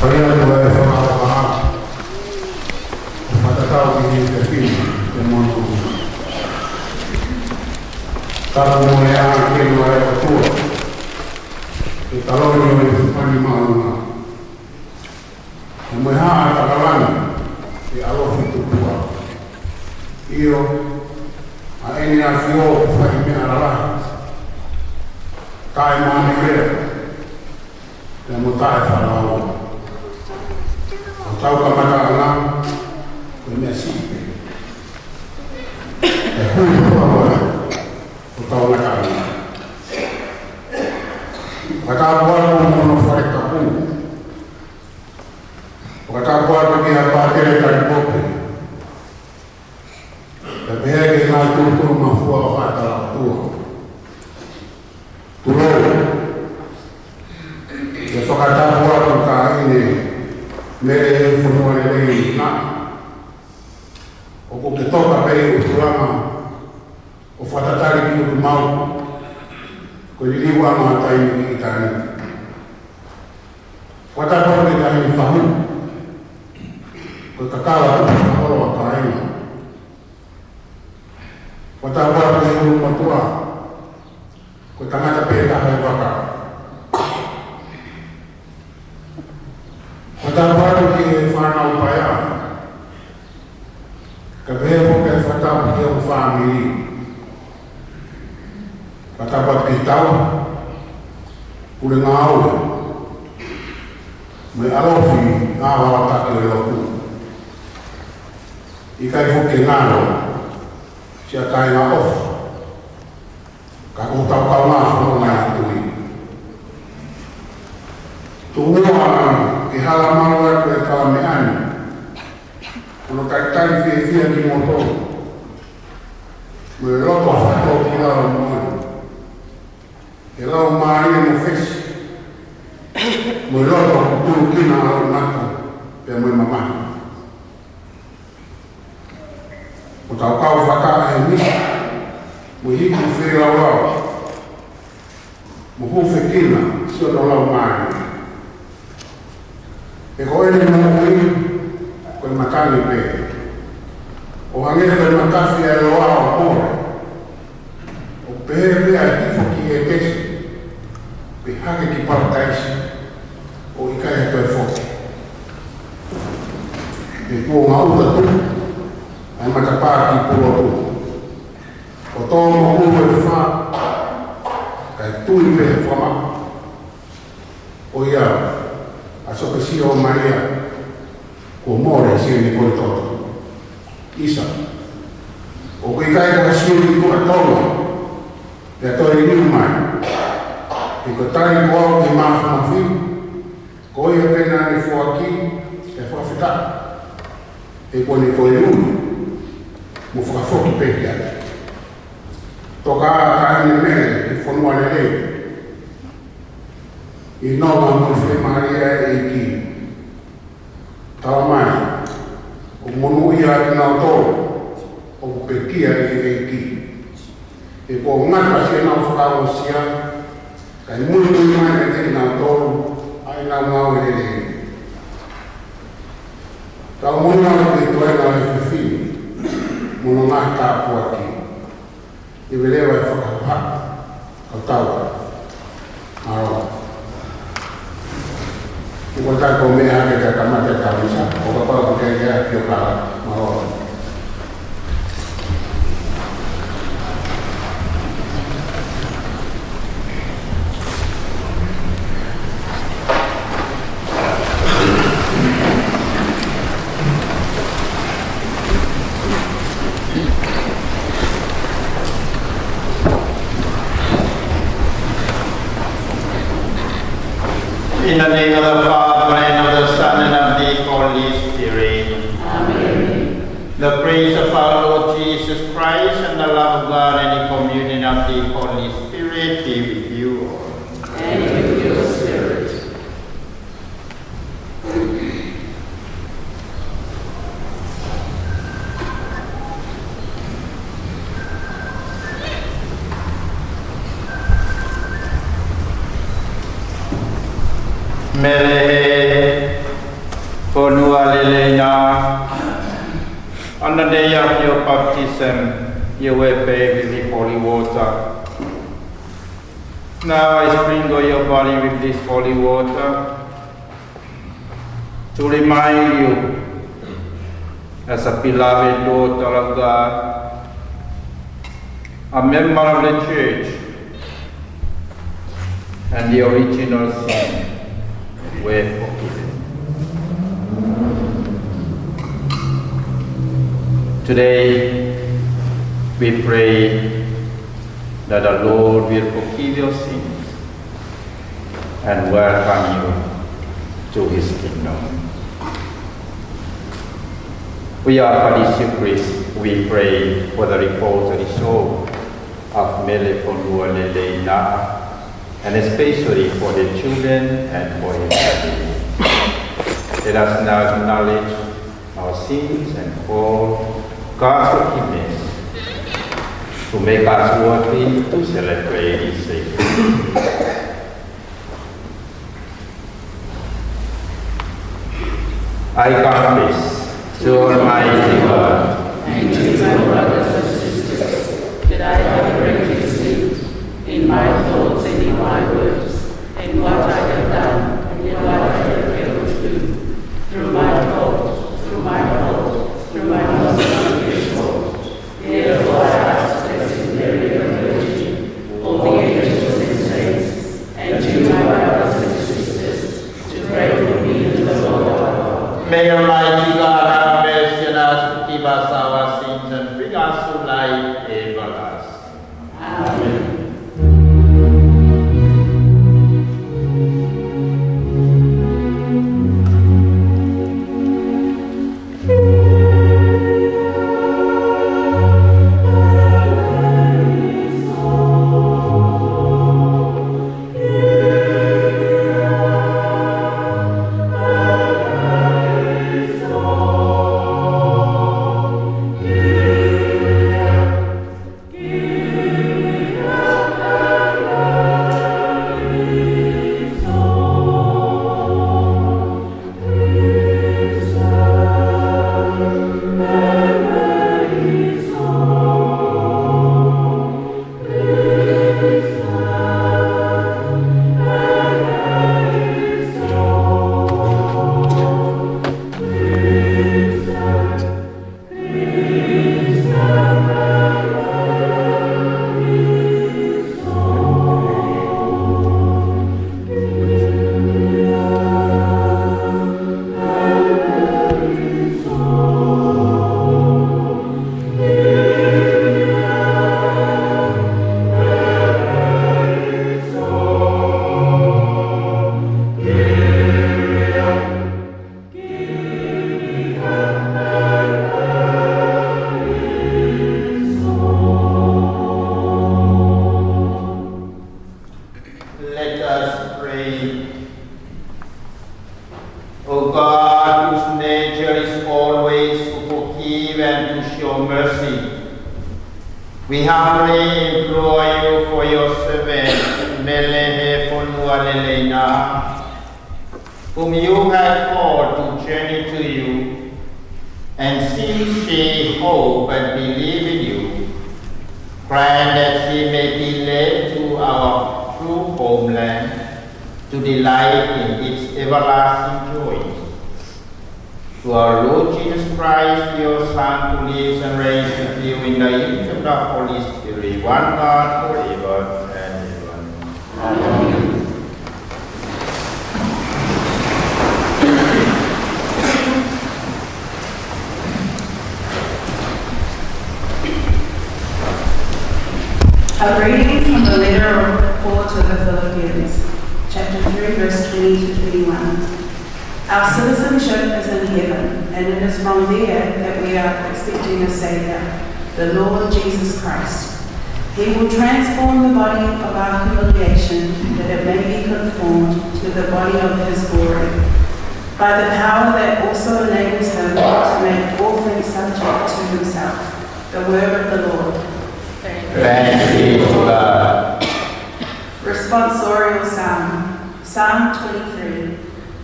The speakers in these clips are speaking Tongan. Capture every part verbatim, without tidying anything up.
Ko ia ʻoku ou fakaʻapaʻapa ʻo fakatatau ki he efiafi ni, ʻe mono. Tapu mo e ʻa ke noa e ʻOtua, ʻe taloni ʻo e fani maunga. Mo e haʻa takalani, ʻe ʻalofi tupuʻa. ʻIo, ʻa ʻEne ʻAfio ʻoku fai meʻa lalahi, taʻe maʻamaʻa, pea mo taʻe fālaua. Hotau kamataʻanga, ko e meʻa siʻi pē. ʻE hui hoa hoa, hotau ngataʻanga. Fakatapu atu ki hono fale tapu. Fakatapu atu ki he pātele talipope. Pea pehē ki he ngaahi tūtū mafua ʻo Haʻa Talapua. Tulou. Pea fakatapu atu ki he taʻahine Mele Heʻefonua Lelei na. ʻOku ke toka pē ʻi ʻUtulama ʻo fakatatali ki ʻUtumauku, ko e liliu ʻa e taimi ki ʻitāniti. Fakatapu ki he taʻahine Fahu, ko e kakala tupu fakaholo ʻa kāinga. Fakatapu ki he ʻulumotuʻa, ko e tangata pē taha ʻi he vaka. Fakatapu ki he fānau paea, kae pehē foki e fakatapu ki he fāmili. Fakatapu ki he tau, pule ngāue, mo e ʻalofi ʻa e ʻaho taki ʻo e lotu. ʻIkai foki ke ngalo siʻa kāinga ʻofa, ka ko hotau kaungā fononga ʻi he tui. Tuku muʻa ke hala malu atu e kau meʻa ni, ʻo talitali fiefia kimoutolu, mo e loto fakatōkilalo moʻoni, he lau mālie mo fesi, mo e loto kukulukina ʻa e mata, pea mo e mamahi. Mo tau kau fakaʻahi ni, mo hiku feilaulau, mo hūfekina siʻono lau mālie. He ko ʻene moʻui, ko e matangi pē. ʻO hangē ko e matafi ʻa e loa ʻo Mole. ʻO pehē pē ʻa e hifo ki ʻĒtesi, pe hake ki Palataisi, ʻo ʻikai ha toe foki. He kuo ngaʻuta tupu ʻa e matapā ki Pulotu. ʻO tō mo ʻulu e fā, kae tui pē he fakamaʻa. ʻOiauē, ʻa Sopesiō Malia, kuo mole siʻene kole toto. ʻIsa, ʻoku ʻikai ko ha Siu ni ko ha Tonga, pea toe liliu mai. He ko e tali ko au ki he Mafimafi, ko ia pē naʻa ne foaki, pea fakafetaʻi. He kuo ne toe ui, mo fakafoki pē ki ai. Toka ā taʻahine Mele Heʻefonua Lelei, ʻi he nonga mo e fiemālie ʻa e ʻEiki. Talamai, ʻoku monūʻia ʻa kinautolu ʻoku pekia ʻi he ʻEiki. He kuo ngata siʻenau fakaongosia, kae muimui mai kiate kinautolu ʻa ʻenau ngāue lelei. Tau monū atu ki he toenga ʻo e efiafi ni, mo hono ngaahi tāpuaki. ʻI he leva e fakahoha, kau tau ā. Mālō. ʻOku ʻikai ko e meʻa ke ta kamata e tau misa, ʻo kapau ʻoku ʻikai ke ʻi ai ha pio kala. Mālō. In the name of the Father, and of the Son, and of the Holy Spirit. Amen. The grace of our Lord Jesus Christ, and the love of God, and the communion of the Holy Spirit be with you all. And with your spirit. Mele, Elena, on the day of your baptism, you were bathed with holy water. Now I sprinkle your body with this holy water to remind you, as a beloved daughter of God, a member of the church, and the original sin were forgiven. Today, we pray that the Lord will forgive your sins and welcome you to his kingdom. We offer this Eucharist, we pray, for the repose of the soul of Mele Fonua Lelei Naha, and especially for her children and for her family. Let us now acknowledge our sins and call God's forgiveness to make us worthy to celebrate his sacred. I confess to Almighty God and to my brothers and sisters that I have greatly sinned in my thoughts and in my words, and what I have done and what I have failed to do, through my fault, through my fault, through my most grievous fault. Therefore I ask the Blessed Mary, the Virgin, all the angels and saints, and you, my brothers and sisters, to pray for me to the Lord our God. May Almighty God have mercy on us, forgive us our sins, and bring us to life everlasting. Amen. Let us pray. O God, whose nature is always to forgive and to show mercy, we humbly implore you for your servant, Mele He Fonua Lelei Naha, whom you have called to journey to you, and since she hope and believe in you, grant that she may be led to our true homeland to delight in its everlasting joys. Through our Lord Jesus Christ, your Son, who lives and reigns with you in the unity of the Holy Spirit, one God, forever and ever. Amen. A reading from the letter of Paul to the Philippians, chapter three, verse twenty to twenty-one. Our citizenship is in heaven, and it is from there that we are expecting a Savior, the Lord Jesus Christ. He will transform the body of our humiliation, that it may be conformed to the body of his glory, by the power that also enables him to make all things subject to himself. The word of the Lord. Thanks be to God. Responsorial Psalm, Psalm twenty-three.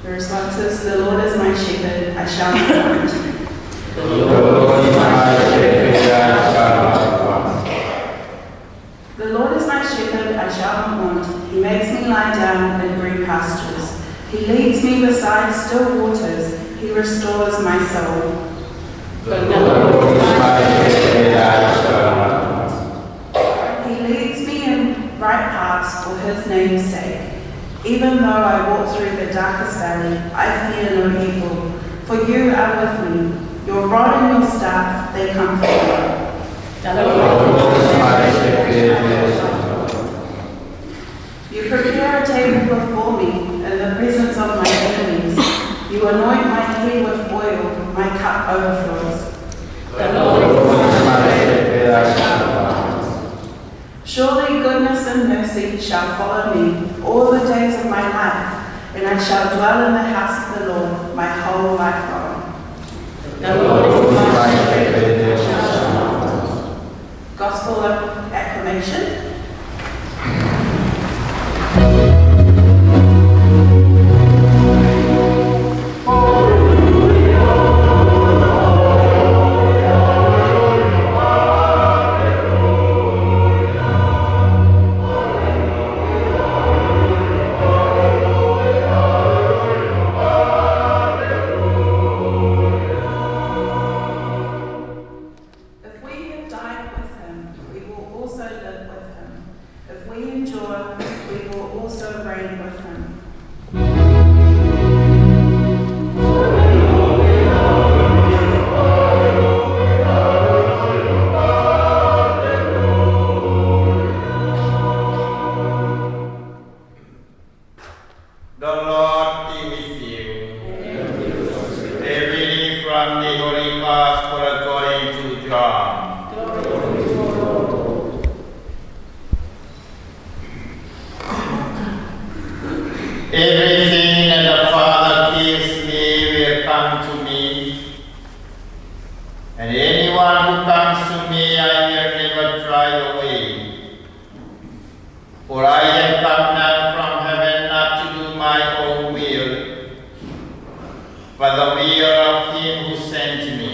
Responses: The Lord is my shepherd, I shall not want. The Lord is my shepherd, I shall not want. The Lord is my shepherd, I shall not want. He makes me lie down in green pastures. He leads me beside still waters. He restores my soul. The Lord is my shepherd, I shall not want. He leads me in right paths for his name's sake. Even though I walk through the darkest valley, I fear no evil, for you are with me. Your rod and your staff, they comfort me. The Lord is my shepherd, I shall not want. You prepare a table before me in the presence of my enemies. You anoint my head with oil, my cup overflows. The Lord is my shepherd, I shall not want. Surely goodness and mercy shall follow me all the days of my life, and I shall dwell in the house of the Lord my whole life long. The Lord is my shepherd, I shall not want. Gospel acclamation. If we have died with him, we will also live with him. If we endure, we will also reign with him. The Lord be with you. A reading from the Holy Gospel according to John. Everything that the Father gives me will come to me, and anyone who comes to me, I will never drive away. For I have come down from heaven not to do my own will, but the will of him who sent me.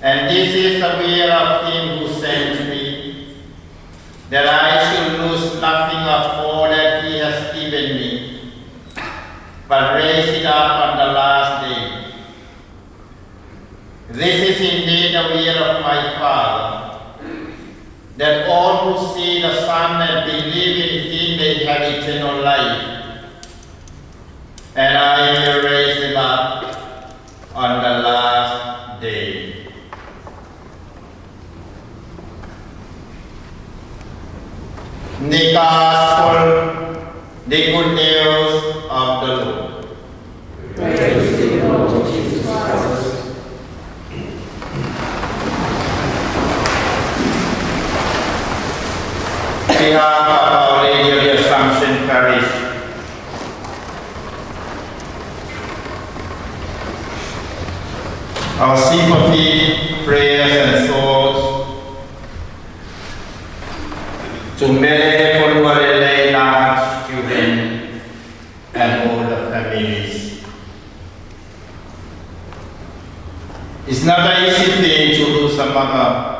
And this is the will of him who sent me, that I should lose nothing of all that he has given me, but raise it up on the last day. This is indeed the will of my Father, that all who see the Son and believe in him may have eternal life, and I will raise them up on the last day. The Gospel, the good news of the Lord. Praise to you, Lord Jesus Christ. On behalf of Our Lady of the Assumption Parish, our sympathy, prayers, and thoughts to Mele Fonualele Lahat's children and all the families. It's not an easy thing to lose a mother.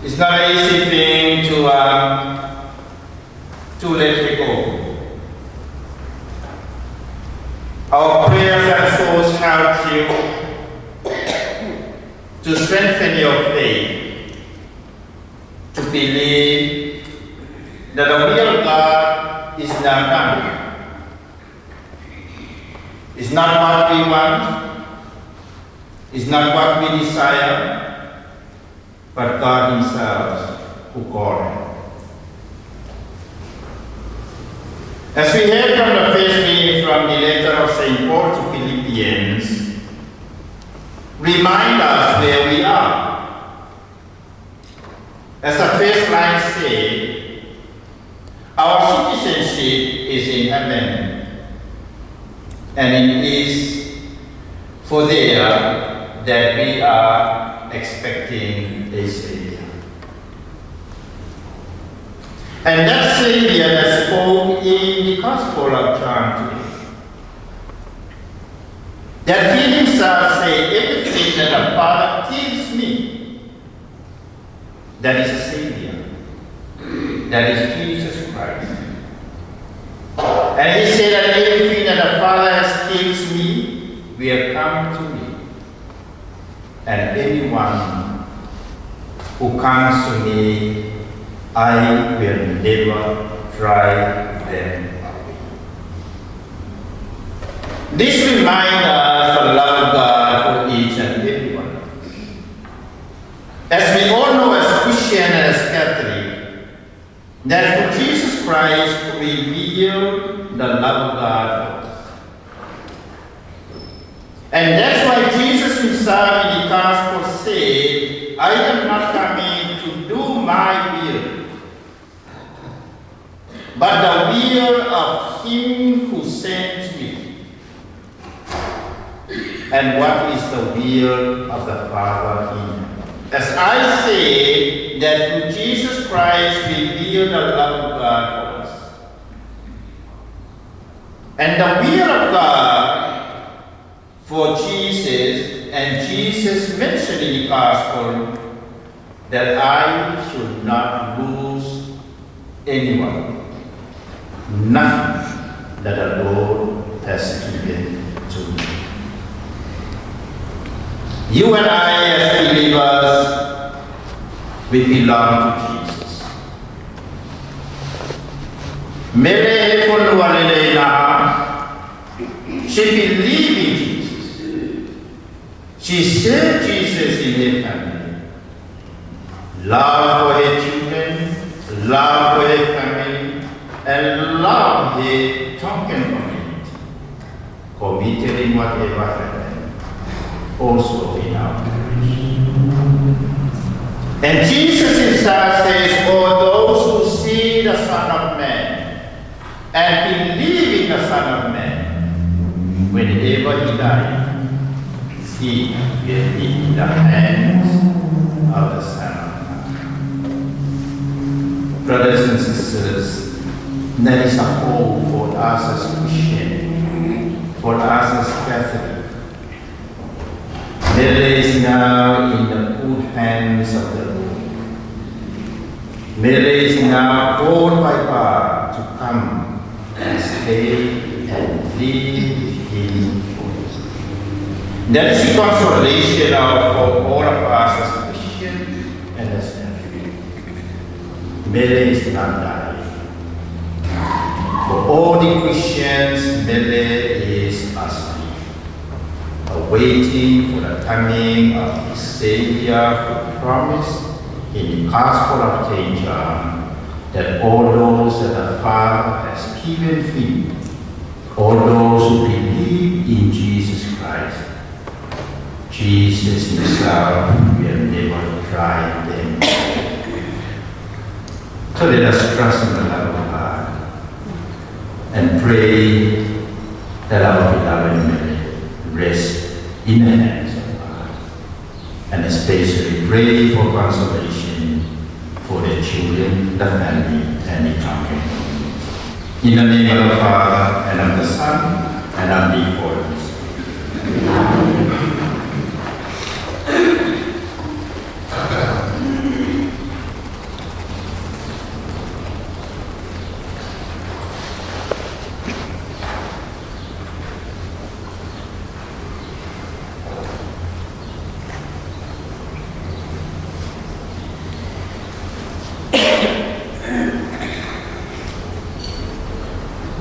It's not an easy thing to, um, to let her go. Our prayers and thoughts help you to strengthen your faith, to believe that the will of God is not done. It's not what we want, it's not what we desire, but God himself who called. As we heard from the first reading from the letter of Saint Paul to Philippians, remind us where we are. As the first line said, our citizenship is in heaven, and it is for there that we are expecting a Savior. And that Savior that spoke in the Gospel of John today, that he himself said, "Everything that the Father gives me," that is a Savior, that is Jesus Christ. And he said that everything that the Father has gives me will come to me. And anyone who comes to me, I will never drive them away. This reminds us the love of God for each and everyone. As we all know, as Christian and as Catholic, that through Jesus Christ revealed the love of God for us. And that's why Jesus himself in the gospel said, "I am not coming to do my will, but the will of him who sent me." And what is the will of the Father in heaven? As I said, that through Jesus Christ revealed the love of God for us. And the will of God for Jesus, and Jesus mentioned in the gospel that I should not lose anyone, nothing that the Lord has given to me. You and I, as believers, we belong to Jesus. Mele he fonua lelei naʻa, she believe in Jesus. She serve Jesus in her family. Love for her children, love for her family, and love her Tongan community. Committed in whatever happened, also in our parish. And Jesus himself says, "All those who see the Son of Man and believe in the Son of Man, whenever he died, he will be in the hands of the Son of Man." Brothers and sisters, that is a hope for us as Christian, for us as Catholic. Mele is now in the good hands of the Lord. Mele is now called by God to come and stay and live with him forever. That is the consolation of, for all of us as Christian and as Catholic. Mele is not dying. For all the Christians, Mele is asleep, awaiting for the coming of the Savior who promised in the Gospel of Saint John that all those that the Father has given him, all those who believe in Jesus Christ, Jesus himself will never drive them away. So let us trust in the love of God and pray that our beloved may rest in the hands of God. And especially pray for consolation for their children, the family, and the country. In the name of the Father, and of the Son, and of the Holy Spirit.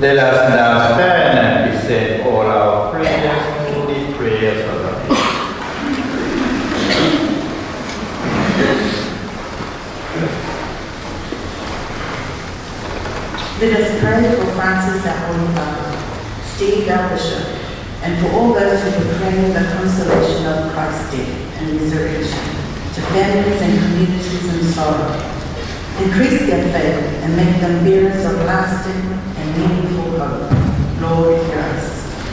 Let us now stand and present all our prayers to the prayers of the people. Let us pray for Francis, our Holy Father, Steve, our Bishop, and for all those who proclaim the consolation of Christ's death and resurrection to families and communities in sorrow. Increase their faith and make them bearers of lasting and meaningful hope. Lord, hear us.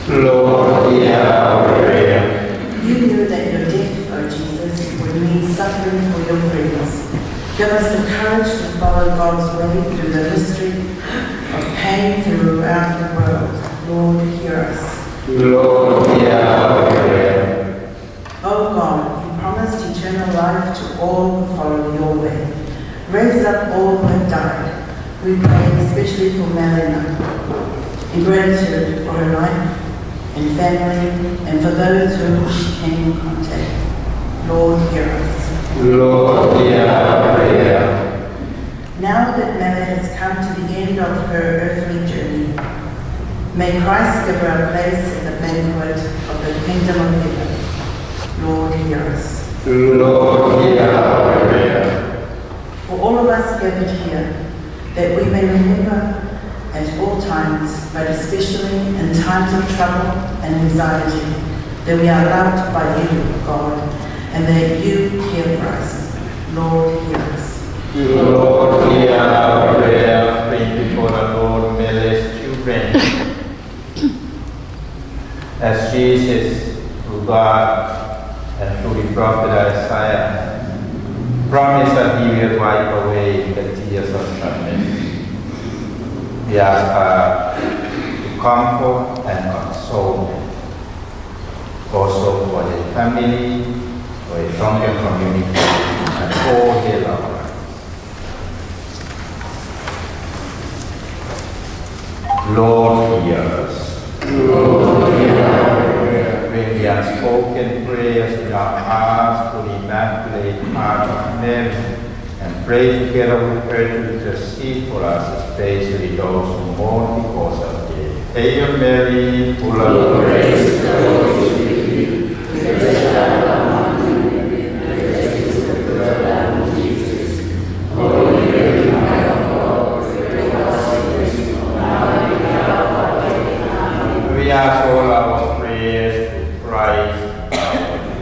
Lord, hear our prayer. You knew that your death, O Jesus, would mean suffering for your friends. Give us the courage to follow God's way through the history of pain throughout the world. Lord, hear us. Lord, hear our prayer. O God, you promised eternal life to all who follow your way. Raise up all who have died. We pray especially for Melina, in gratitude for her life and family, and for those whom she came in contact. Lord, hear us. Lord, hear our prayer. Now that Mary has come to the end of her earthly journey, may Christ give her a place in the banquet of the kingdom of heaven. Lord, hear us. Lord, hear our prayer. For all of us gathered here, that we may remember at all times, but especially in times of trouble and anxiety, that we are loved by you, God, and that you care for us. Lord, hear us. Lord, hear our prayer. Bring before the Lord Mary's children. As Jesus, through God and through the prophet Isaiah, promised that he will wipe away the tears of sadness, we ask God to comfort and console them. Also for the family, for the Tongan community, and all their loved ones. Lord, hear us. Lord, hear our prayer. Bring the unspoken prayers in our hearts to the Immaculate Heart of Mary, and pray together with her to intercede for us, especially those who mourn because of death. Hail Mary, full of grace, the Lord is with you. We ask all our prayers to Christ our King.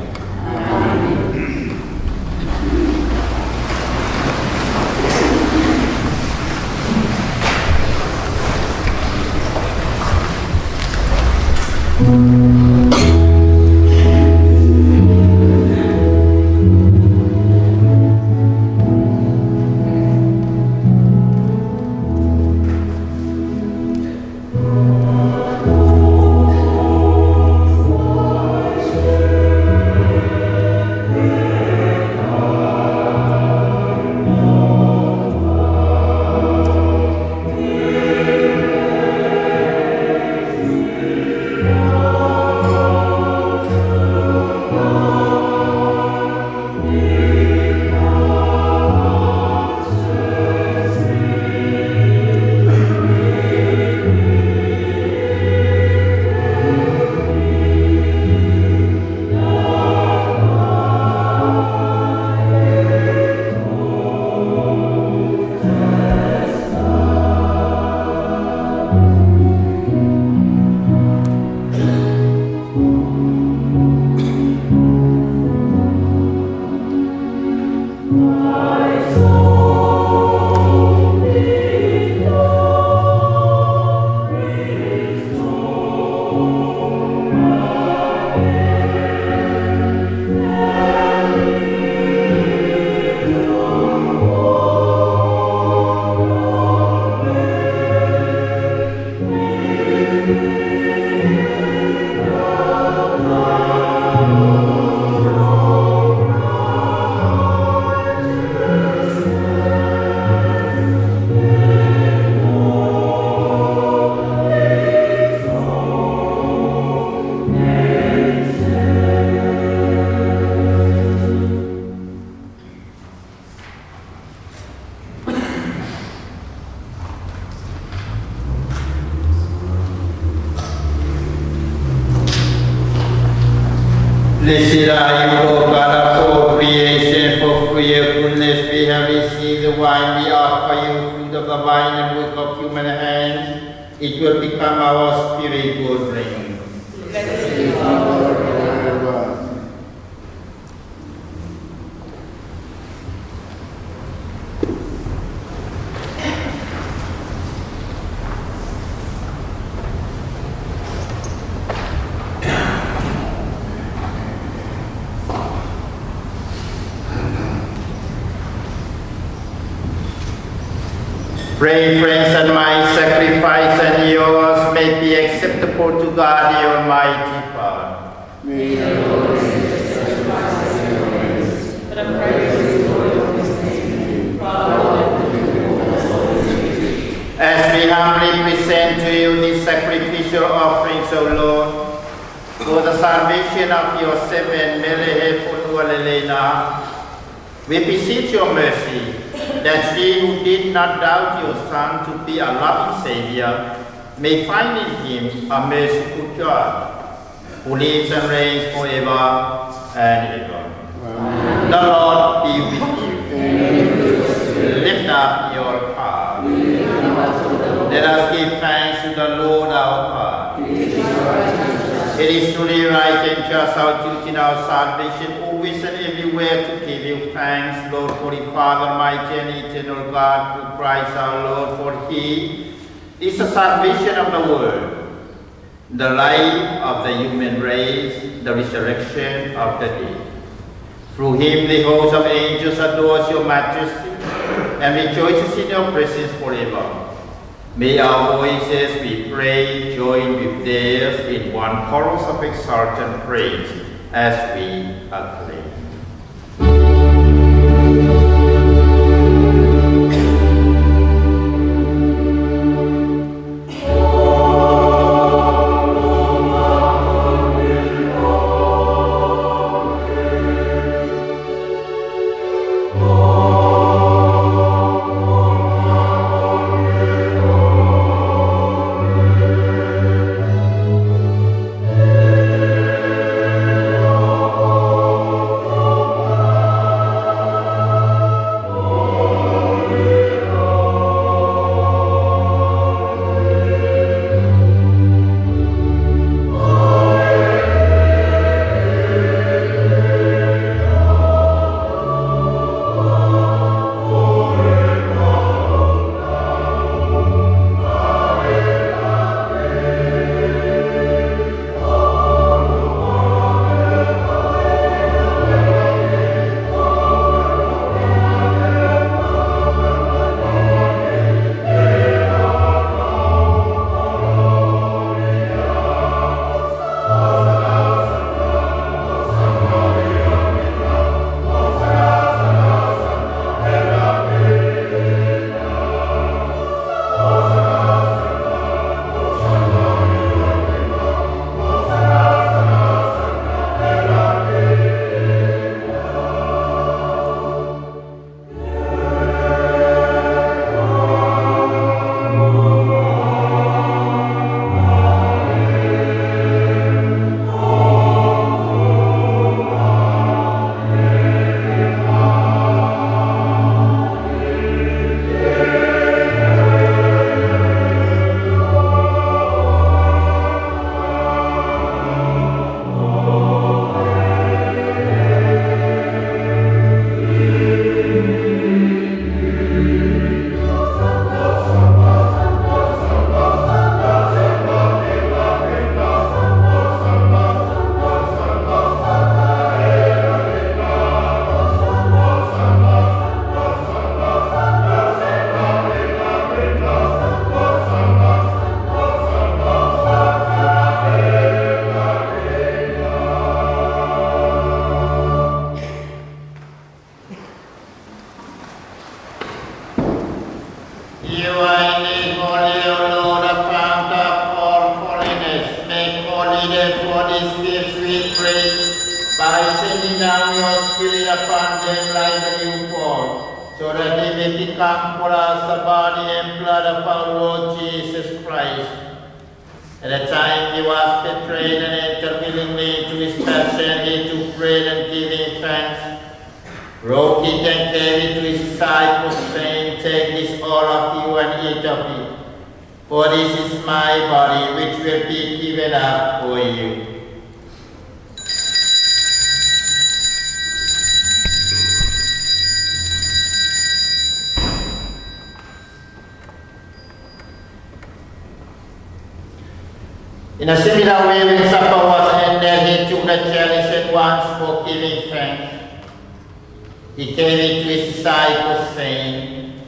Blessed are you, Lord God of all creation, for through your goodness we have received the wine we offer you, fruit of the vine and work of human hands. It will become our spiritual drink. Blessed be the Lord forever. Pray, friends, that my sacrifice and yours may be acceptable to God, the Almighty Father. As we humbly present to you these sacrificial offerings, O Lord, for the salvation of your servant Mele Hefunua Lelena, we beseech your mercy that she who did not doubt your Son to be a loving Savior may find in him a merciful judge who lives and reigns forever and ever. The Lord be with you. Lift up your heart. Let us give thanks to the Lord our God. It is truly right and just, our duty and our salvation, always and everywhere to give you thanks, Lord, Holy Father, mighty and eternal God, through Christ our Lord, for he is the salvation of the world, the life of the human race, the resurrection of the dead. Through him the host of angels adores your majesty and rejoices in your presence forever. May our voices, we pray, join with theirs in one chorus of exultant praise as we acclaim. You are indeed holy, O Lord, the fount of all holiness. Make holy, therefore, these gifts, we pray, by sending down your Spirit upon them like the dewfall, so that they may become for us the body and blood of our Lord Jesus Christ. At the time he was betrayed and entered willingly into his passion, he took bread and, giving thanks, broke it and gave it to his disciples, saying, "Take this, all of you, and eat of it, for this is my body, which will be given up for you." In a similar way, when supper was ended, he took the chalice and, once more giving thanks, he gave it to his disciples, saying,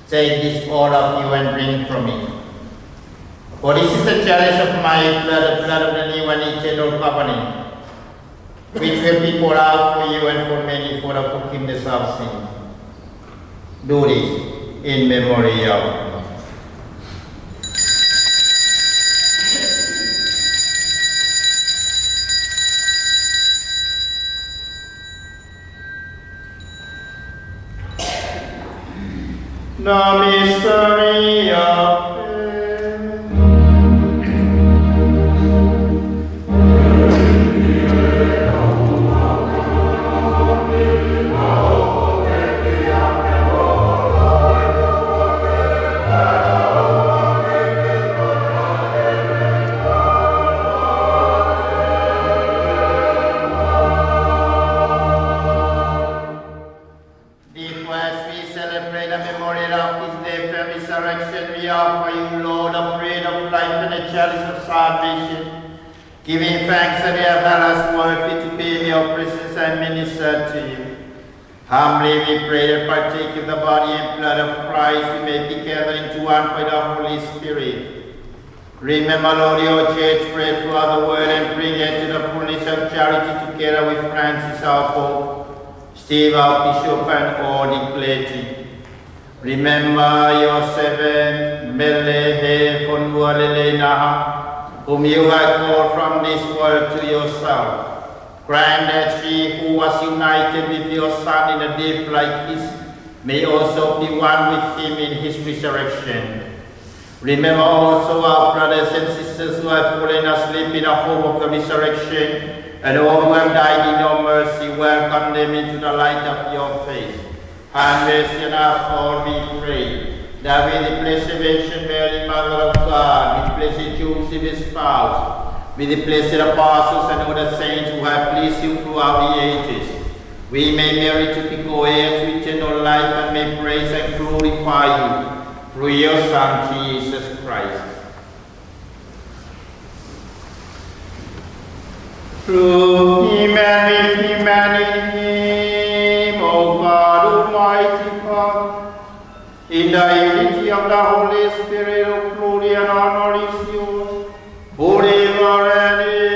Take this, all of you, and drink from it. For this is the chalice of my blood, the blood of the new and eternal covenant, which will be poured out for you and for many for the forgiveness of sin. Do this in memory of me. The mystery of faith. Therefore, as we celebrate the memorial of his death and resurrection, we offer you, Lord, the bread of life and the chalice of salvation, giving thanks that you have held us worthy to be in your presence and minister to you. Humbly we pray that, partaking of the body and blood of Christ, we may be gathered into one by the Holy Spirit. Remember, Lord, your church spread throughout the world and bring her to the fullness of charity, together with Francis our Pope, Steve our Bishop, and all the clergy. Remember your servant, Mele He Fonua Leleinaha, whom you have called from this world to yourself. Grant that she who was united with your Son in a death like his may also be one with him in his resurrection. Remember also our brothers and sisters who have fallen asleep in the hope of the resurrection, and all who have died in your mercy, welcome them into the light of your face. Have mercy on us all, we pray, that with the blessed Virgin Mary, Mother of God, with blessed Joseph, his spouse, with the blessed apostles and all the saints who have pleased you throughout the ages, we may merit to be co-heirs to eternal life and may praise and glorify you through your Son, Jesus Christ. Through him and with him and in him, O God, Almighty Father, in the unity of the Holy Spirit, all glory and honor is yours, forever and ever.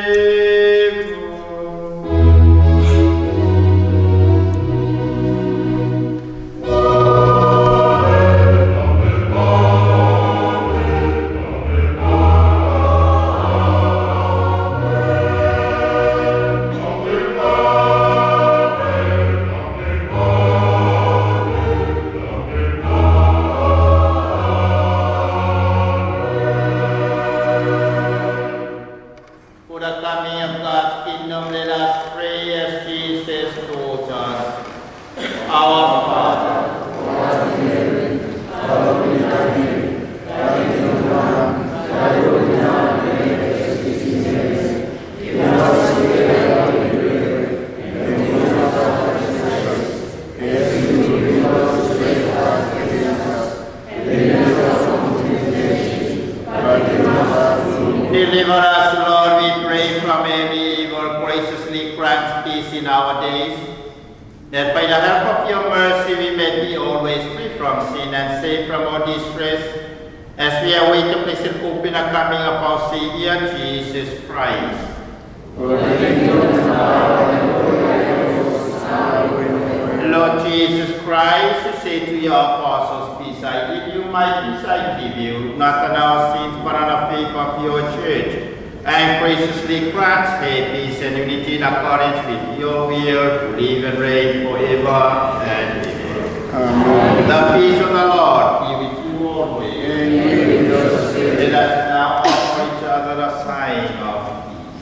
For the coming of God's kingdom, let us pray as Jesus taught us. Our Father, who art in heaven, hallowed be thy name. Thy kingdom come, thy will be done on earth as it is in heaven. Give us this day our daily bread, and forgive us our trespasses, as we forgive those who trespass against us. Deliver us, Lord, we pray, from every evil. Graciously grant peace in our days, that by the help of your mercy we may be always free from sin and safe from all distress, as we await the blessed hope and the coming of our Savior, Jesus Christ. Lord Jesus Christ, you say to your apostles, "Peace I give you, my peace I give you." Look not on our sins, but on the faith of your church, and graciously grant her peace and unity in accordance with your will, who live and reign forever and ever. Amen. The peace of the Lord be with you always. And with your spirit. Let us now offer each other the sign of peace.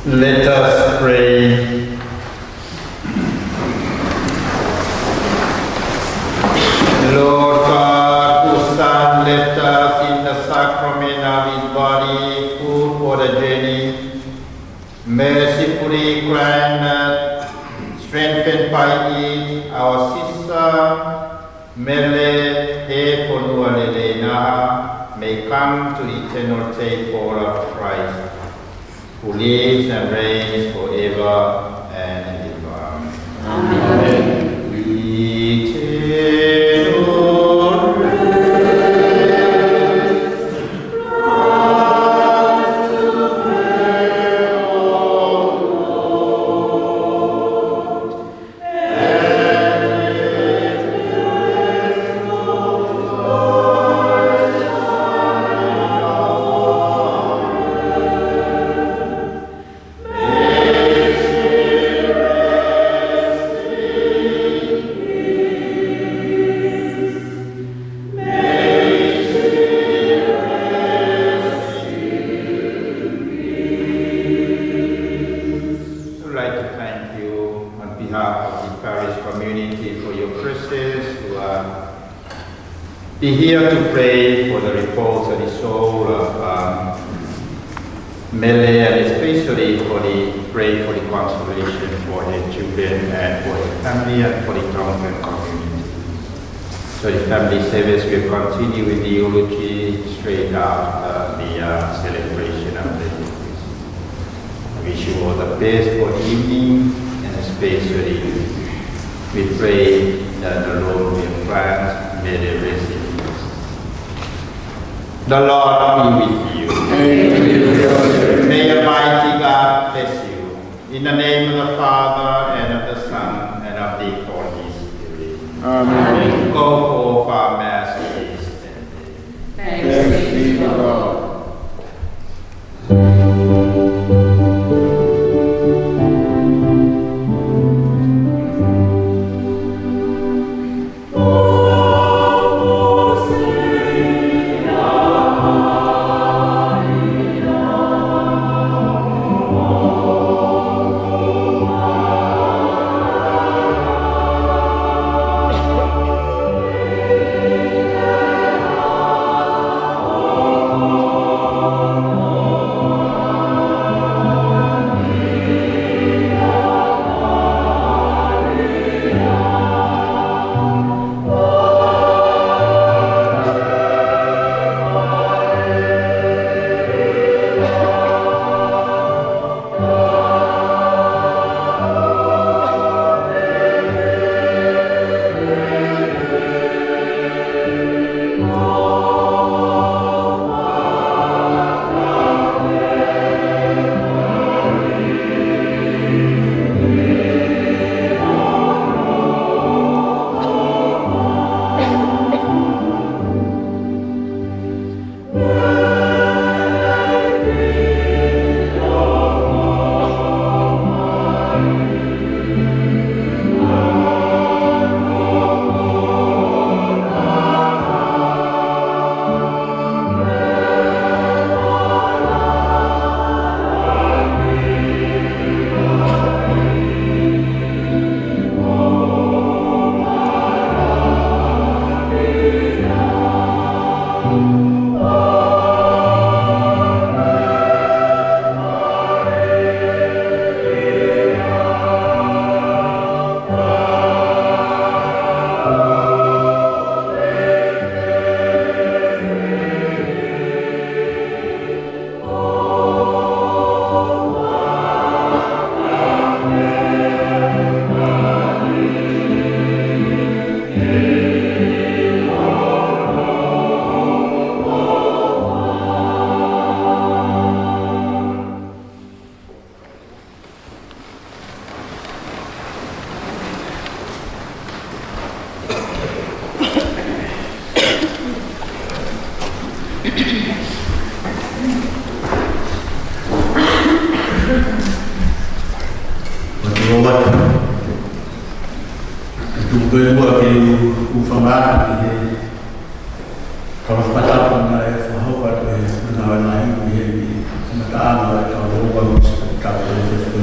Let us pray. Lord God, whose Son left us in the sacrament of his body food for the journey, mercifully grant that, strengthened by it, our sister Mele Hefonualele Naha may come to the eternal table of Christ, who lives and reigns forever and ever. Amen. Eternal rest. I'd like to thank you on behalf of the parish community for your presence to, uh, be here to pray for the repose of the soul of, um, Mele, and especially for the, pray for the consolation for her children and for her family and for the Tongan community. So the family service will continue with the eulogy straight after the, uh, celebration of the Eucharist. I wish you all the best for the evening, and especially we pray that the Lord will grant Mele rest in peace. The Lord be with you. And with you. May Almighty God bless you. In the name of the Father, and of the Son, and of the Holy Spirit. Amen. Go forth, our Master is ended. Thanks be to God. Ua te ua wata. Tuku ke ua ke u, u fanga atu ki he kava fakatapu naʻe fakahoko atu ʻe he manava nai ki he, ki he kamataʻanga ʻo e kava ua. Tapu e fefo.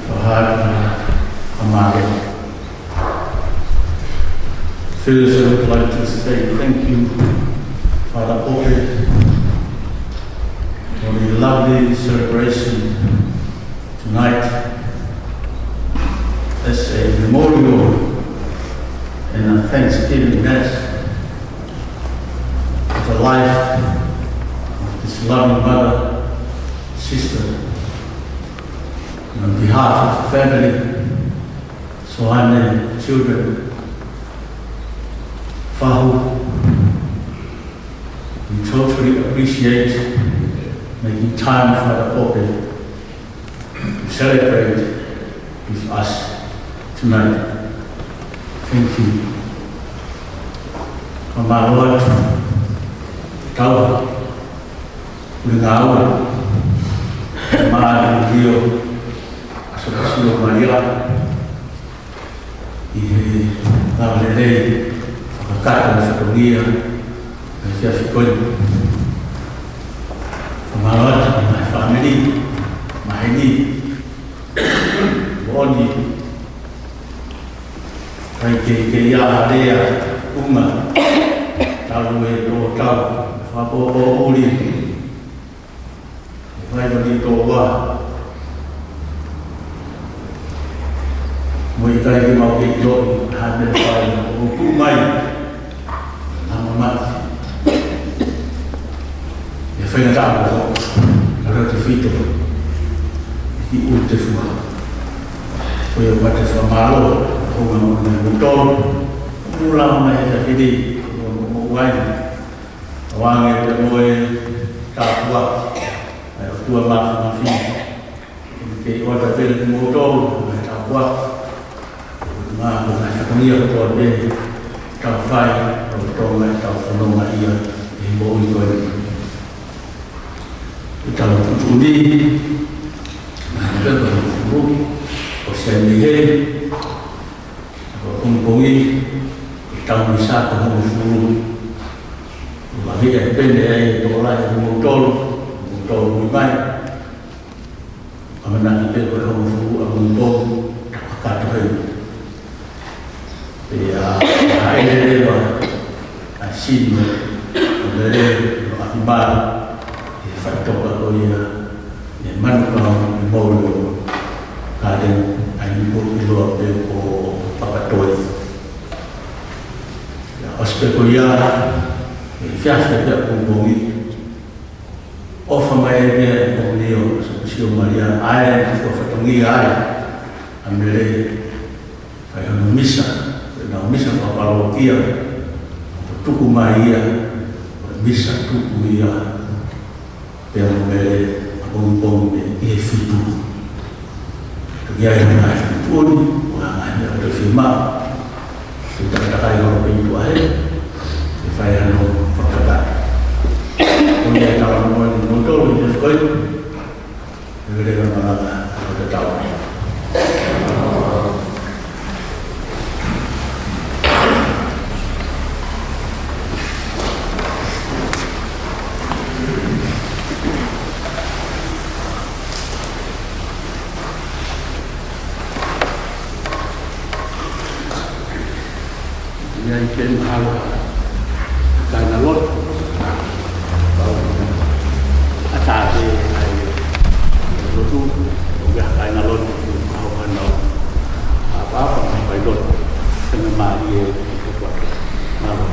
Fakahā ʻa e mālō. First, I would like to say thank you, Father Pope, for the lovely celebration tonight as a memorial and a thanksgiving mass of the life of this loving mother, sister, and on behalf of the family, Soane, children, Fahu, we totally appreciate making time for the Pope to celebrate with us tonight. Thank you. Fakamālō atu. Tau. Uli ngāue. Mālō ʻio. ʻAsōpasio Malia. ʻI he lava lelei, fakakakato e fatongia, ʻa e efiafi ko eni. Fakamālō atu, mo e fāmili, maheni, moʻoni, ʻikai ke, ke ʻi ai ha lea, ʻuhinga, talu e toko tau, fakapoʻuli, ʻe fai ko ni tō ua. Mo e ʻikai ke mau kei ʻiloʻi, ha meʻa fai, ʻo tuʻu mai, na mamati. ʻE fai na tapu ko, na rau te fito, ki ʻUtefua. Ko ia ʻoku te fakamālō, ko nga mo ni mo tō, mo la mo e fafili, mo, mo, mo wai. ʻOange pē mo e tāpuaki, ʻa e ʻOtua Māfimafi. Ke ʻoatu pē kimoutolu, mo e tāpuaki. Mo e fatongia kotoa pē, tau fai, ʻo Tonga, tau fononga ia, ʻi he moʻui ko eni. ʻI he tau tuʻutuʻuni, mo e pepa, mo, ʻo Siaime he, ʻo pongipongi, ʻi he taʻu misa ko hono fulu. ʻO mahi e pene ai e tokolahi ʻo moutolu, moutolu ui mai. ʻAmanaki pē ko hono fulu ʻa moutolu, ta kakato heni. Pea, ʻa e leleva, ʻa Sino, ʻo lele, ʻo ʻApimalu, ʻi he faʻitoka ko ia, ʻi he Manukau Memorial Garden, ʻa ia ko e ʻiloa pē ko Papatoi. ʻIo, ʻosi pē ko ia, ʻi he efiafi pē ʻapongipongi, ʻofa mai pē ʻa e Ponio, ʻa Sio Malia, ʻa e, ʻa e fatongia ai, ʻa Mele, fai hono misa, ko ʻenau misa fakapalōkia, ʻo tuku mai ia, ko e misa tuku ia, pea mo Mele, ʻapongipongi ʻi he fitu. Tuku ia ʻi he ngaahi fitu ni, ʻo ngaahi meʻa ʻo te fima, ʻo takatakai holo pē ʻi tuʻa he, ʻe fai hano fakataha. Ko ia e tala mo e moutolu, ʻi he fikoe, Lelei malanga, ʻo te tau. ʻI ai ke mahalo ha kāinga lotu. Pau ʻa e taʻe ʻai lotu, ʻo ia ha kāinga lotu, ʻo hau hanau. ʻA papa mai pai lotu, kena mālie, mālō.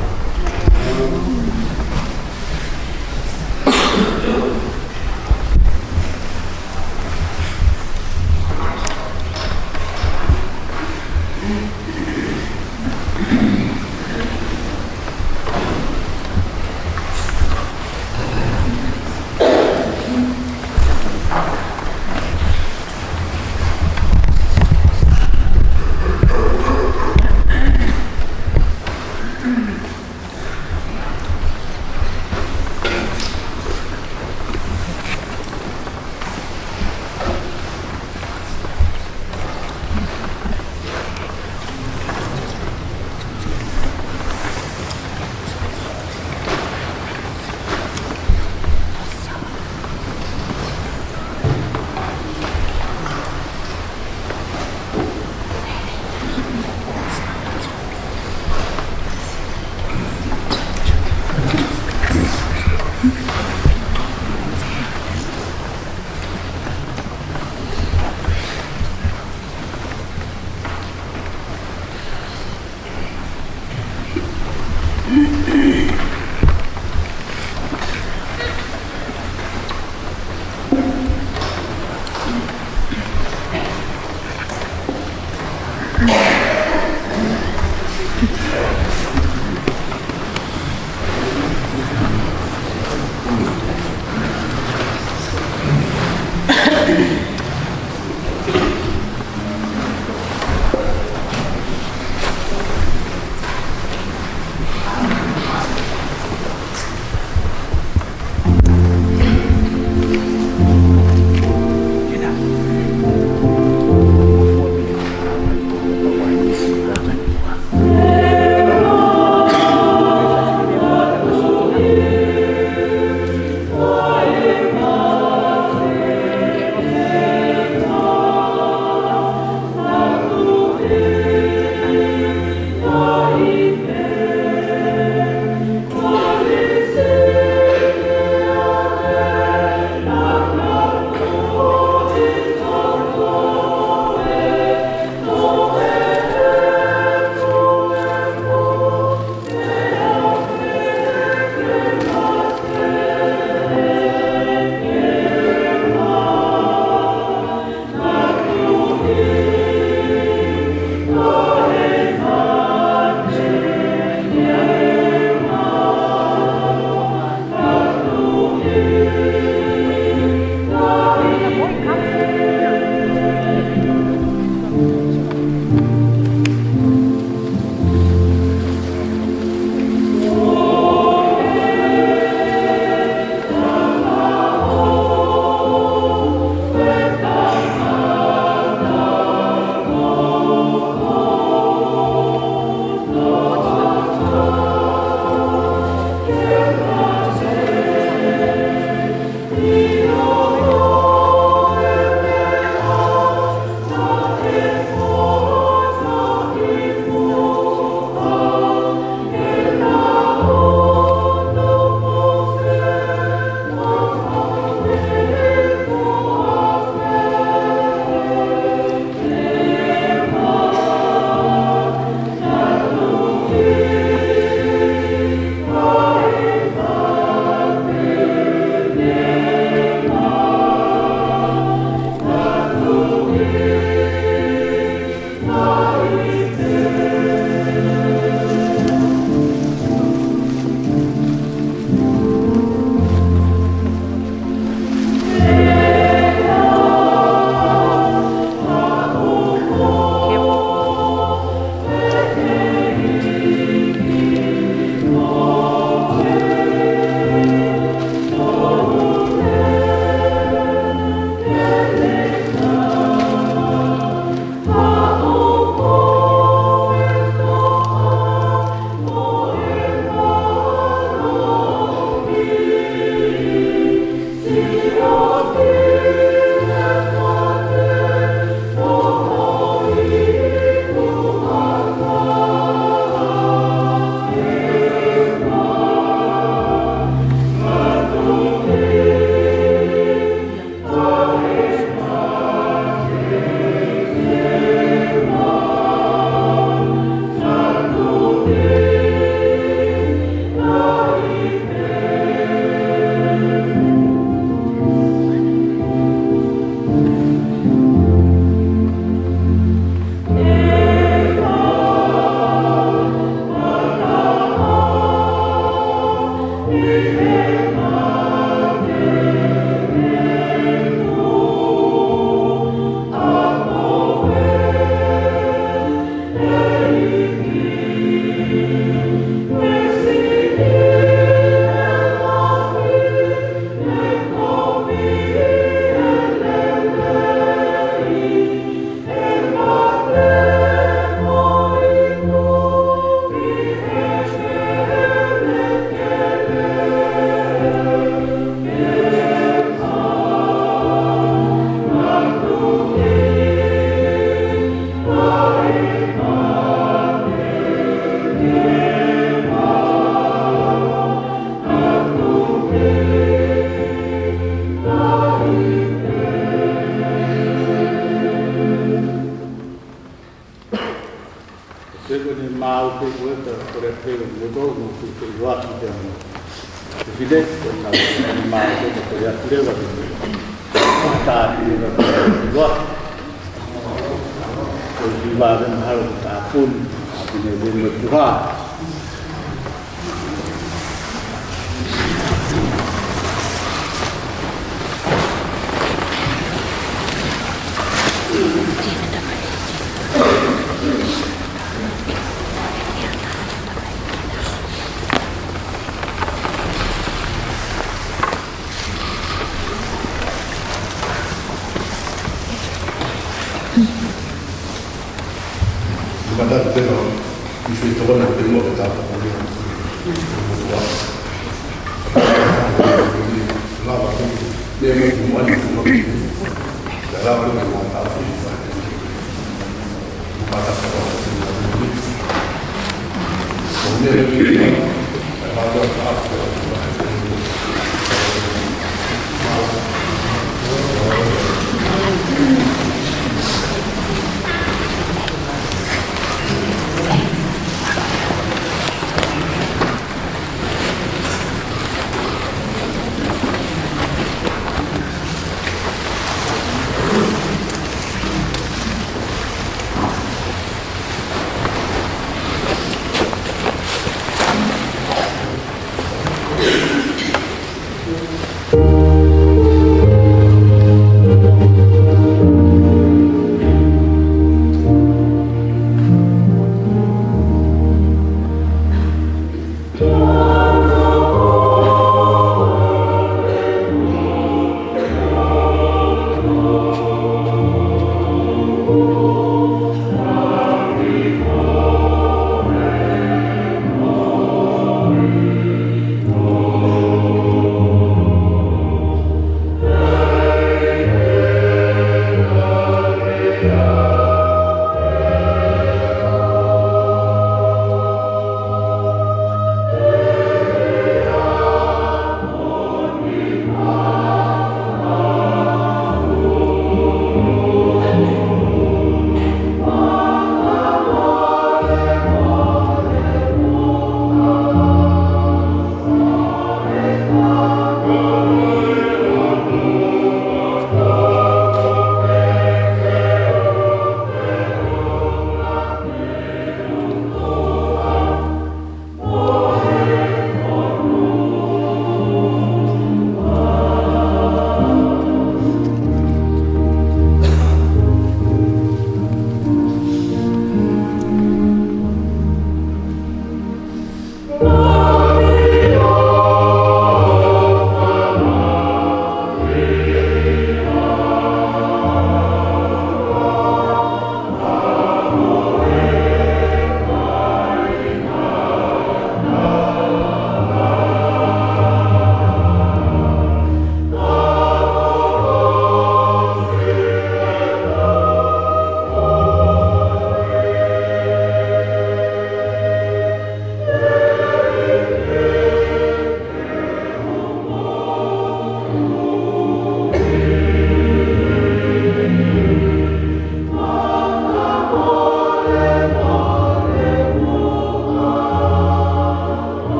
Au pē ko e ta, ko e pē ko e tau, no, ko e, ko e loa ki te amo. Te fide, ko e tau, ko e mā, ko e, ko e atu leva, ko e tā, ko e, ko e loa. Ko e ki vā, ko e mahalo, ko e tāpuni, tāpuni, ko e, ko e puha.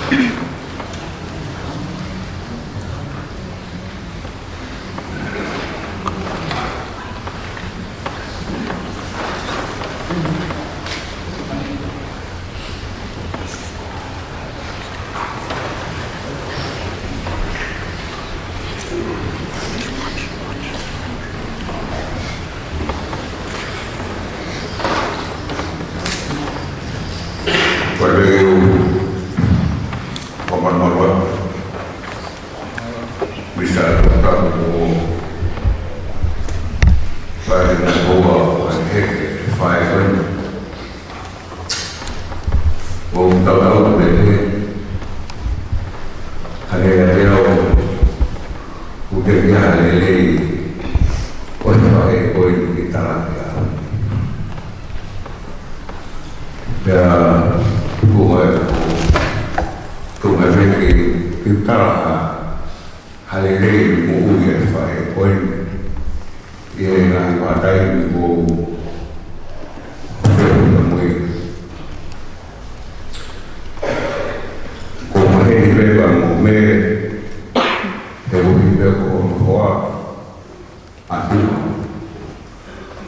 Ko e leu ko Manumalua, Misa Tapu, ko Faʻahinga Hoa, ko e heke fai ko eni. ʻOku tau tau pē, hangē ʻa e ʻaho, ʻoku teʻeki ai ha lelei ʻo e faʻē ko eni ke tala ki ai. Pea tuku mai, tuku mai pē ke, ke tala ha lelei moʻui ʻa e faʻē ko eni ʻi he ngaahi vahaʻa taimi kuo fehuʻia mo ia. Ko e maheni pē ʻa Mele, he ʻuhi pē ko hono hoa ʻa Tua.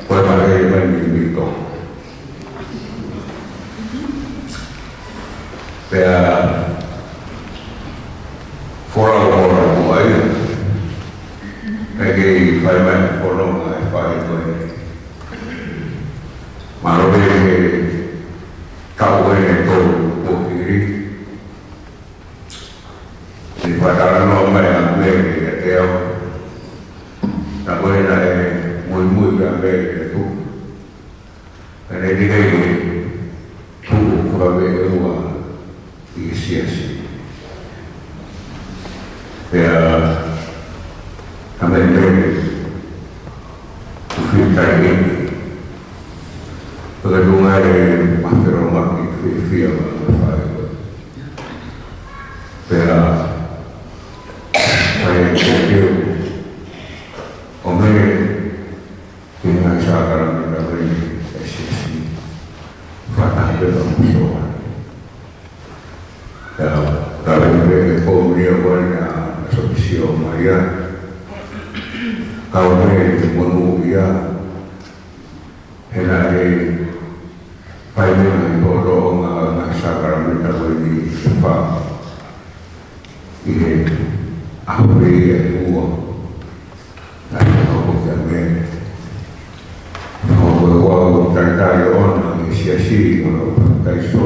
Ko e maheni mai mei Tonga. Pea folau ʻo folau ai, pea kei fai mai ʻa e fononga ʻa e faʻē ko eni. Mahalo pē he taʻu ʻe tolu kuo hili, ne fakatalanoa mai ʻa Mele kiate au. Naʻe ko ē naʻe muimui pē ʻa Mele ke tuku. Pea ne ʻikai ke tuku fakaveʻeua ʻi he siasi. Pea ka me me ku fita i pea ka tunga e maferoma ki fiefia ma faʻē ko ē. Pea fai e kōkeu ʻo Mele ki he ngaahi sākalamēniti ko eni ʻa e siasi. Fakataha pē mo Sioane. Pea, ka ʻi he ko mea ko eni ʻa Sōsio Malia. Ka ʻo Mele ke monūʻia. He naʻe fai mai ʻa e tōʻonga ʻo e ngaahi sākalamēniti ko eni ʻe fā ʻi he ʻaho pē ia ʻe ua. Naʻe hoko kia Mele. Hoko ʻo talitali ʻoʻona ʻi he siasi ʻo e papitaiso.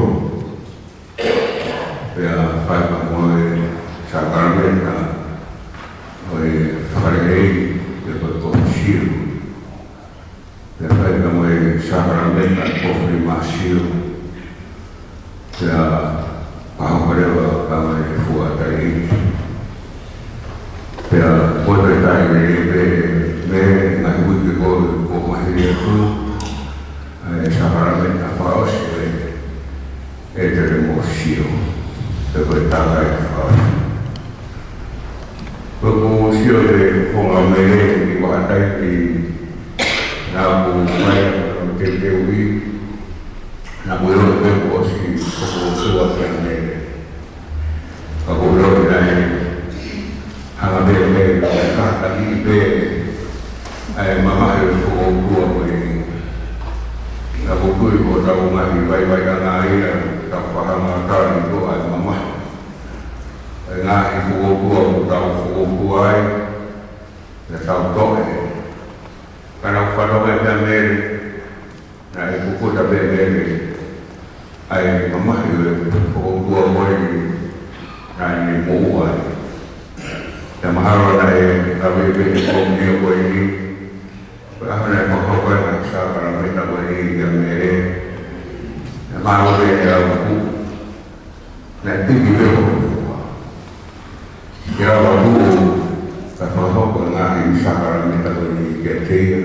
Pea fai pea mo e sākalamēniti ʻo e fakalelei, pe ko e kōfisio. Pea fai pea mo e sākalamēniti ʻo e kōfilimasio. Pea fakahoko leva pea mo e fuataʻi. Pea ko e taʻi lelei pē Mele, ngaahi uike ko ē kuo maliu atu, ʻa e sākalamēniti fakaʻosi ʻo e ʻEtelemosio, pe ko e takai fakaʻosi. Ko ʻeku sio ki he fofonga ʻo Mele ʻi he vahaʻa taimi naʻa ku fai ai hono teuteuʻi, naʻa ku ʻilo pē kuo ʻosi fokotuʻu ʻa Mele. Ka ʻoku ou ʻilo naʻe hanga pē ʻe Mele ʻo kātaki pē ʻa e mamahi ʻo e fokoutua ko eni. Naʻa ku tui ko hotau ngaahi vaivaiʻanga ia, tau fakahanga tali ko ʻa e mamahi ʻo e ngaahi fokoutua ʻoku tau fokoutua ai, naʻa tau toʻe. Ka naʻa ku fanongo pē kia Mele, naʻe kukuta pē ʻe Mele ʻa e mamahi ʻo e fokoutua ko eni naʻa ne moʻua ai. Pea mahalo naʻe kavei pē ʻe he kōmune ko eni, ko e ʻaho naʻe fakahoko ai ʻa e sākalamēniti ko eni kia Mele. Naʻe mahalo pē naʻe lau ʻoku naʻe tiki pē hono fua. Ke lava ʻo tuʻu kae fakahoko e ngaahi sākalamēniti ko eni kiate ia,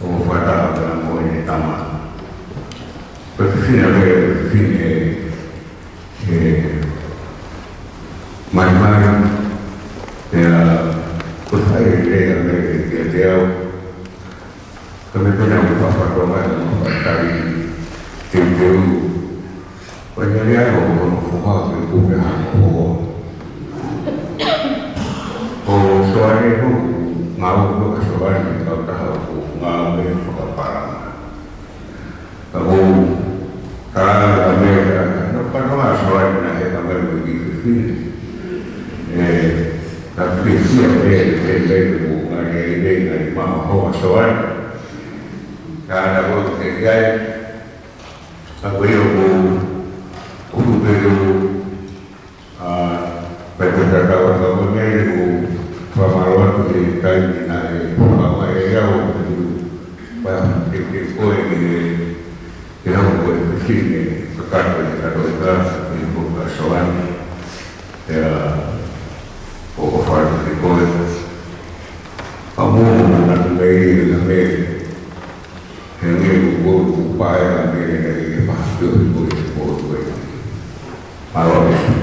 ʻo fakataha pea mo ʻene tama. Ko e fefine lelei, ko e fefine, ē, malimali, pea ko e fai lelei ʻa Mele kiate au. Ka me pena mo fakatonga mo fakatali teuteu. Ko e lelei ʻa hono foha ke kupe ha ʻE hoku ngāue ko ē ʻa Soane, kautaha ʻoku ngāue fakapālangi. Ka ʻoku, ka ka me ka, no, ka no ʻa Soane naʻe ka me mo ki fefine. ʻE, ka fefine ʻe, ʻe, ʻe, ʻe, ʻo ngāue ʻi he ngaahi maʻa ho ʻa Soane. Ka na ko te kai, ka ko ʻio ko, ko tu pe ko, ʻa, pea ko e tatau atu ko e meʻa ʻoku fakamālō atu he taimi naʻe fakamālō ʻe au ʻo te, pea te, te koe ki he, te hau ko e fefine kakato ʻi he katoika, ʻi he ko ka Soane, pea ko ko fatu te koe. Ka mou, mou na tu mei, na mei, he nge ʻoku, ʻoku paea mei he nge ke paha tō ko e ko e ko e. Mālō e.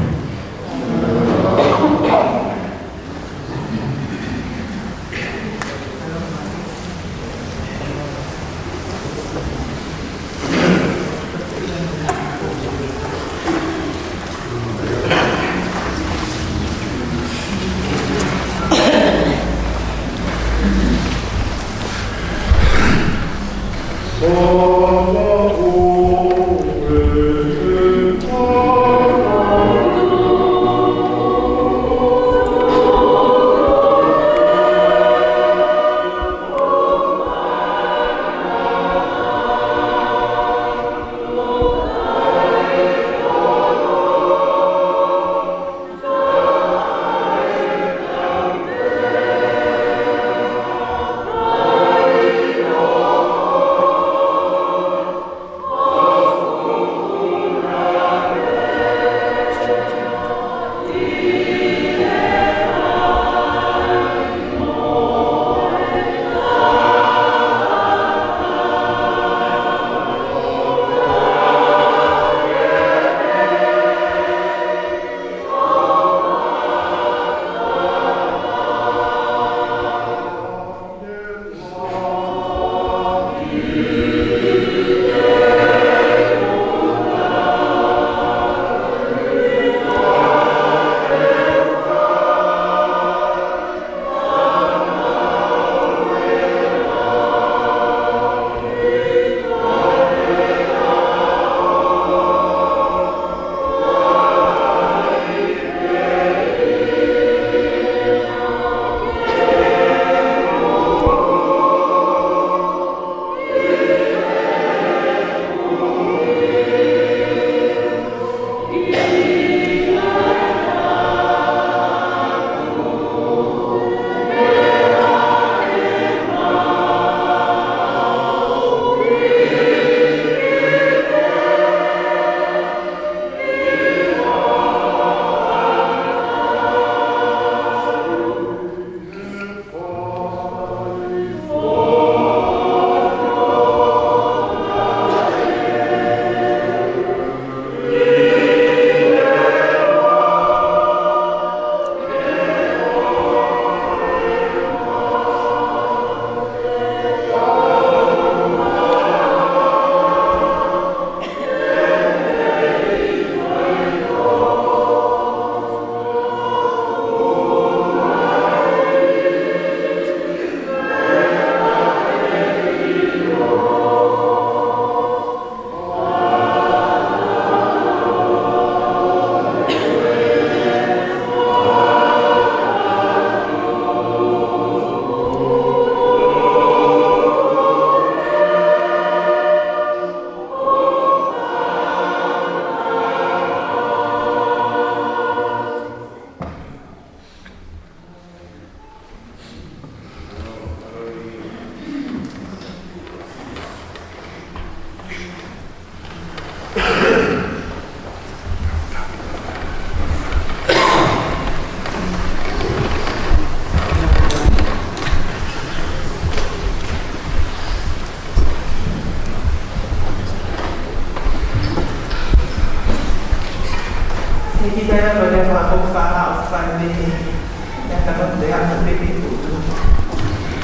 Thank you very much for the fun.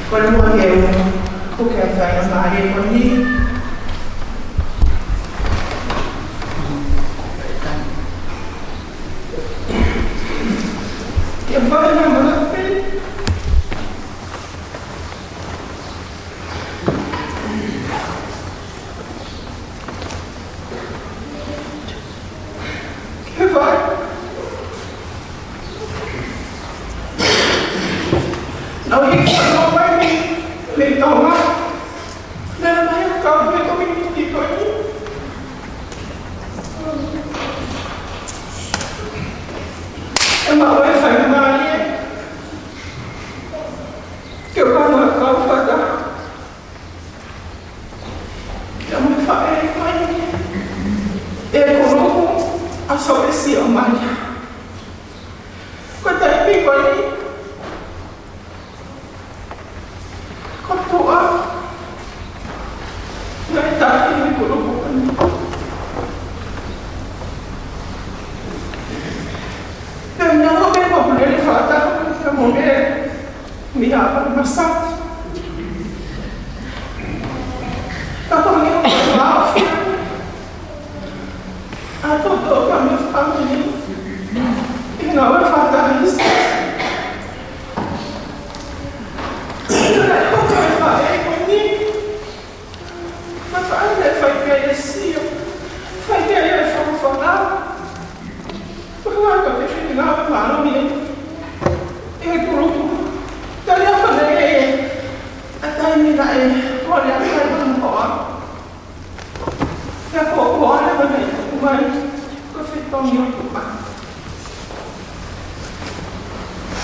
Ko e mua ke u, ko ke fai na mahe ko ni. Ke fai na mahe. He fai. Naʻe hiki ʻo nofo mai mei, mei Tonga. Naʻe mai ʻo kau he community ko eni. ʻE maʻu e faingamālie ke u hanga ʻo kau fakataha pea mo e faʻē ko eni ʻi he kulupu ʻa Sopesi ʻo Malia. Ko e taimi ko eni, ko Tuʻa naʻe taki ʻi he kulupu ko eni. Pea naʻa ku pehē mo Mele fakataha, pea mo Mele mei Haʻapai Masaki. Ka ko e meʻa ko e maʻu fia. ʻA e toto ka me fāmili. ʻI he ngāue fakataha ʻi he siteiti. Naʻe hoko e faʻē ko eni. Naʻe fai pē ia e sio. Fai pē ia e fakafanau. Ko e ngāue ko e fili ngāue mālohi ʻi he kulupu. Tali ʻa e faʻē ʻa e taimi naʻe kole ʻa e fai ʻa e hoa. Pea ko e hoa leva naʻe tuku mai ko e fetongi ʻo Tuʻa.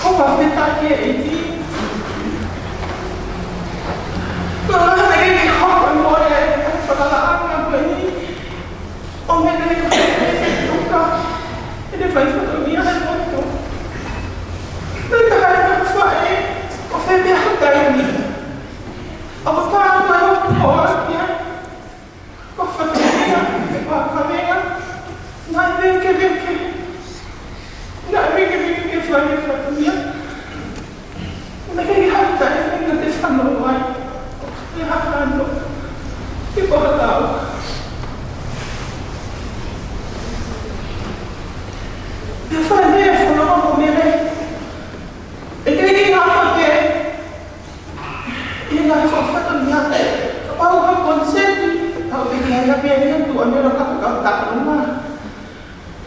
Ko e fakafetaʻi ki he ʻEiki. Ko e ʻuhinga naʻe ʻikai ke hoko e mole ʻa e fakalaʻanga ko eni ʻo Mele ko e tuka ʻene fai fatongia he motu. Naʻe taha e faʻē ʻo fai pē ha taimi. ʻO ka pā ko e hoa ia. Ko e fatongia, ko e kavenga, naʻe vēkeveke. Naʻe vēkeveke ke fai e fatongia. Naʻe ʻikai ha taimi naʻa te fanongo ai. Ke hafano. Ke ko ha lau. Ke fai e fanongo mo Mele. ʻE ʻikai ke ngata pē ʻi he ngaahi fakafatongia, kapau ha konisēti, tau pehē ai pē ia Tuʻa Mele ka ka ka ka.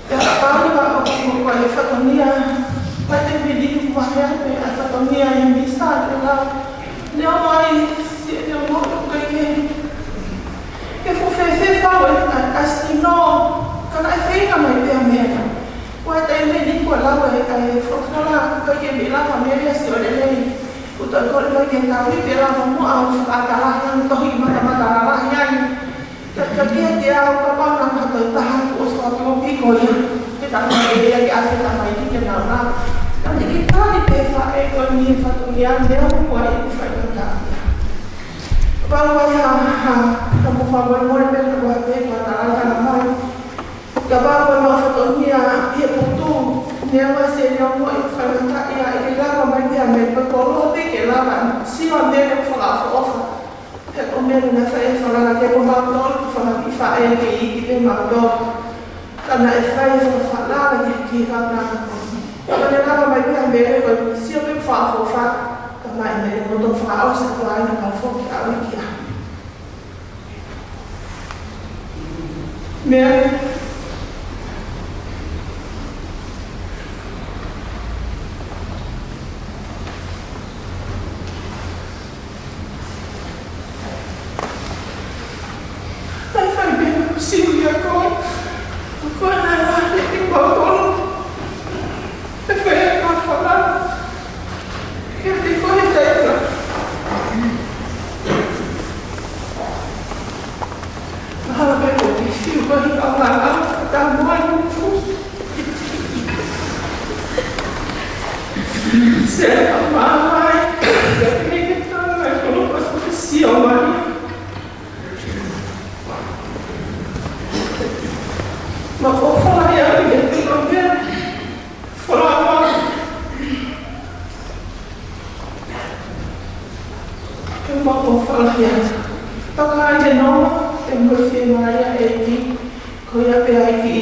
Pea kapau leva ʻoku ʻi ai e fatongia, ʻoku ʻi ai e miniti ʻoku vahe ai pē ʻa e fatongia ʻi he misa ke lau. Neongo ai siʻene ongoʻi ʻoku ʻikai ke, ke fuʻu fēfē fau ʻa e, ʻa e sino, ka naʻe feinga mai pē ʻa Mele. Ko e taimi ni kuo lau e, e folofola, ʻoku ʻikai ke mei lava Mele ʻo sio lelei. ʻOku tau kole mai ke tau ui pē lava mo au fakatalahi ʻa e tohi matamata lalahi ai. Ka, ka kiate au kapau naʻa ma ha taha kuo ʻosi fakatupu piko ia. Ke tau mai ia ke ʻasi tamaiki ke nau lau. Ka te ke tali pē faʻē ko eni he fatongia, meʻa ʻoku ʻi ai e faingataʻa. Kapau ʻoku ʻi ai ha, ha, ka mo fakamolemole pē ka ko ha pē fakatalahi mai. Kapau ko e maʻu fatongia ʻi he potu, neongo siʻene ongoʻi ʻoku faingataʻa ia, ʻe lava mai pē ʻa Mele, ko e koloa pē ke lava, sio ʻa Mele ʻoku fakaʻofoʻofa. He ko Mele naʻe fai e falala kiate kimautolu, ko e fanga kiʻi faʻē ke iiki pē mautolu. Ka naʻe fai e falala ki he kiʻi kaunanga ko eni. Ka ne lava mai pē ʻa Mele ko e sio pē fakaʻofoʻofa, ka mai Mele mo to fakaʻosi ko ai na ka foki ʻa Wikia. Meʻa. Naʻe fai pē ʻeku sio ia ko ē. Ko ē naʻe lahi ʻi he kolo. ʻE fai ʻeku fala. Ke te koe taina. Mahalo pē ko e fiu ko e hika o ngā ngā, ka moa ni. Se ka mahalo ai, ka te ke tau mai ko lo pa ko te sio mai. Ma ko fala ia ke te ko mea. Fala ma. Ke ma ko fala ia. Taka ai te no, te mo fie mai ia e ki. Ko ia pē ai ki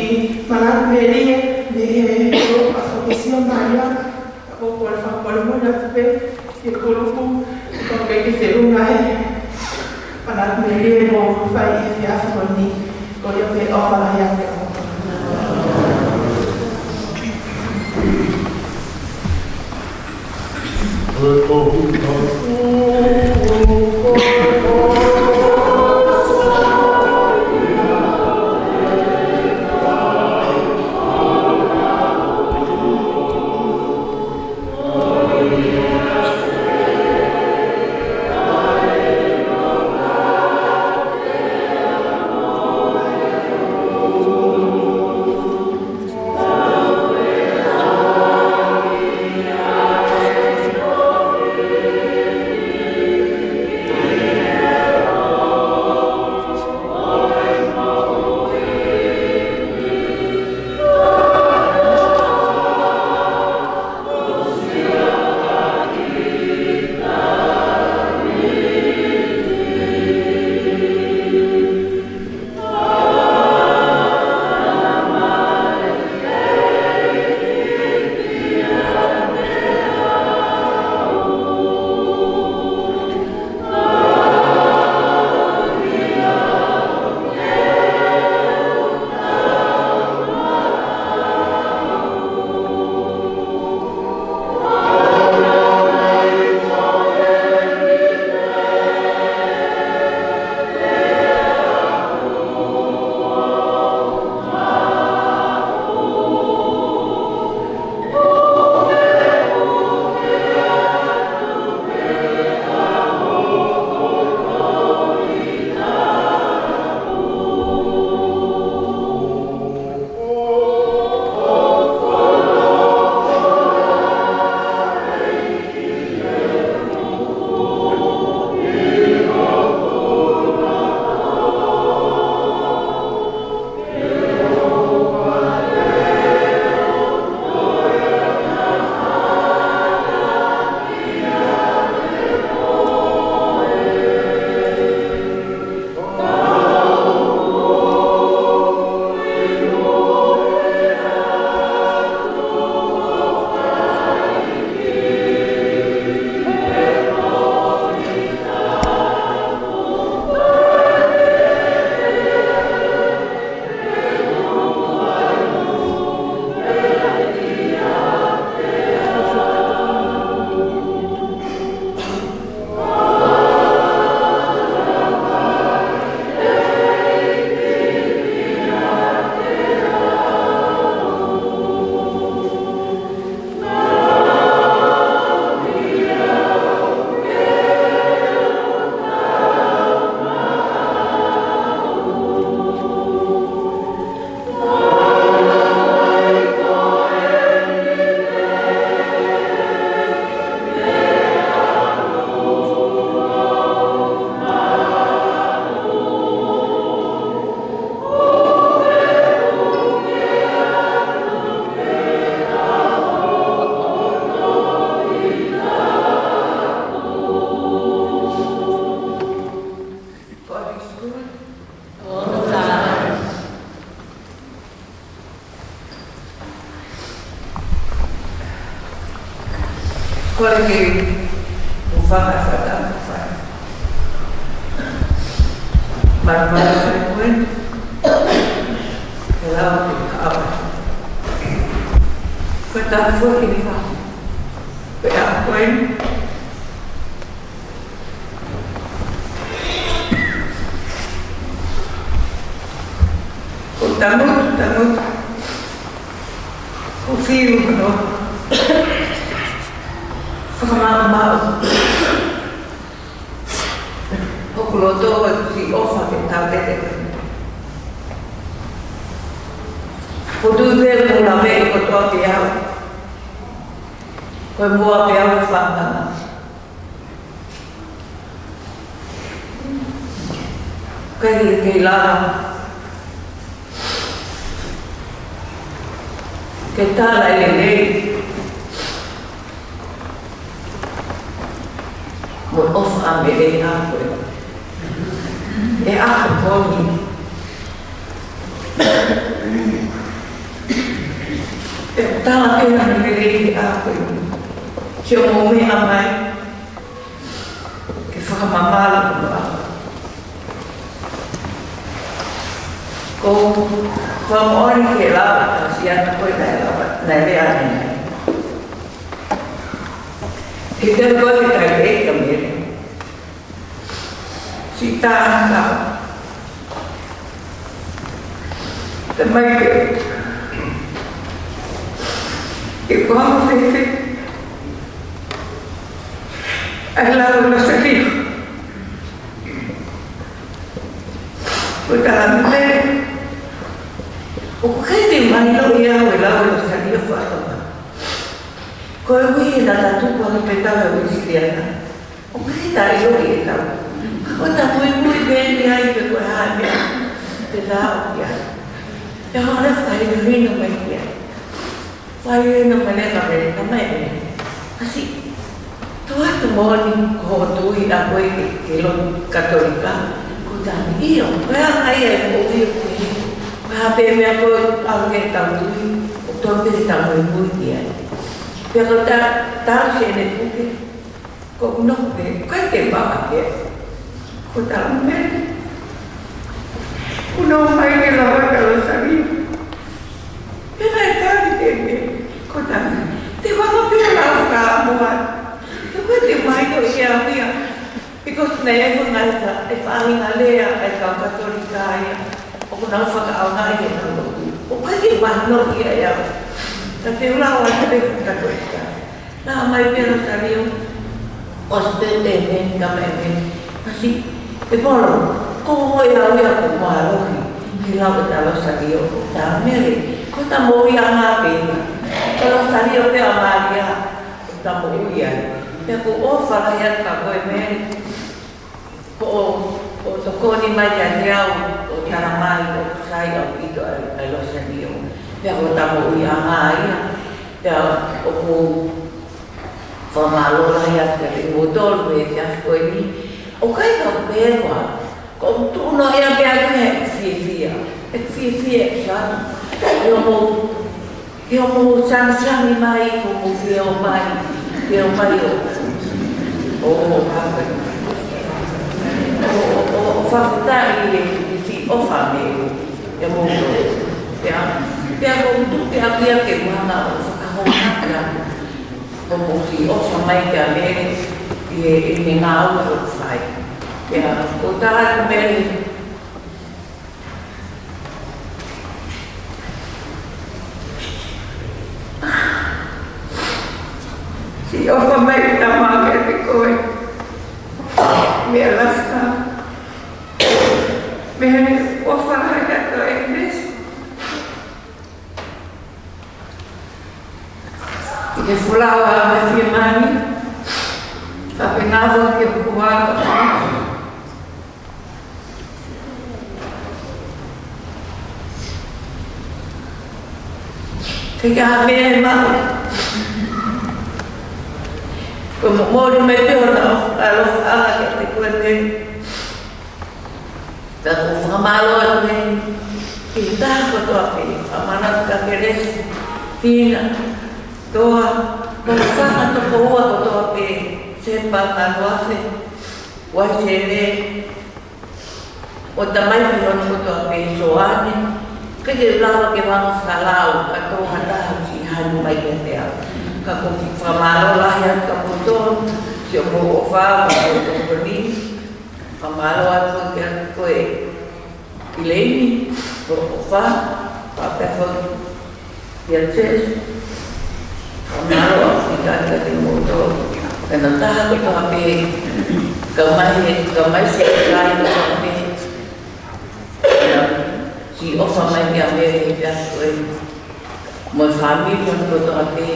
mana melie, me he ko pa ko te sio mai ia. Ka ko ko le fakamolemole atu pē, ke koloku, ko ke ke te runga he. Mana melie mo fai e fia fo ni, ko ia pē o fala ia ke o. Kole ke u fakafata fai. Malu malu fai koe. Ke lau ke haʻapai. Ko e tapu foki ni fa. Ko e ʻaho ko eni. Ko e tangutu, tangutu. Ko e fiu hono fakamaʻumaʻu hoku loto ʻo e siʻi ʻofa ke tau teke. Ko e tui pē ʻoku lave ʻi kotoa pē au. Ko e moa pē au ʻi he fānau. Kei, kei lava ke tala e lelei mo e ʻofa ʻa e meʻa ko ē. ʻE ʻaho ko eni ʻe tala ke na lelei ʻa ko ē. Sio mo meʻa mai. Ke fakamamalu ʻa. Ko, ko e moʻoni ke lava, ʻa e siana ko ē naʻe lava, naʻe lea ai. He taimi ko ē ʻikai ke ʻi ai ha meʻa. Siʻi taʻanga. Talamai ke, ke ko e hā mo fēfē ʻa e lau ʻa Losaliu. Ko e talamai, ʻoku ʻikai ke mahino ia ʻa e lau ʻa Losaliu fakataha. Ko e ui na tatu ko e peta ʻa e ui siliana. ʻOku ʻikai ke ta ʻilo ʻe tautolu. Ka ko e ta muimui pē ni ai pe ko e hā e meʻa te ta ʻoku ʻi ai. Pea hanga ʻo fakahinohino mai ki ai. Fakahinohino mai leva pē, ka mai pē. Kasi, tō atu moʻoni ko hoʻo tui ʻa koe ki he lotu Katolika, ko e talamai ʻio, ko e anga ia ʻo e ui ko ē. Ko e hā pē meʻa ko ē ʻoku ʻalu ki ai ʻetau tui, ʻoku totonu pē ke ta muimui ki ai. Pea ko e ta, tau se ne puke, ko hono pē, ʻikai ke vaka ke. Ko e talamai, kuo nau ō mai ke lava ʻa Losaliu. Pea naʻe tali ʻe Mele, ko e talamai, te u hanga pē ʻo lau ka mo a. Te u ʻikai ke mahino ia ʻaʻau ia. Because naʻe ʻi ai e ngaahi fa-, e faʻahinga lea ʻa e kau Katolika ia ʻoku nau fakaʻaongaʻi heʻenau lotu. ʻOku ʻikai ke mahino ia ʻe au. Ka te u lau atu pē Katolika. Naʻe ʻomai pē ʻa Losaliu, ʻosi pē ʻe Mele, ka mai Mele. Kasi, ʻe Polo, ko e hā ʻaʻau ia ʻoku ou mālohi he lau ʻa Losaliu, ko e talamai, ko e ta moʻui ʻanga pē ia. Ko Losaliu pē ʻa Malia, ko e ta moʻui ai. Pea ʻoku ou ʻofa lahi atu kia koe Mele. Ko hoʻo, hoʻo tokoni mai kiate au, ʻo talamai ʻoku sai ʻaupito ʻa, ʻa Losaliu. Pea ko e ta moʻui ʻanga ia. Pea ʻoku ou fakamālō lahi atu kiate kimoutolu he efiafi ko eni. ʻOku ʻikai ke u pehē ko au, ko u tuʻu noa ia pea ko e fiefia. ʻE fiefia ʻe sa. ʻI hoʻomou Ke mou sangisangi mai, ko mou fie ō mai, fie ō mai ʻo, ʻo, ʻo, ʻo, ʻo, ʻo fakafetaʻi ʻi he, ʻi he siʻi ʻofa mei he, ʻe mou, pea, pea ko u tuʻu pē au ia ke u hanga ʻo fakahoko atu ko mou siʻi ʻofa mai kia Mele ʻi he, ʻi he ngāue ʻoku fai. Pea, ko e tala atu Mele, siʻi ʻofa mai Tamai kiate koe mei Alaska. Mei he ʻofa lahi ʻa e Kalisi. ʻI he folau ʻa e fiemālie, ka pehē foki ki he puha ka fai. Ke ka me ma. Ko e momoli mai pē hono ʻaloʻofa kiate koe pē. Ka ʻoku ou fakamālō atu heni ki he taha kotoa pē, fakamālō atu kia Kelesi, Tina, Toa, mo e fanga tokoua kotoa pē, Sepa, Ngāluafe, Uaisele, mo e tamai pihoni kotoa pē, Soane, ke ke lava ke vanga fakalao, ka tō ha taha ʻoku siʻi hanu mai kiate au. Ka ʻoku ou fakamālō lahi atu kia kimoutolu, siʻomou ʻofa, mo hoʻomou tokoni, fakamālō atu kia koe, ʻIleini, ko e ʻofa, pea pehē foki kia Tesi, fakamālō atu kiate kimoutolu. Pea ko e taha kotoa pē, kau mai he, kau mai siʻi kakai kotoa pē, siʻi ʻofa mai kia Mele he efiafi ko eni. Mo e fāmili kotoa pē,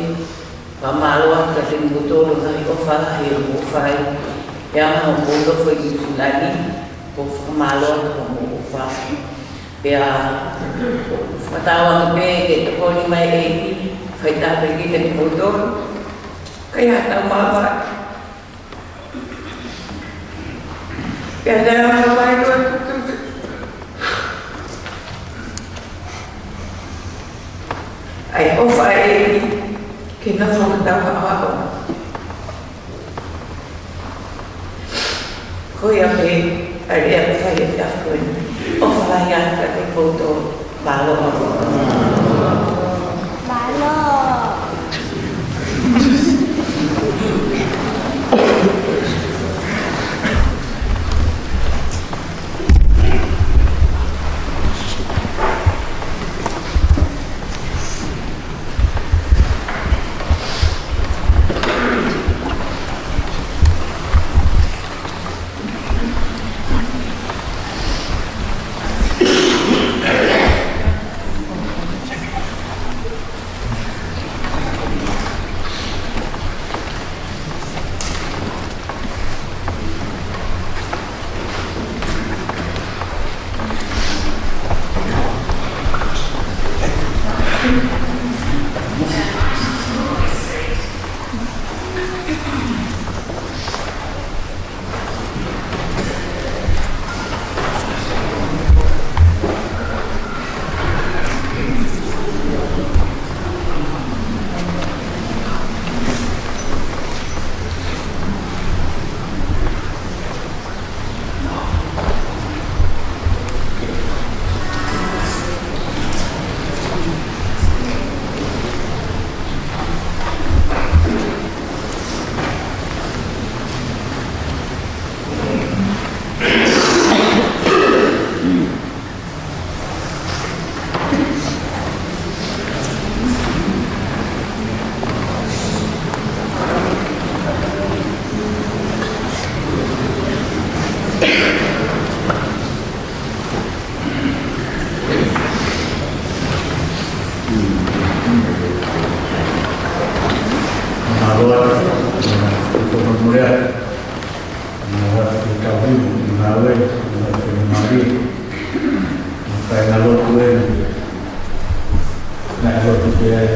fakamālō atu kiate kimoutolu he ngaahi ʻofa lahi ʻoku mou fai. Pea mo hoʻomou nofo ʻi Nuʻusila ni, ʻoku ou fakamālō atu hoʻomou ʻofa. Pea, fakatauange pē ke tokoni mai e ʻEiki, fai tāpuekina kimoutolu. Kae ʻatā māmā. Pea te anga mai loa tutu. ʻA e ʻofa ʻa e ʻEiki ke nofo ʻi hotau haʻohaʻo. Ko ia pē, ʻa e lea ʻoku fai he efiafi ko eni. ʻOfa lahi atu kiate kimoutolu. Mālō. Mālō.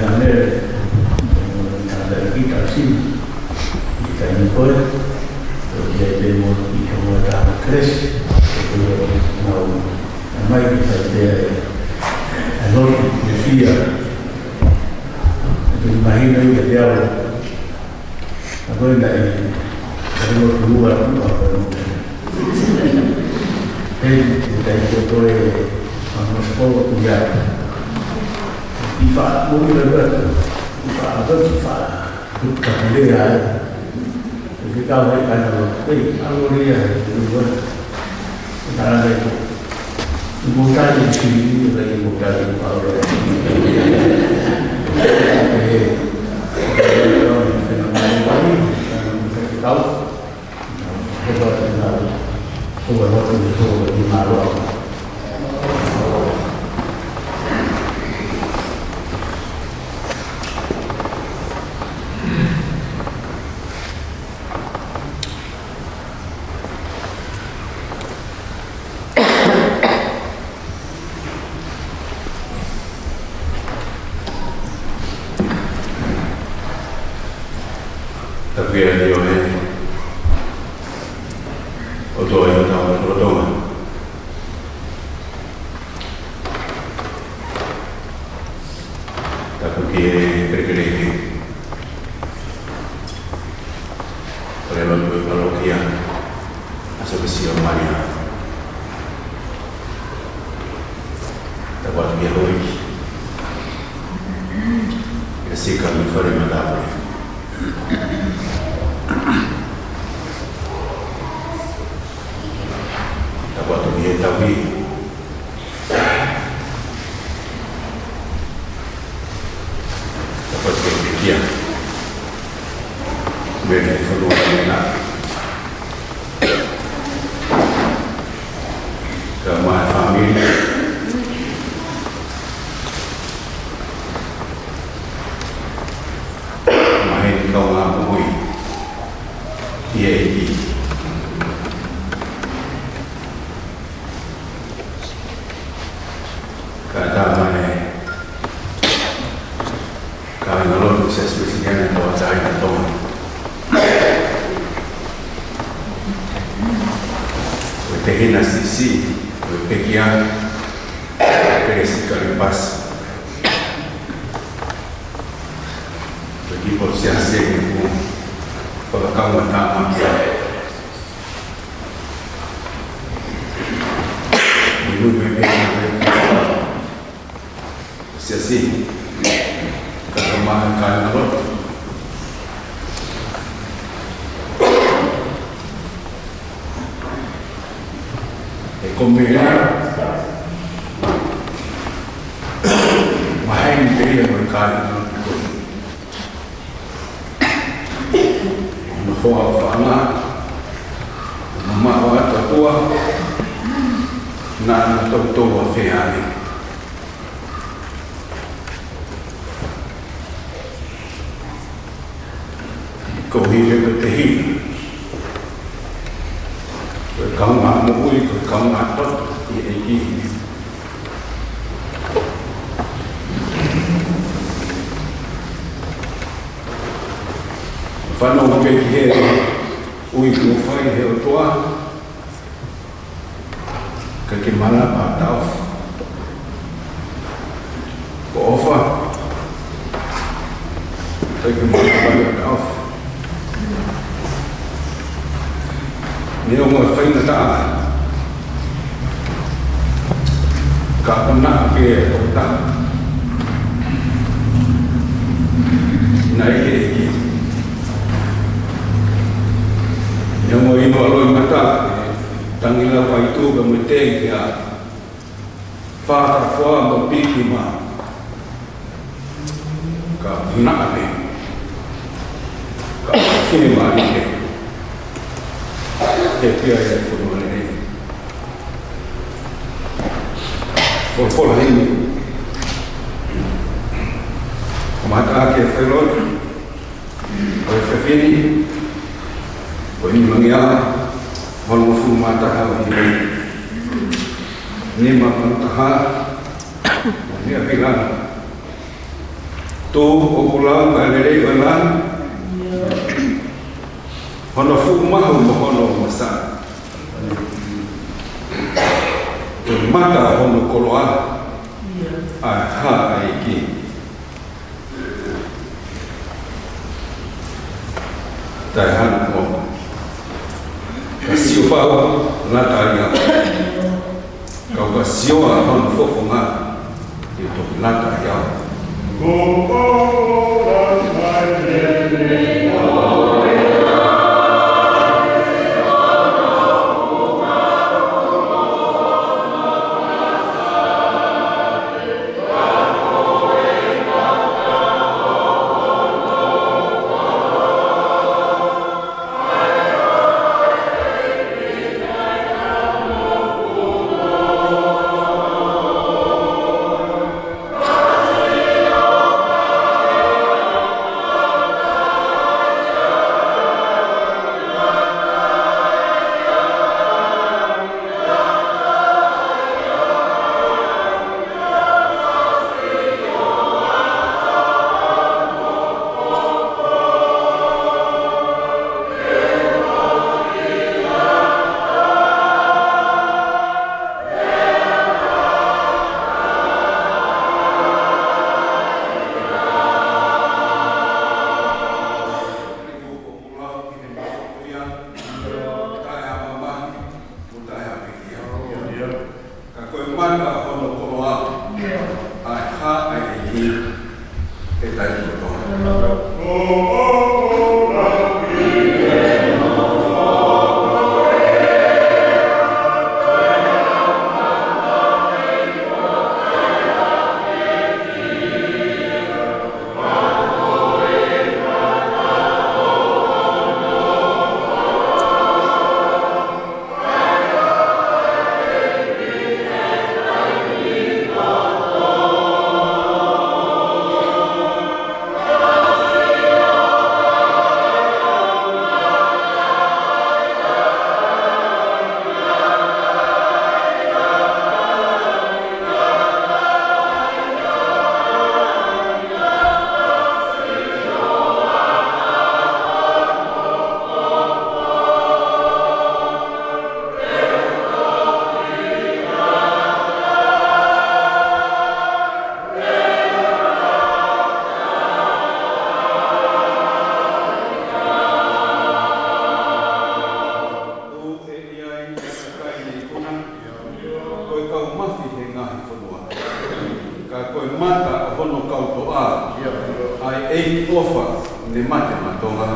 Mele, mo e tangataʻeiki Talasini, ʻi he taimi ko ē, ʻo ia pē mo e kiʻi kaungā Kelesi, ʻo ia naʻa nau ʻomai ke fai pē ʻa e lotu, ʻa e fia, ʻa e mahino ia ke au. ʻA ko ē naʻe, naʻe lotu ua, ua ko ē. Hei, ʻe tai ko ko e, ʻa Mosiko ko ia. ʻI fa, mo ia ua, ʻi fa, ʻa ko ʻi fa, ʻi ka pule ai. ʻE ke kau hei kai na lotu, hei, ʻa ko ia, ʻe ua. Nā, nā, Tapu ia ʻi ʻOtua, ʻOtua ʻi hotau lotolotonga. Tapu ki he kelekele ʻi he Fale Lotu ʻo e Palokia ʻa Sopesi ʻo Malia. Tapu atu ki he houʻeiki, ʻa Sika mo Fale Matāpule. Tapu atu ki he tauhi. Tapu atu ki he pekia. Mele fonu ana. Ka mai fāmili. Maheni kaungā moʻui. ʻI he ʻEiki. Ka tā mai kāinga lotu Siasi Uēsiliana Tauʻatāina ʻo Tonga. Ko e tehina siʻisiʻi, ko e pekia, Kelesi Kalipasi. Ko e kiʻi potu siasi ʻoku fakakaungātāmaki. Inu me me me. Siasi. Ka ka mai kāinga lotu. ʻE ko mea, maheni pē ia mo e kāinga lotu ko ē. Hono hoa ʻo fānau, hono mamaʻo ʻa e ʻOtua, naʻa na toutou ʻa fē ai. Ko e hili ko e tehina. Ko e kaungā moʻui, ko e kaungā toto ʻi he ʻEiki. Fanongo pē ki he ui kuo fai ʻe he ʻOtua. Ka ke malava taʻofi. Ko ʻofa. Ka ke malava taʻofi. Neongo e faingataʻa. Ka ʻoku na ke ota. Naʻe ʻEiki. Neongo ʻi loʻi mata. Tangi lava ʻi tuʻa mo e tei kia. Fakafoa mo piki ma. Ka naʻa pe. Ka fine ma ni pe. Ke pia e fono lelei. Folofola heni. Mata ke fai lotu. Ko e fefine, ko e nimangeau valungofulu mā taha ʻo e nima. Nima mā taha, ʻo e nima pilana. Tuʻu ʻoku lau ʻa e lelei ʻo e langi, hono fuʻu mahu mo hono umasaʻi. Ko e mata hono koloa ʻa e hā ʻa e ʻEiki. Taʻehānau mo. Ka sio pau, lata ai au. Kau ka sio ʻa hono fofonga, ʻe toki lata ai au. Ka ko e mata hono koloa ʻa e hā ʻa e ʻEiki, ʻe taʻetotongi. Ko e kau mafi he ngaahi fonua. Ka ko e mata ʻo hono kau toʻa ʻa e ʻEiki ʻofa ne mate maʻa Tonga.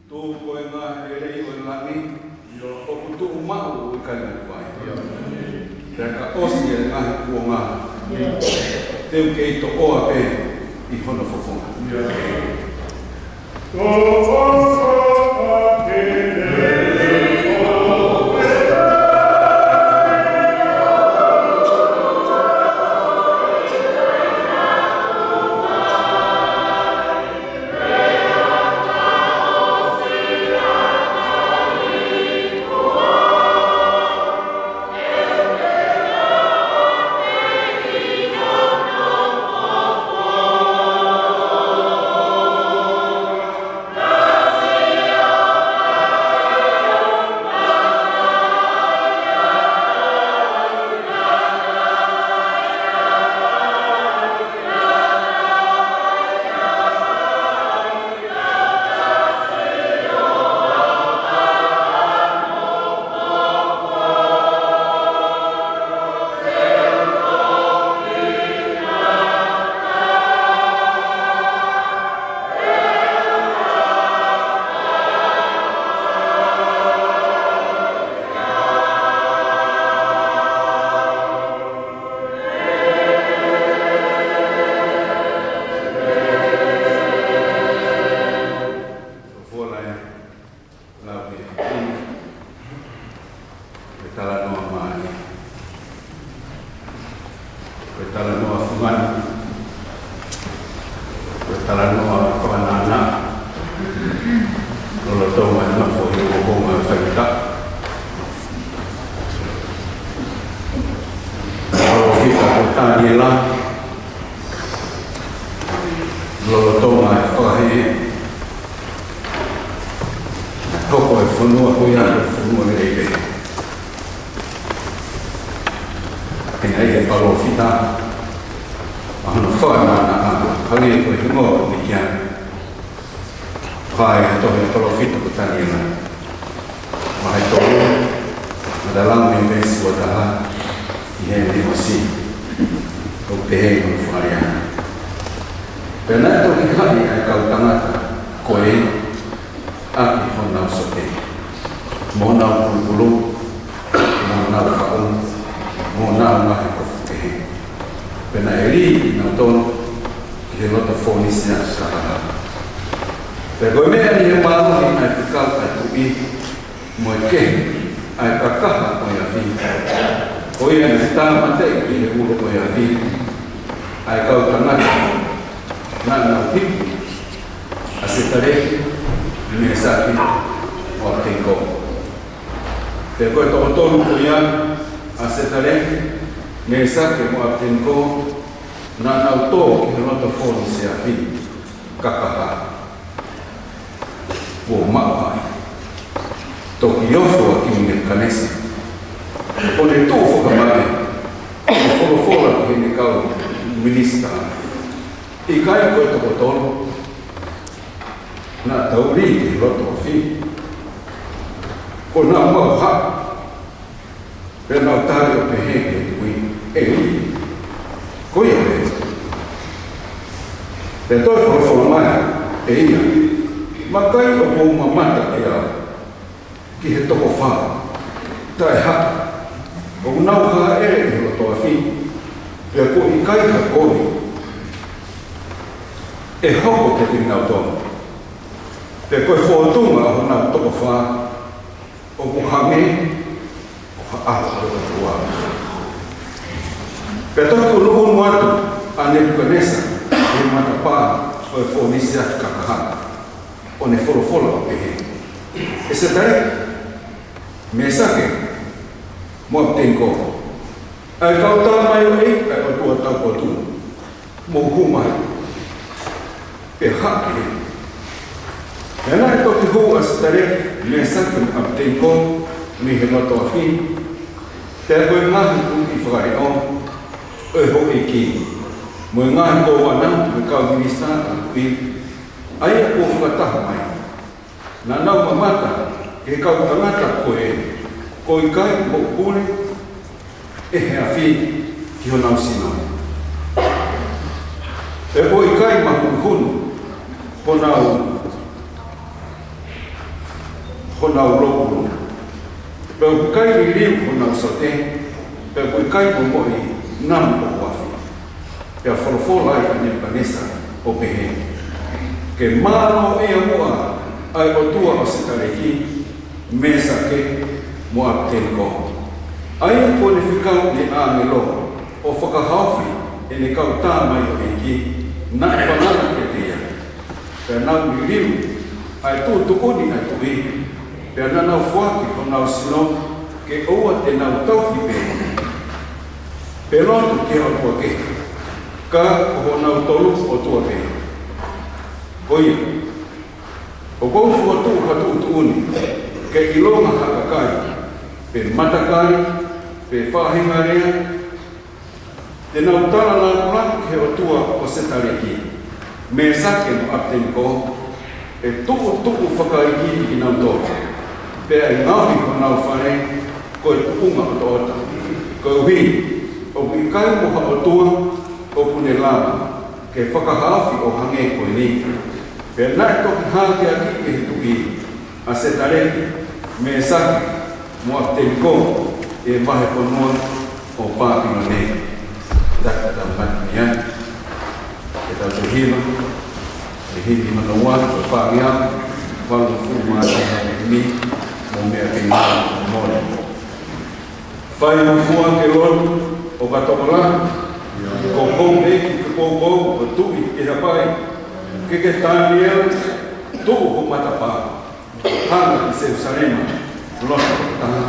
Tuʻu ko e ngaahi lelei ʻo e langi, ʻoku tuʻu maʻu ʻo ʻikai ngata ai. Pea ka ʻosi e ngaahi kuonga, te u kei toʻoa pē ʻi hono fofonga. Talanoa fungani, ko e talanoa fakanānā, lolotonga e nofo ʻi he houngaʻi ʻo e faingataʻa. Palōfita ko Taniela, lolotonga e fakaheeʻi, hoko e fonua ko ia ko e fonua lelei pē. Pea ʻi he palōfita, ʻa hono fakanānā, hangē ko e hingoa ko Mikiana. Fai ha tohi palōfita ko Taniela. Vahe tolu, ʻa e lau mei he veesi ua taha, ʻi heʻene ʻosi. ʻOku pehē hono fakalea. Pea naʻe toki haʻi ʻa e kau tangata ko ē, ʻaki honau sote, mo honau pulupulu, mo honau faʻu, mo honau ngaahi kofu kehe. Pea naʻe lī kinautolu ki he loto Fonisia kakaha. Pea ko e meʻa ni he mālohi ʻa e fekau ʻa e tuʻi mo e kehe ʻa e kakaha ʻo e afi, ko ia naʻe tāmateʻi ʻi he ulo ʻo e afi, ʻa e kau tangata naʻa nau hiki, ʻa Setaleki, Mēsake, mo ʻApeteniko. Pea ko e toko tolu ko ia, ʻa Setaleki, Mēsake mo ʻApeteniko, naʻa nau tō ki he loto Fonisia afi kakaha. Kuo maʻu ai. Toki ofo ʻa Kingi Nepukanesa, ʻo ne tuʻu fakamate, ʻo ne folofola ki heʻene kau minisitā. ʻIkai ko e toko tolu naʻa tau lī ki he loto afi? Kuo nau maʻu ha? Pea nau tali ʻo pehē ki he tuʻi, ʻEiki, ko ia pē. Pea toe folofola mai ʻe ia, Vakai, ʻoku ou mamata ʻe au ki he toko fā, taʻehāʻele, ʻoku nau hāʻele ʻi he loto afi, pea kuo ʻikai ha kovi ʻe hoko kiate kinautolu. Pea ko e fōtunga ʻo honau toko fā, ʻoku hangē ko ha ʻaho ʻo e ʻOtua. Pea toki ʻunuʻunu atu ʻa Nepukanesa ʻi he matapā ʻo e Fonisia kakaha, ʻo ne folofola ʻo pehē, ʻE Setaleki, Mēsake, mo ʻApeteniko, ʻa e kau tamaioʻeiki ʻa e ʻOtua taupotu, mou hū mai, pea haʻu ki heni. Pea naʻe toki hū ʻa Setaleki, Mēsake mo ʻApeteniko mei he loto afi, pea ko e ngaahi tuʻi fakaleʻo ʻo e houʻeiki, mo e ngaahi kōvana mo e kau minisitā ʻa e tuʻi, ʻa ia kuo fakataha mai. Naʻa nau mamata ki he kau tangata ko ē, kuo ʻikai moʻui pule ʻe he afi ki honau sino, pea kuo ʻikai mahunuhunu honau, honau loupulu, pea kuo ʻikai liliu honau sote, pea kuo ʻikai momoʻi namu ʻoku afi. Pea folofola ai ʻa Nepukanesa ʻo pehē, Ke mālōʻia muʻa ʻa e ʻOtua ʻo Setaleki, Mēsake, mo ʻApeteniko, ʻa ia kuo ne fekau ʻene ʻāngelo ʻo fakahaofi ʻene kau tamaioʻeiki naʻe falala kiate ia. Pea nau liliu ʻa e tuʻutuʻuni ʻa e tuʻi, pea naʻa nau foaki honau sino ke ʻoua te nau tauhi pē, pe lotu ki ha ʻotua kehe, ka ko honau tolu ʻotua pē. Ko ia, ʻoku ou fokotuʻu ha tuʻutuʻuni ke ʻilonga ha kakai, pe matakali, pe faʻahinga lea, te nau tala lāpulāpu ki he ʻOtua ʻo Setaleki, Mēsake mo ʻApeteniko, ʻe tuʻutuʻu fakaikiiki kinautolu, pea ʻe ngaohi honau fale ko e tuʻunga ʻotaʻota, koeʻuhi ʻoku ʻikai mo ha ʻotua ʻoku ne lava ke fakahaofi ʻo hangē ko eni. Pea naʻe toki hākeakiʻi ʻe he tuʻi ʻa Setaleki, Mēsake, mo ʻApeteniko ʻi he vahefonua ʻo Pāpilone. Tata tau mati mei ai. Ke tau toe hiva, ʻi he himi hono ua, ko e fāngeau, valungofulu mā taha ʻo e himi, mou meʻa ke mou mole. Fai mo fua ke lon, ʻo ka tokolahi, Ko koe ʻEiki ke poupou, ko Tuʻi ke hapai. Ke ke Taniela, tuʻu ho matapā. Hanga ki Selūsalema, loto taha.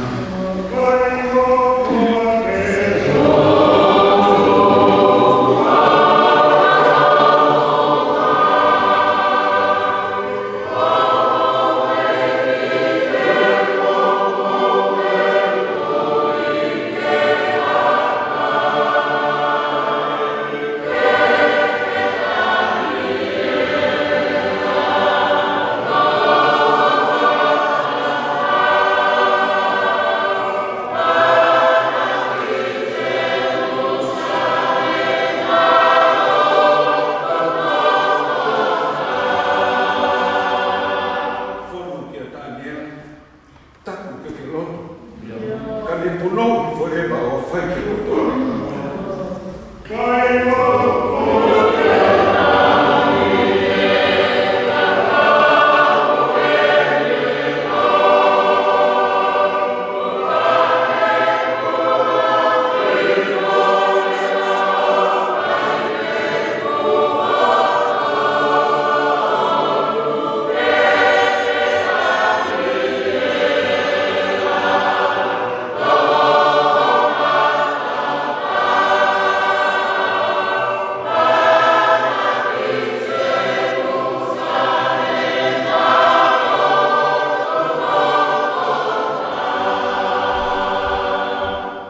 Fonu kia Taniela, tapu ke ke lotu. Ka ne punou forever ʻo fai ki loto. Ko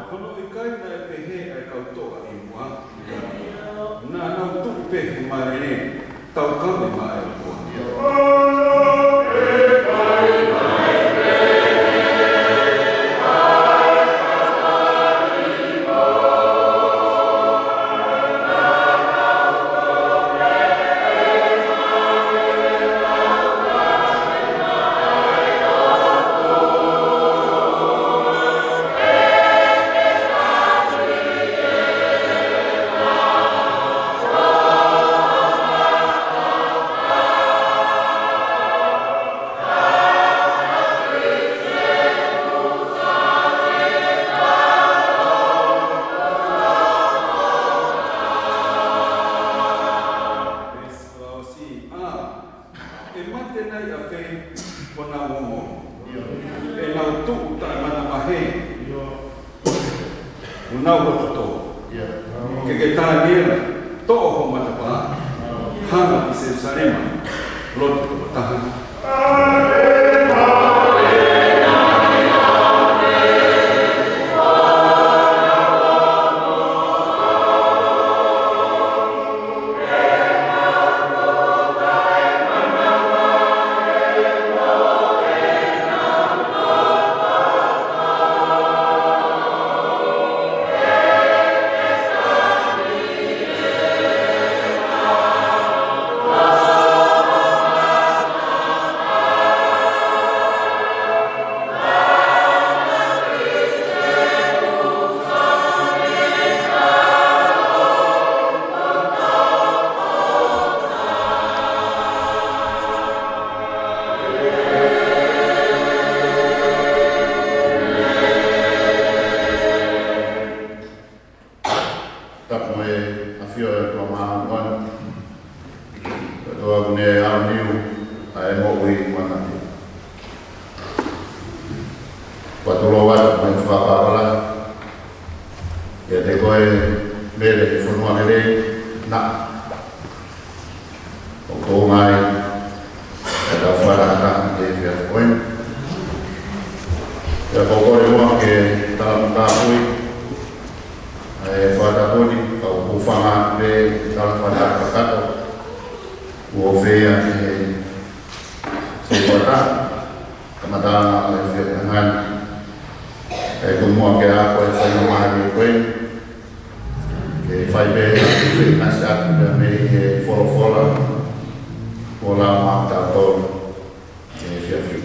hono ʻikai naʻe pehē ʻa e kau toʻa ʻi muʻa. Naʻa nau tuʻu pē he mālele, taukaveʻi mai ʻa e ʻOtua. ʻE mate nai ʻa fē ʻo nau ongo? ʻE nau tuʻu taʻemanavahē ʻo nau loto tō. Ke ke Taniela, toʻo ho matapā, hanga ki Selūsalema, lotu tokotaha. Tapu mo e ʻafio ʻa e ʻOtua Māʻoniʻoni. ʻOtua ʻoku ne ʻaoniu ʻa e moʻui ʻi muʻa naʻe. Kuo tuʻu atu mai fakapaola. ʻIate koe Mele he fonua lelei na. ʻOku ʻomai ʻa e tau fakataha ki he efiafi ko eni. ʻIo, ko e kole muʻa ke tala muʻa kāpui ʻa e fakatapu ni, ka ʻoku ou fanga pē tala fakatapu kakato. ʻOku ou feia ki he sētuata, kamataʻanga ʻo e efiafi ko eni. ʻE tuku muʻa ke ako e faingamālie ko eni. Ke fai pē, ke ngasi atu pē mei he folofola, ʻo lau maʻatautolu he efiafi.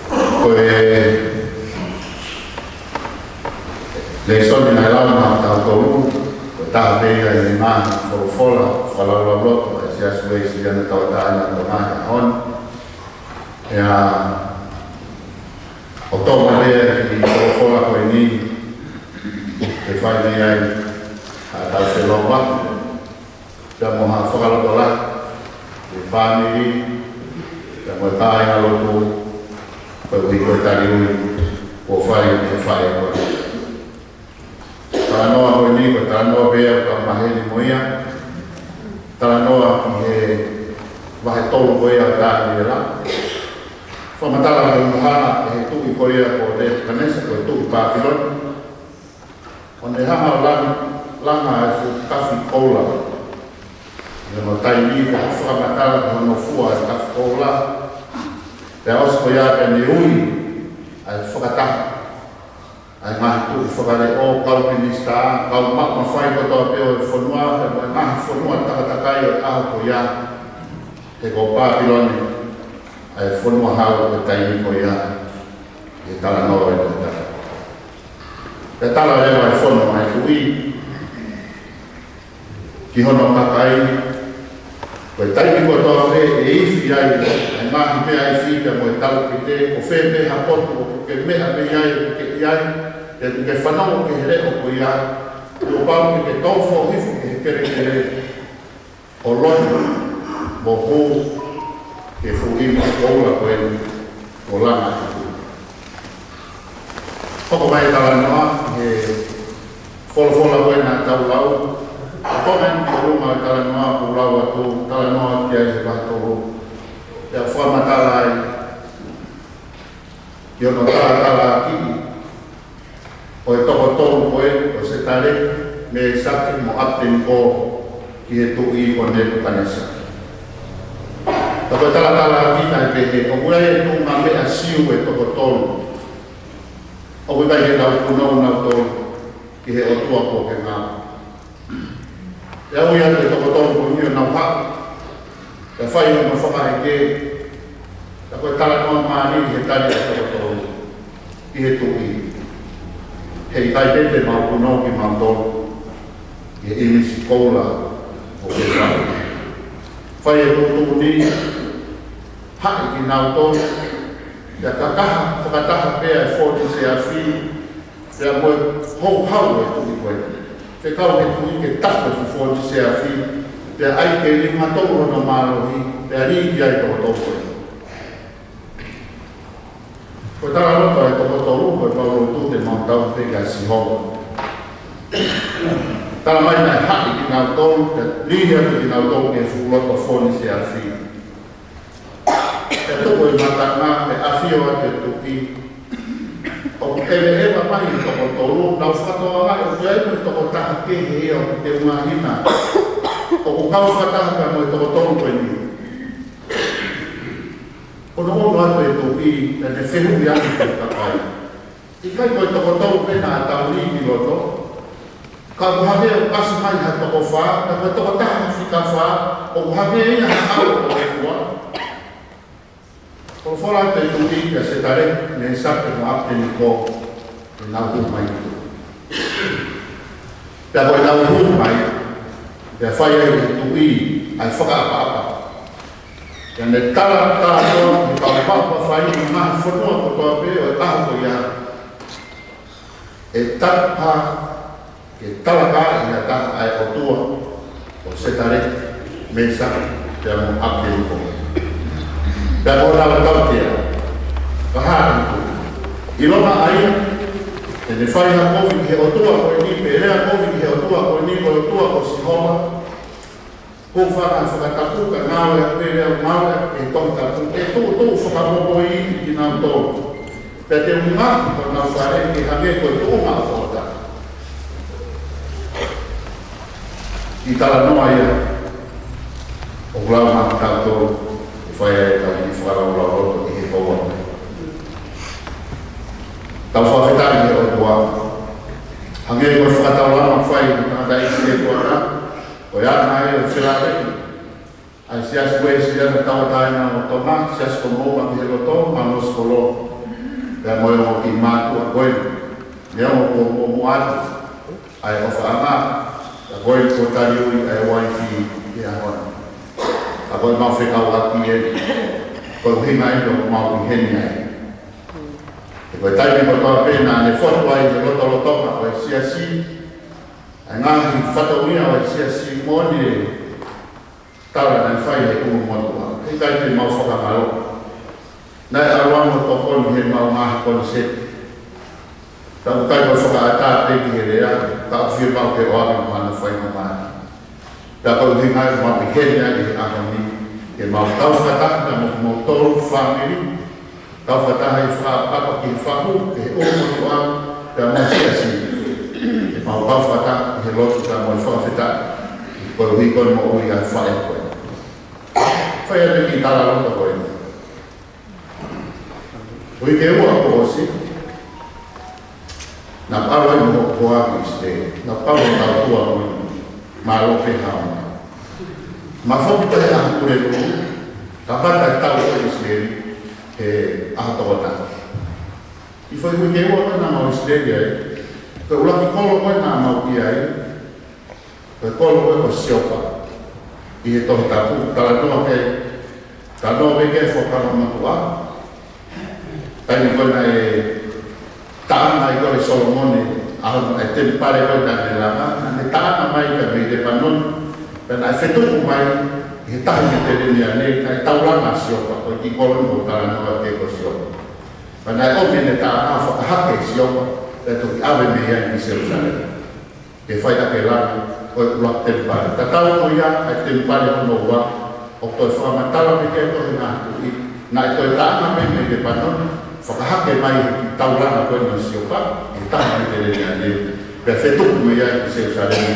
Ko e lēsoni naʻe lau maʻatautolu, ko e taha pē ia ʻi he ngaahi folofola fakalaulauloto ʻa e Siasi Uēsiliana Tauʻatāina ʻo Tonga he ʻaho ni. ʻIo, ʻoku tau mate ki he folofola ko eni, Fai mei ai haʻatau feʻiloaki pea mo ha fakalotolahi ki he fāmili pea mo e kāingalotu, koeʻuhi ko e tali ui kuo fai ʻe he faʻē ko eni. Talanoa ko eni ko e talanoa pē ʻoku tau maheni mo ia. Talanoa ki he vahe tolu ko ia ʻo Taniela. Fakamatala ki hono hanga ʻe he tuʻi ko ia ko Nepukanesa, ko e tuʻi Pāpilone, ʻo ne hanga ʻo langa, langa e fuʻu tafi koula. ʻI hono taimi ko ia, fakamatala ki hono fua e tafi koula. Pea ʻosi ko ia pea ne ui ʻa e fakataha ʻa e ngaahi tuʻi fakaleʻo, kau minisitā, kau maʻu mafai kotoa pē ʻo e fonua, pea mo e ngaahi fonua takatakai ʻo e ʻaho ko ia. He ko Pāpilone ʻa e fonua hau ʻo e taimi ko ia, ʻi he talanoa ʻo e tohi Taniela. Pea tala leva ʻe he fono ʻa e tuʻi ki hono kakai, ko e taimi kotoa pē ʻe ifi ai ʻa e ngaahi meʻa ifi pea mo e taukete, ko fē pē ha potu ʻoku ke meʻa mei ai, ʻoku ke ʻi ai, pea ʻoku ke fanongo ki he leʻo ko ia, kuo pau ke ke tō foʻi hifo ki he kelekele ʻo loni mo hū ki he fuʻu inu koula ko eni kuo langa ʻe he tuʻi. Hoko mai e talanoa he folofola ko ē naʻa tau lau. ʻA e konga eni ki ʻolunga e talanoa kuo lau atu, talanoa ki ai he vahe tolu. Pea fakamatala ai ki hono talatalaʻaki ʻo e toko tolu ko ē, ko Setaleki, Mēsake mo ʻApeteniko, ki he tuʻi ko Nepukanesa. Ka ko e talatalaʻaki naʻe pehē, ʻoku ʻi ai e tuʻunga meʻa Siu ʻe toko tolu ʻoku ʻikai ke nau punou nautolu ki he ʻotua kuo ke ngāue. Pea ui atu e toko tolu ko eni ʻo nau haʻu, pea fai hono fakaʻeke. Ka ko e talanoa mālie he tali ʻa e toko tolu ki he tuʻi: He ʻikai pē te mau punou kimautolu ki he ʻīmisi koula ʻoku ke fai. Fai e tuʻutuʻuni, haʻi kinautolu, pea kakaha fakataha pē ʻa e fōnise afi pea mo e houhau ʻo e tuʻi ko ē. Fekau ki he tuʻi ke taku e fuʻu fōnise afi, pea ʻai ke liunga tolu hono mālohi, pea lī ki ai e toko tolu ko ē. Ko e talaloto ʻa e toko tolu ko e pau lotu te mau tauhi pē kia Sihova. Tala mai naʻe haʻi kinautolu, pea lī atu kinautolu ki he fuʻu loto fōnise afi. Pea tuku e matangi, pea ʻafio atu e tuʻi. ʻOku ʻeveʻeva mai e toko tolu, nau fakatokangaʻi ʻoku ʻi ai mo e tokotaha kehe ia ʻoku teunga hina, ʻoku kau fakataha pea mo e toko tolu ko eni. Ko hono ʻunu atu e tuʻi, pea ne fehuʻi atu ki he kakai: ʻIkai ko e toko tolu pē naʻa tau lī ki loto? Ka ʻoku hangē ʻoku ʻasi mai ha toko fā, ka ko e tokotaha fika fā, ʻoku hangē ia ha ʻao ʻo e ʻOtua. Folofola atu e tuʻi kia Setaleki, Mēsake mo ʻApeteniko, ke nau hū mai. Pea ko ʻenau hū mai, pea fai ai ʻe he tuʻi ʻa e fakaʻapaʻapa. Pea ne tala, tala atu ki he kau maʻu mafai ʻi he ngaahi fonua kotoa pē ʻo e ʻaho ko ia, ʻe tapu ha ke talakaaʻi ha taha ʻa e ʻOtua ʻo Setaleki, Mēsake pea mo ʻApeteniko? Pea ko honau tautea, ka hā ʻi tuʻi, ʻilonga ʻa ia te ne fai ha kovi ki he ʻOtua ko eni, pe lea kovi ki he ʻOtua ko eni, ko e ʻOtua ko Sihova, hūfanga he fakatapu, kae ngāueʻaki pē lea ʻoku ngāueʻaki ʻe he Tohi Tapu, ʻe tuʻutuʻu fakamomoʻi kinautolu, pea te u ngaohi honau fale ke hangē ko e tuʻunga ʻo e tokotaha. ʻI he talanoa ia ʻoku lau maʻatautolu, ʻe fai ai ʻetau kiʻi fakalaulauloto ʻi he houa. Tau fakafetaʻi ki he ʻOtua. Hangē ko e fakataulama fai ʻe he tangataʻeiki ʻi he tuʻa, ko e ʻana ia ʻo e felāveʻi ʻa e Siasi Uēsiliana Tauʻatāina ʻo Tonga, Siasi ko Moʻunga ki he Loto, Manosikolo, pea mo e ongo kiʻi mātuʻa ko ē, neongo kuo muʻomuʻa atu ʻa e ʻofaʻanga, ka ko ē kuo tali ui ʻa e uaifi he ʻaho ni. Ka ko ʻemau fekauʻaki eni, ko e ʻuhinga ia ʻoku mau ʻi heni ai. He ko e taimi kotoa pē naʻa ne fotu ai he lotolotonga ʻo e Siasi, ʻa e ngaahi fatongia ʻo e siasi mo ʻene tala naʻe fai he ʻulumotuʻa. He ʻikai te mau fakangaloʻi. Naʻe ʻalu ange ʻo tokoni heʻemau ngaahi koniseti. Ka ʻoku ʻikai ko e fakaʻatā pē ki he lea, ka ʻoku fiemaʻu ke ʻoange mo hano fai mo mai. Pea ko e ʻuhinga ia ʻoku mau ʻi heni ai he ʻaho ni, ke mau kau fakataha mo kimoutolu fāmili, kau fakataha ʻi he fakaʻapaʻapa ki he fahu, ki he ʻulumotuʻa, pea mo e siasi. Ke mau kau fakataha ki he lotu pea mo e fakafetaʻi, koeʻuhi ko e moʻui ʻa e faʻē ko ē. Fai atu e kiʻi talaloto ko eni. Uike ua kuo ʻosi, naʻá ku ʻalu ai mo hoku hoa ki ʻIsileli. Naʻá ku ʻalu ʻo tautua mo ia, mālō pē haʻo mai. Ma foki pē he ʻaho Pulelulu, kamata e tau ʻo ʻIsileli he ʻaho Tokonaki. ʻI he foʻi uike ua ko ē naʻa mau ʻi ʻIsileli ai, ko e ʻuluaki kolo ko ē naʻa mau ʻi ai, ko e kolo ko ē ko Siopa. ʻI he Tohi Tapu, talanoa ki ai, talanoa mai ki ai e Fuakava Motuʻa. Taimi ko ē naʻe taʻanga ai ko ē ʻe Solomone ʻa hono, ʻa e temipale ko ē naʻá ne langa, naʻá ne taʻanga mai ki ai mei Lepanoni, pea naʻe fetuku mai ʻi he tahi Mediteleniane, naʻe taulanga ʻa Siopa, ko e kiʻi kolo eni ʻoku talanoa ki ai ko Siopa. Pea naʻe ʻomi ʻene taʻanga ʻo fakahake ʻe Siopa, pea toki ʻave mei ai ki Selūsalema. Ke fai ʻaki e langa ʻo e ʻuluaki temipale. Tatau mo ia, ʻa e temipale hono ua, ʻoku toe fakamatala mai ki ai e tohi Ngaahi Tuʻi, naʻe toe taʻanga mai mei Lepanoni, fakahake mai he kiʻi taulanga ko eni ʻo Siopa, he tahi Mediteleniane, pea fetuku mai ai ki Selūsalema,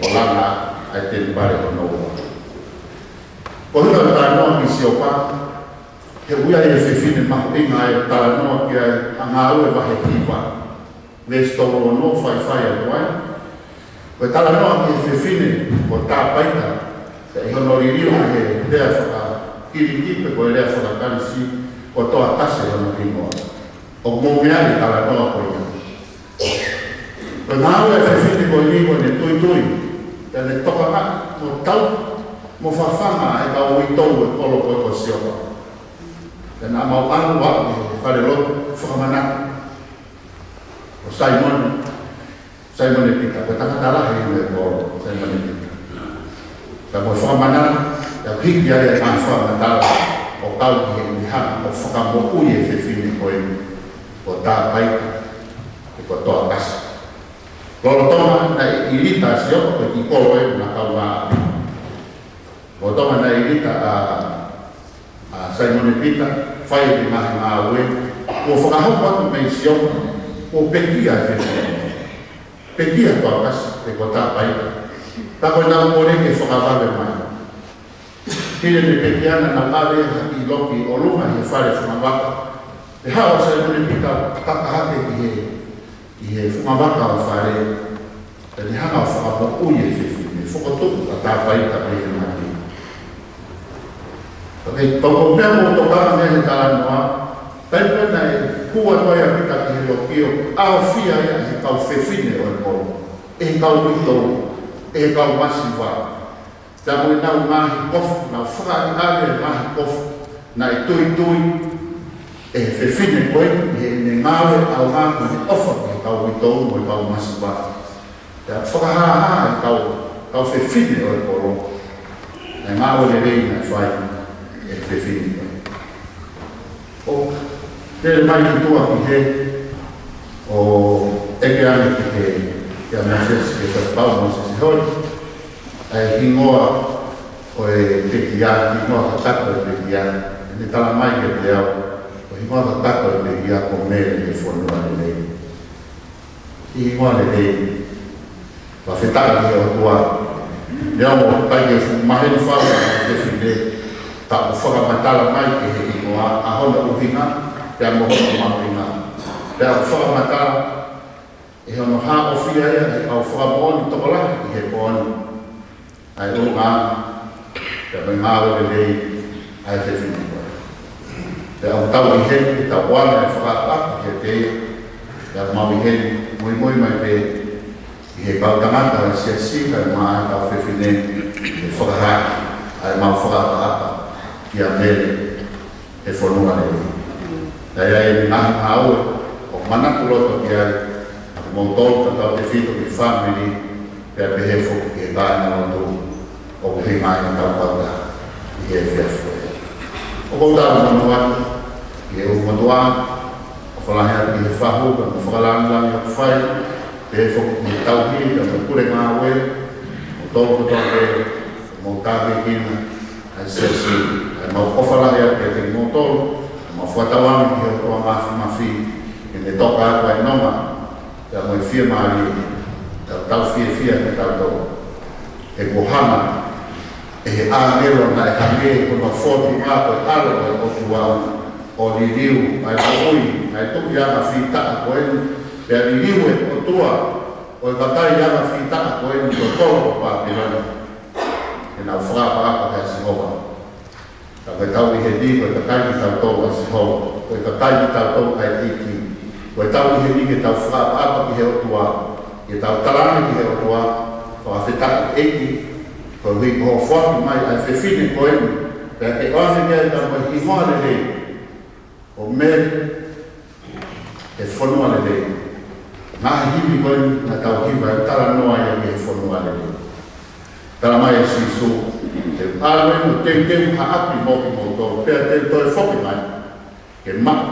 ʻo langa ʻa e temipale hono ua. Ko e ʻuhinga ʻo e talanoa ki Siopa, he ʻoku ʻi ai e fefine mahuʻinga ʻe talanoa ki ai ʻa Ngāue vahe hiva, veesi tolu ono, faifai atu ai. Ko e talanoa ki he fefine ko Tāpaita, pea ʻi hono liliu he lea faka-Kiliki pe ko e lea faka-Kalisi, ko Toakase hono hingoa. ʻOku mou meaʻi e talanoa ko ia. Ko e ngāue ʻa e fefine ko eni ko ʻene tuitui, pea ne tokangaʻi mo tau, mo fafanga e kau uitou ʻo e kolo ko ē ko Siopa. Pea naʻa mau ʻalu ʻo aʻu ki he falelotu fakamanatu ʻo Saimone, Saimone Pita, ko e tangata lahi ʻi he kolo, Saimone Pita. Pea mo e fakamanatu, pea hiki ai e ngaahi fakamatala ʻo kau ki he ʻi hanga ʻo fakamoʻui e fefine ko eni, ko Tāpaita, pe ko Toakase. Lolotonga naʻe ʻilita ʻa Siopa ko e kiʻi kolo ē naʻa kau mā. Lolotonga naʻe ʻilita ʻa, ʻa Saimone Pita, fai e ngaahi ngāue, kuo fakahoko atu mei Siopa, kuo pekia e fefine. Pekia Toakase, pe ko Tāpaita. Pea ko ʻenau kole ke fakavave mai. Hili ʻene pekia naʻa nau ʻave ha kiʻi loki ʻi ʻolunga he fale fungavaka. Pea haʻu ʻa Saimone Pita ʻo kaka hake ki he, ʻi he fungavaka ʻo e fale. Pea ne hanga ʻo fakamoʻui e fefine, fokotuʻu ʻa Tāpaita mei he mate. ʻOku ou pehē mo tokanga mei he talanoa, taimi ko ē naʻe hū atu ai ʻa Pita ki he loki ʻo ʻaofia ia ʻe he kau fefine ʻo e kolo, ʻe he kau uitou, ʻe he kau masiva. Pea mo ʻenau ngaahi kofu, nau fakaʻaliʻali e ngaahi kofu naʻe tuitui ʻe he fefine ko ē ʻi heʻene ngāue ʻaonga mo ʻene ʻofa ki he kau uitou mo e kau masiva. Pea fakahāhā e kau, kau fefine ʻo e kolo ʻa e ngāue lelei naʻe fai ʻe he fefine ko ē. ʻO lele mai ki tuʻa ki hē, ʻo ʻeke ange ki hē, kia Mōsese, ke fakapapau Mōsese, hoi, ʻa e hingoa ʻo e pekia, hingoa kakato ʻo e pekia. Ne talamai kiate au, ko e hingoa kakato ʻo e pekia ko Mele, he fonua lelei. Kiʻi hingoa lelei. Fakafetaʻi ki he ʻOtua. Neongo ʻoku ʻikai ke fuʻu maheni fau ʻa e fefine, ka ʻoku fakamatala mai ki he hingoa, ʻa hono ʻuhinga, pea mo hono mahuʻinga. Pea ʻoku fakamatala ʻe hono haʻofia ia ʻe he kau fakamoʻoni tokolahi ʻi he pō ni. ʻA e ʻulungaanga, pea mo e ngāue lelei ʻa e fefine ko ē. Pea ʻoku tau ʻi heni ke tau ʻoange e fakaʻapaʻapa kiate ia, pea mau ʻi heni, muimui mai pē ʻi he kau tangata ʻo e siasi, kae ʻumaʻā e kau fefine, ke fakahā ʻa ʻemau fakaʻapaʻapa kia Mele, he fonua lelei. Pea ʻi ai e ngaahi ngāue ʻoku manatu loto ki ai, ʻa kimoutolu, kitautolu tefito ki he fāmili, Pea pehē foki ki he kāingalotu ʻoku ʻi ai ʻetau kautaha ʻi he efiafi ko eni. ʻOku ou tala monū atu ki he ʻū motuʻa, ʻofa lahi atu ki he fahu, pea mo e fakalāngilangi ʻoku fai, pehē foki ki he tauhi, pea mo e pule ngāue, mo tolu kotoa pē, mo tākiekina ʻa e siasi, ʻa e mau ʻofa lahi atu kiate kimoutolu, ʻa e mau fakatauange ki he ʻOtua Māfimafi, ke ne toka atu ʻa e nonga, pea mo e fiemālie, tau tau fiefia kitautolu. He kuo hanga ʻe he ʻāngelo naʻe hangē ko hono fōtunga ko e ʻAlo ʻo e ʻOtua, ʻo liliu ʻa e moʻui, ʻa e tuʻi anga fītaʻa ko eni, pea liliu ʻe he ʻOtua ʻo e kakai anga fītaʻa ko eni, ko e kolo ʻo Pāpilone, ke nau fakaʻapaʻapa kia Sihova. Ka ko e tau ʻi heni, ko e kakai kitautolu ʻa Sihova, ko e kakai kitautolu ʻa e ʻEiki. Ko e tau ʻi heni ke tau fakaʻapaʻapa ki he ʻOtua, ke tau talaange ki he ʻOtua, fakafetaʻi ʻEiki, koeʻuhi ko hoʻo foaki mai ʻa e fefine ko eni, pea ke ʻoange ki ai ʻa e hingoa lelei, ʻo Mele, he fonua lelei. Ngaahi himi ko eni naʻa tau hiva ʻe talanoa ia ki he fonua lelei. Tala mai ʻe Sīsū, te u ʻalu ʻo teuteu ha ʻapi mo kimoutolu, pea te u toe foki mai ke maʻu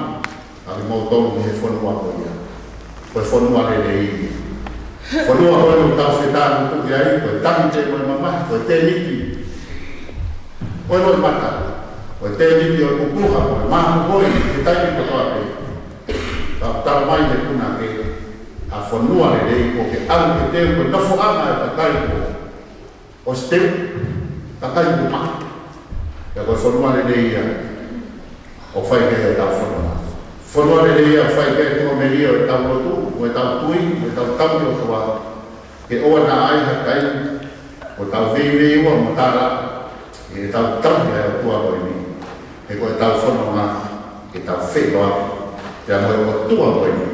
ʻa kimoutolu ki he fonua ko ia. Ko e fonua lelei ia. Fonua ko eni ʻoku tau fetānuku ki ai, ko e tangi pē mo e mamahi, ko e tēniti ʻo e loʻimata, ko e tēniti ʻo e pupuha, ko e māmohoi, he taimi kotoa pē. Ka ʻoku tala mai ʻe he punake, ʻa e fonua lelei ʻoku ke ʻalu ke teu, ko e nofoʻanga ʻo e kakai kuo ʻosi teu, kakai kuo maʻu. Pea ko e fonua lelei ia ʻoku fai ki ai ʻetau fononga. Fonua lelei ia ʻoku fai ki ai e tuʻamelie ʻo ʻetau lotu, ʻo ʻetau tui, ʻo ʻetau tauhi ʻOtua. Ke ʻoua naʻa ai ha taimi ʻoku tau veiveiua mo tālaʻa ʻi heʻetau tauhi ʻa e ʻOtua ko eni. He ko ʻetau fononga ke tau feʻiloaki pea mo e ʻOtua ko eni,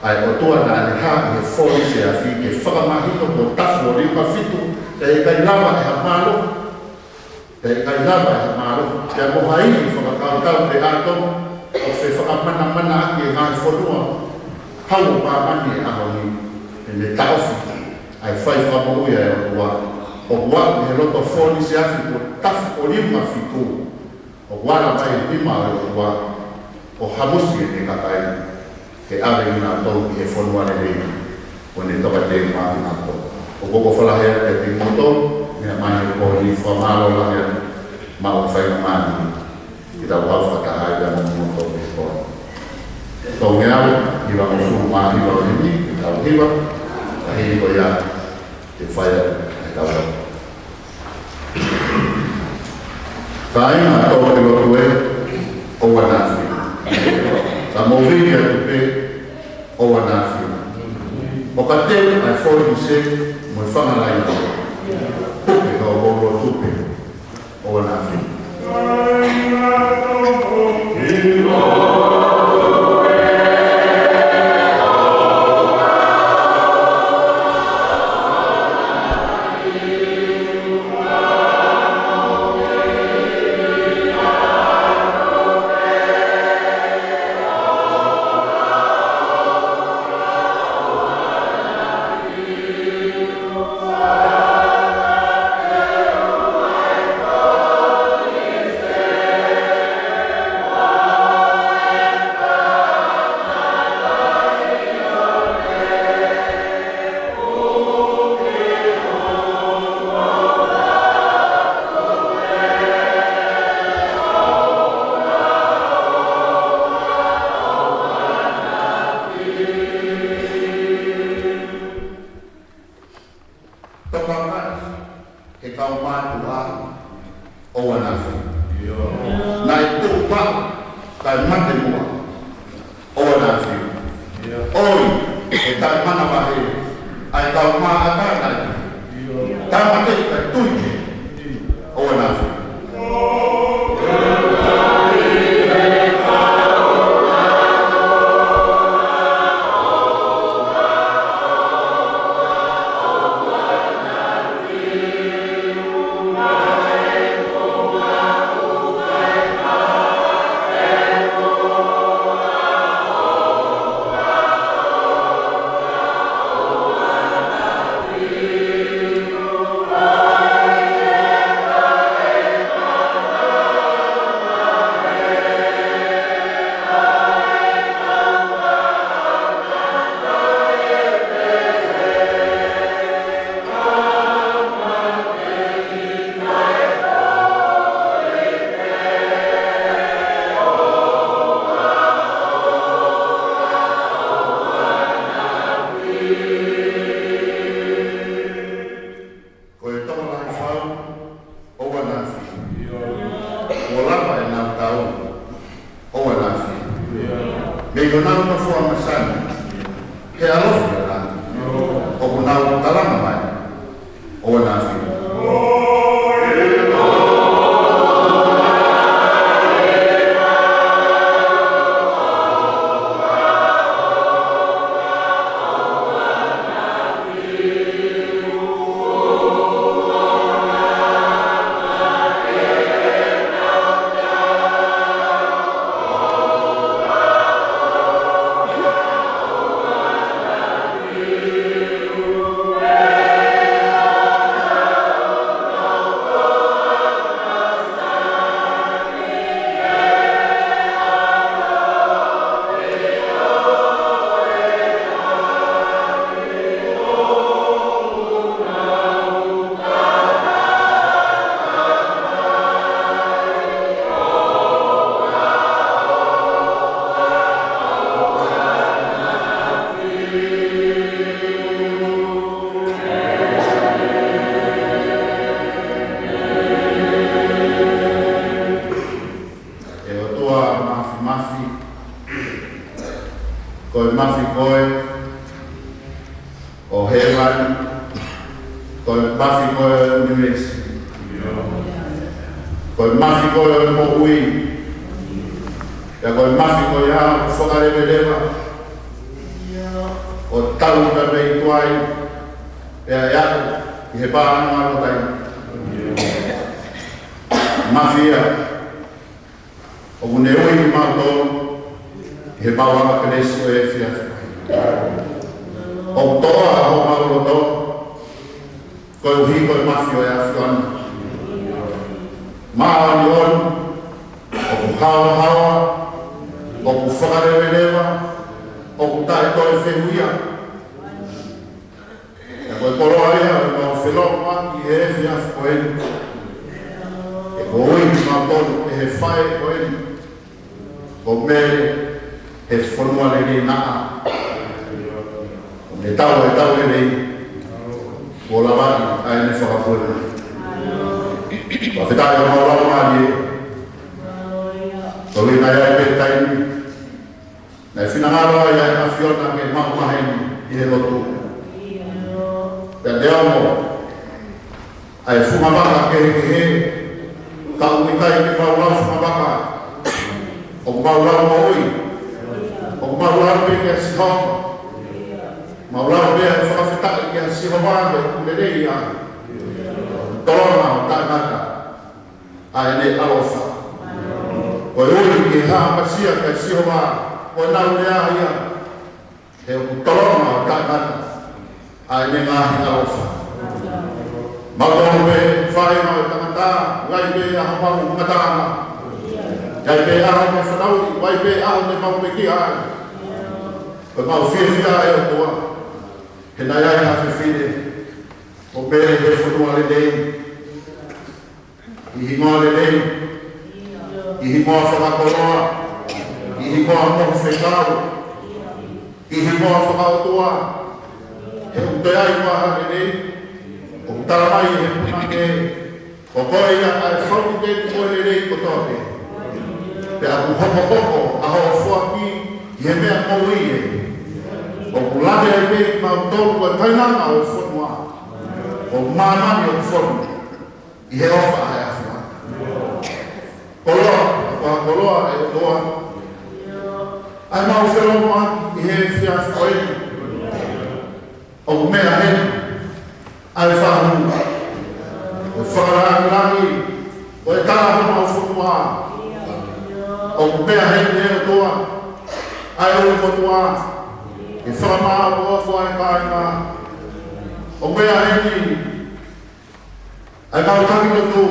ʻa e ʻOtua naʻa ne hā ʻi he fōnise afi ke fakamahino ko e tafu ʻo e liunga fitu, pea ʻikai lava ʻe ha mālohi, pea ʻikai lava ʻe ha mālohi, pea mo ha ivi fakakautau pe ʻātomu, ʻoku fefakamanamanaʻaki ʻe he ngaahi fonua hau ʻo māmani he ʻaho ni, ʻene taʻofi ʻa e fai fakamoʻui ʻa e ʻOtua, ʻoku aʻu ki he loto fōnise afi ko e tafu ʻo e liunga fitu, ʻoku ala mai e nima ʻo e ʻOtua ʻo hamusi ʻene kakai, ke ʻave kinautolu ki he fonua lelei, ʻo ne tokateu maʻa kinautolu. ʻOku ou ʻofa lahi atu kiate kimoutolu, meʻa mai he pō ni, fakamālō lahi atu, maʻu faingamālie ke tau kau fakataha ai pea mo kimoutolu he pō ni. Tau meʻa au, hiva mo fulu mā hiva ʻo himi, ke tau hiva, ka hili ko ia, ke fai atu ʻetau lotu. Kāinga ʻo e lotu ē, ʻoua naʻa fili. Ka mou vili atu pē, ʻoua naʻa fili. ʻO ka teu ʻa e fōnise mo e fanga laina, puke ka ʻoua lotu pē, ʻoua naʻa fili. Tokanga he kau mātuʻa, ʻoua naʻa fili. Naʻe tuʻu pau kae mate muʻa, ʻoua naʻa fili. ʻOi, he taʻemanavahē ʻa e kau maʻata nai. Tāmateʻi kae tui, ʻoua naʻa fili. He ʻalofi ʻa e langi, ʻoku nau kalanga mai, ʻOua naʻa fili. ʻE ʻOtua Mafimafi, ko e mafi koe ʻo hēvani, ko e mafi koe ʻo e ʻunivēsi, ko e mafi koe ʻo e moʻui, pea ko e mafi koe ʻoku fakaleveleva, ʻo tau pea mei tuai, pea ʻe aʻu ki he pānanga ʻo taimi. Mafi ia, ʻoku ne ui kimautolu ki he mau ʻamanaki kelesi ʻo e efiafi. ʻOku toʻa homau loto, koeʻuhi ko e mafi ʻo e ʻAfiona. Māʻoniʻoni, ʻoku haohaoa, ʻoku fakaleveleva, ʻoku taʻe toe fehuʻia. Pea ko e koloa ia ʻo ʻemau feʻiloaki he efiafi ko eni. He kuo ui kimautolu ʻe he faʻē ko eni, ko Mele he fonua lelei naʻa. Ko e tau e tau lelei, kuo lavaʻi ʻa ʻene fakapuleʻanga. Fakafetaʻi ʻa e mau lava mālie. Ko e ʻuhinga ia ʻi he taimi naʻe finangalo ai ʻa e ʻAfiona ke maʻu maheni ʻi he lotu. Pea neongo ʻa e funga vaka kehekehe, ka ʻoku ʻikai ke mau lau funga vaka. ʻOku mau lau moʻui. ʻOku mau lau pē kia Sihova. Mau lau pē ʻa e fakafetaʻi kia Sihova he ʻoku lelei ia. Tolonga ʻo taʻengata ʻa ʻene ʻaloʻofa. Ko e ui ki he haʻapasia kia Sihova, ko ʻenau lea ia, he ʻoku tolonga ʻo taʻengata ʻa ʻene ngaahi ʻaloʻofa. Mau tau pē fai mau e tangata, ʻi ai pē ʻa homau ngataʻanga. ʻI ai pē ʻa homau fanauʻi, ʻi ai pē ʻa homau pekia ai. Ko ʻemau fiefia ʻe ʻOtua, he naʻe ʻi ai ha fefine, ko Mele he fonua lelei. ʻI he hingoa lelei, ʻi he hingoa fakakoloa, ʻi he hingoa mohu fekau, ʻi he hingoa fakaʻotua, he ʻoku toe ʻi ai ʻa e lelei, ʻoku tala mai he punake, ko koe ia ʻa e faʻu teni ko e lelei kotoa pē. Pea ʻoku hokohoko ʻa hoʻo foaki ʻi he meʻa moʻui ē. ʻOku lave ai pē kimautolu ko e painanga ʻo e fonua, ʻo māmani ʻo e fonua. ʻI he ʻofa ʻa e ʻAfiona. Koloa, ʻoku koloa ʻe ʻOtua. ʻA ʻemau feʻiloaki ʻi he efiafi ko eni. ʻOku meʻa heni ʻa e fahu, ʻo e fakalāngilangi, ʻo e tala homau fonua. ʻOku meʻa heni ʻe ʻOtua ʻa e ʻulumotuʻa, ʻe fakamāʻopoʻopo ʻa e kāinga. ʻOku meʻa heni ʻa ʻemau taki lotu,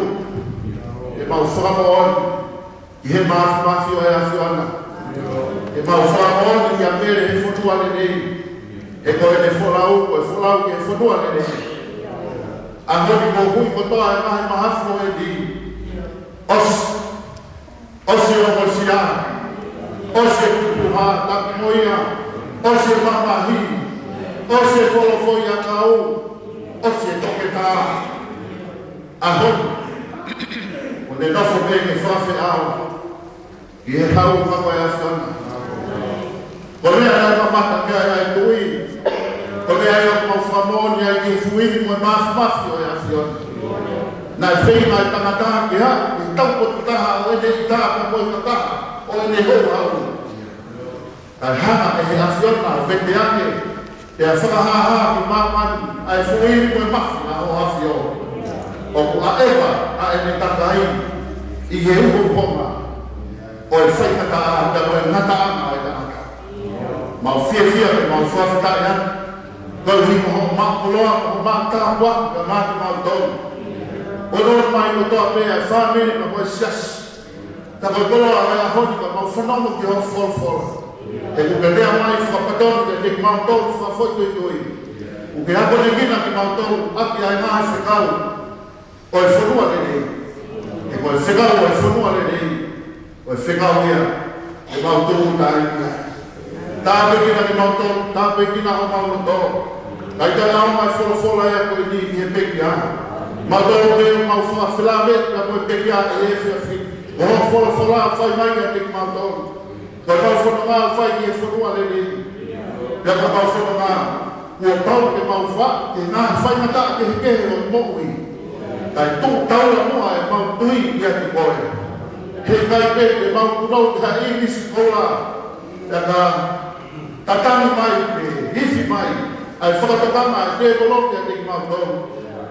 ʻemau fakamoʻoni ʻi he mafimafi ʻo e ʻAfiona. ʻEmau fakamoʻoni kia Mele he fonua lelei, he ko ʻene folau, ko e folau ki he fonua lelei. ʻAho ni ko e hui kotoa e ngaahi mahafu ʻo e ni. ʻOsi ʻosi e ongosia, ʻosi e tupuha, taki mo ia, ʻosi e mamahi, ʻosi e folofoʻi ʻakau, ʻosi e toketā. ʻAho ni, ʻoku ne nofo pē ke fakafeʻao ʻi he hau mako e ʻAfiona. Ko e lea naʻe mamata ki ai ʻa e tui, Ko e meʻa ia ʻoku mau fakamoʻoni ai ki he fuʻu ivi mo e māfimafi ʻo e ʻAfiona. Naʻe feinga e tangata ke haʻu, ke taupotu taha ʻo ʻene ʻita pea mo e kakaha ʻo ʻene houhau. Kae hanga ʻe he ʻAfiona ʻo vete ange, pea fakahāhā ki māmani ʻa e fuʻu ivi mo e mafi ʻa Hoʻo ʻAfio. ʻOku ʻaʻeva ʻa ʻene takai ʻi he upoʻonga ʻo e faingataʻa pea mo e ngataʻanga ʻo e tangata. Mau fiefia, mau fakafetaʻi atu. Koeʻuhi ko hoʻo maʻu koloa, ko hoʻo maʻu tāpuaki, kae ʻumaʻā kimautolu. ʻOku ʻoatu mai kotoa pē ʻa e fāmili pea mo e siasi. Ka ko e koloa ʻo e ʻaho ni ka mau fanongo ki hoʻo folofola. He kuo ke lea mai fakapatonu kiate kimautolu fakafoʻituitui. Kuo ke akonekina kimautolu ʻaki ʻa e ngaahi fekau ʻo e fonua lelei. He ko e fekau ʻo e fonua lelei, ko e fekau ia ʻoku mau tūʻuta ai ki ai. Tāpuekina kimautolu, tāpuekina homau loto. Kae ʻikai ʻaonga e folofola ia ko eni ki he pekia. Kimautolu pē ʻoku mau fakafelāveʻi pea mo e pekia ʻi he efiafi ni. Ko hoʻo folofola ʻoku fai mai kiate kimautolu. Ko ʻemau fononga ʻoku fai ki he fonua lelei. Pea ko ʻemau fononga, kuo pau ke mau fai, ke ngaahi faingataʻa kehekehe ʻo e moʻui. Kae tuʻu taulaʻeiki ʻemau tui kiate koe. He ʻikai pē te mau punou ki ha ʻīmisi koula. Pea ka tatangi mai, pe hifo mai ʻa e fakatokanga ʻa e tēvolo kiate kimautolu,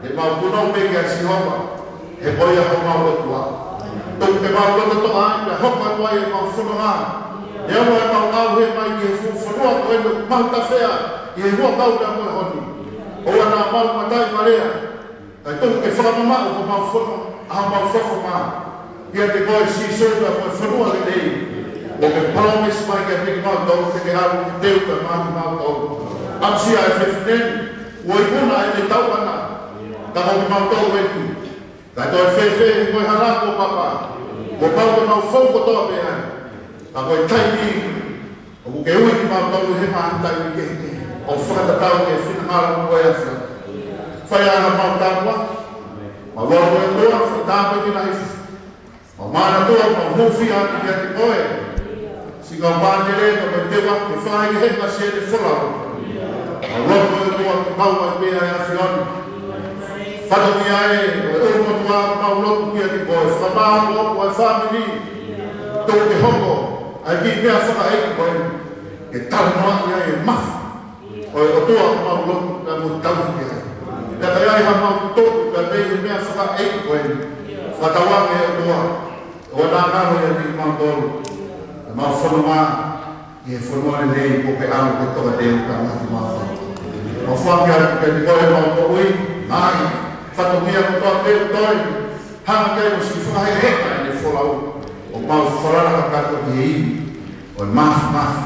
te mau punou pē kia Sihova, he ko ia homau ʻOtua. Tuku ke mau loto toʻa ai, pea hoko atu ai ʻemau fononga. Neongo ʻemau ʻauhe mai ki he fuʻu fonua ko eni ʻoku mau tafea ʻi he huʻakau pea mo e ʻaho ni. ʻOua naʻa mau mataʻi malea. Kae tuku ke fakamamaʻu homau fono, ʻa homau fofonga kiate koe Sīsū pea mo e fonua lelei. Kuo ke palōmesi mai kiate kimautolu te ke ʻalu ʻo teu pea maʻa kimautolu. Aʻusia e fefine ni, kuo ikuna ʻene tauʻatāina. Ka ko kimautolu eni. Kae toe fēfē ko e hala kuo papa. Kuo pau ke mau fou kotoa pē ai. Ka ko e taimi ʻoku ke ui kimautolu he ngaahi taimi kehekehe ʻo fakatatau ki he finangalo ʻo e ʻAfiona. Fai ʻa e ngaahi mau tāpuaki. Mau lotu ʻOtua, fakatāpuekina ʻi he efiafi ni. Mau manatua, mau hūfia atu kiate koe. Siʻi kau mātele, ka mau teu atu ke fai he ngaahi siʻene folau. Mau lotu ʻOtua ke mau ʻai pē ʻa e ʻAfiona. Fatongia ē, ʻo e ʻulumotuʻa mau lotu kiate koe. Fakamālō ʻa e fāmili. Tuku ke hoko ʻa e kiʻi meʻa fakaʻeiki ko eni ke talanoaʻi ai e mafi ʻo e ʻOtua ʻoku mau lotu pea mo tauhi ki ai. Pea ka ʻi ai ha mau tutuku pea mei he meʻa fakaʻeiki ko eni, fakatauange ʻOtua, ʻoua naʻa ngalo ʻiate kimautolu ʻemau fononga ʻi he fonua lelei kuo ke ʻalu ke tokateu pea maʻa kimautolu. Mau fakaʻamu atu kiate koe ʻemau moʻui, ngaahi fatongia kotoa pē ʻoku toe hanga ki ai mo siʻi fakahekeheka ʻene folau, ʻoku mau falala kakato ki he ivi ʻo e māfimafi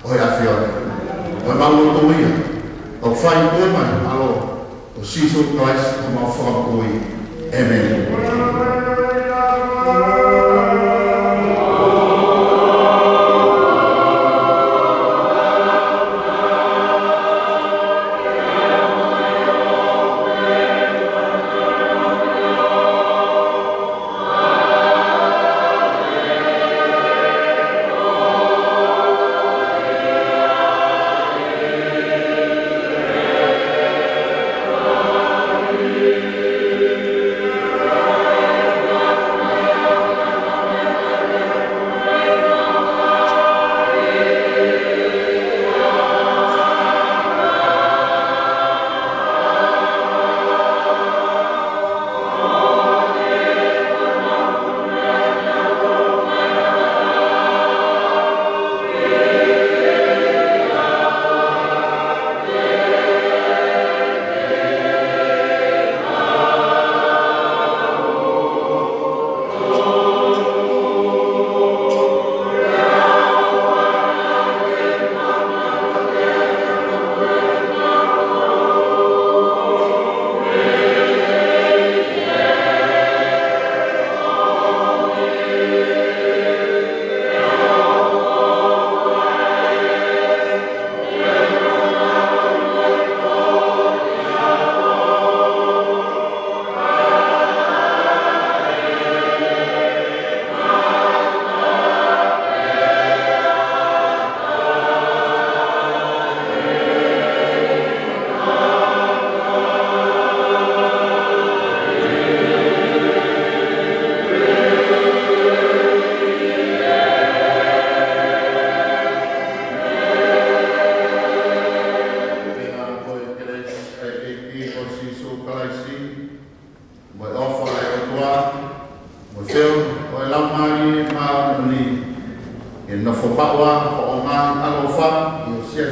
ʻo e ʻAfiona. Ko ʻemau lotu ia ʻoku fai ʻi he huafa ʻo Sīsū Kalaisi ko homau Fakamoʻui. ʻĒmeni.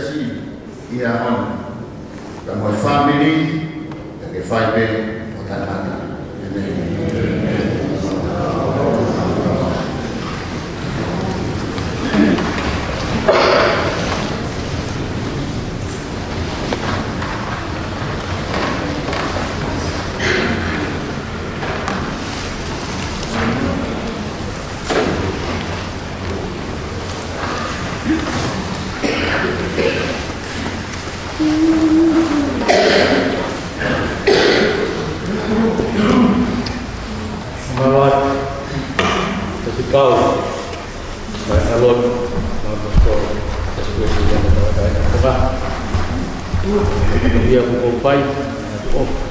ʻi he ʻaho ni, pea mo e fāmili, pea ke fai pē ʻo taʻengata. ʻĒmeni. Mālō atu, Tasi Kau, Faifekau, Mālō atu, Tasi Kau, Tasi Kau, Tasi Kau. Ia kuo fai, atu ʻofa.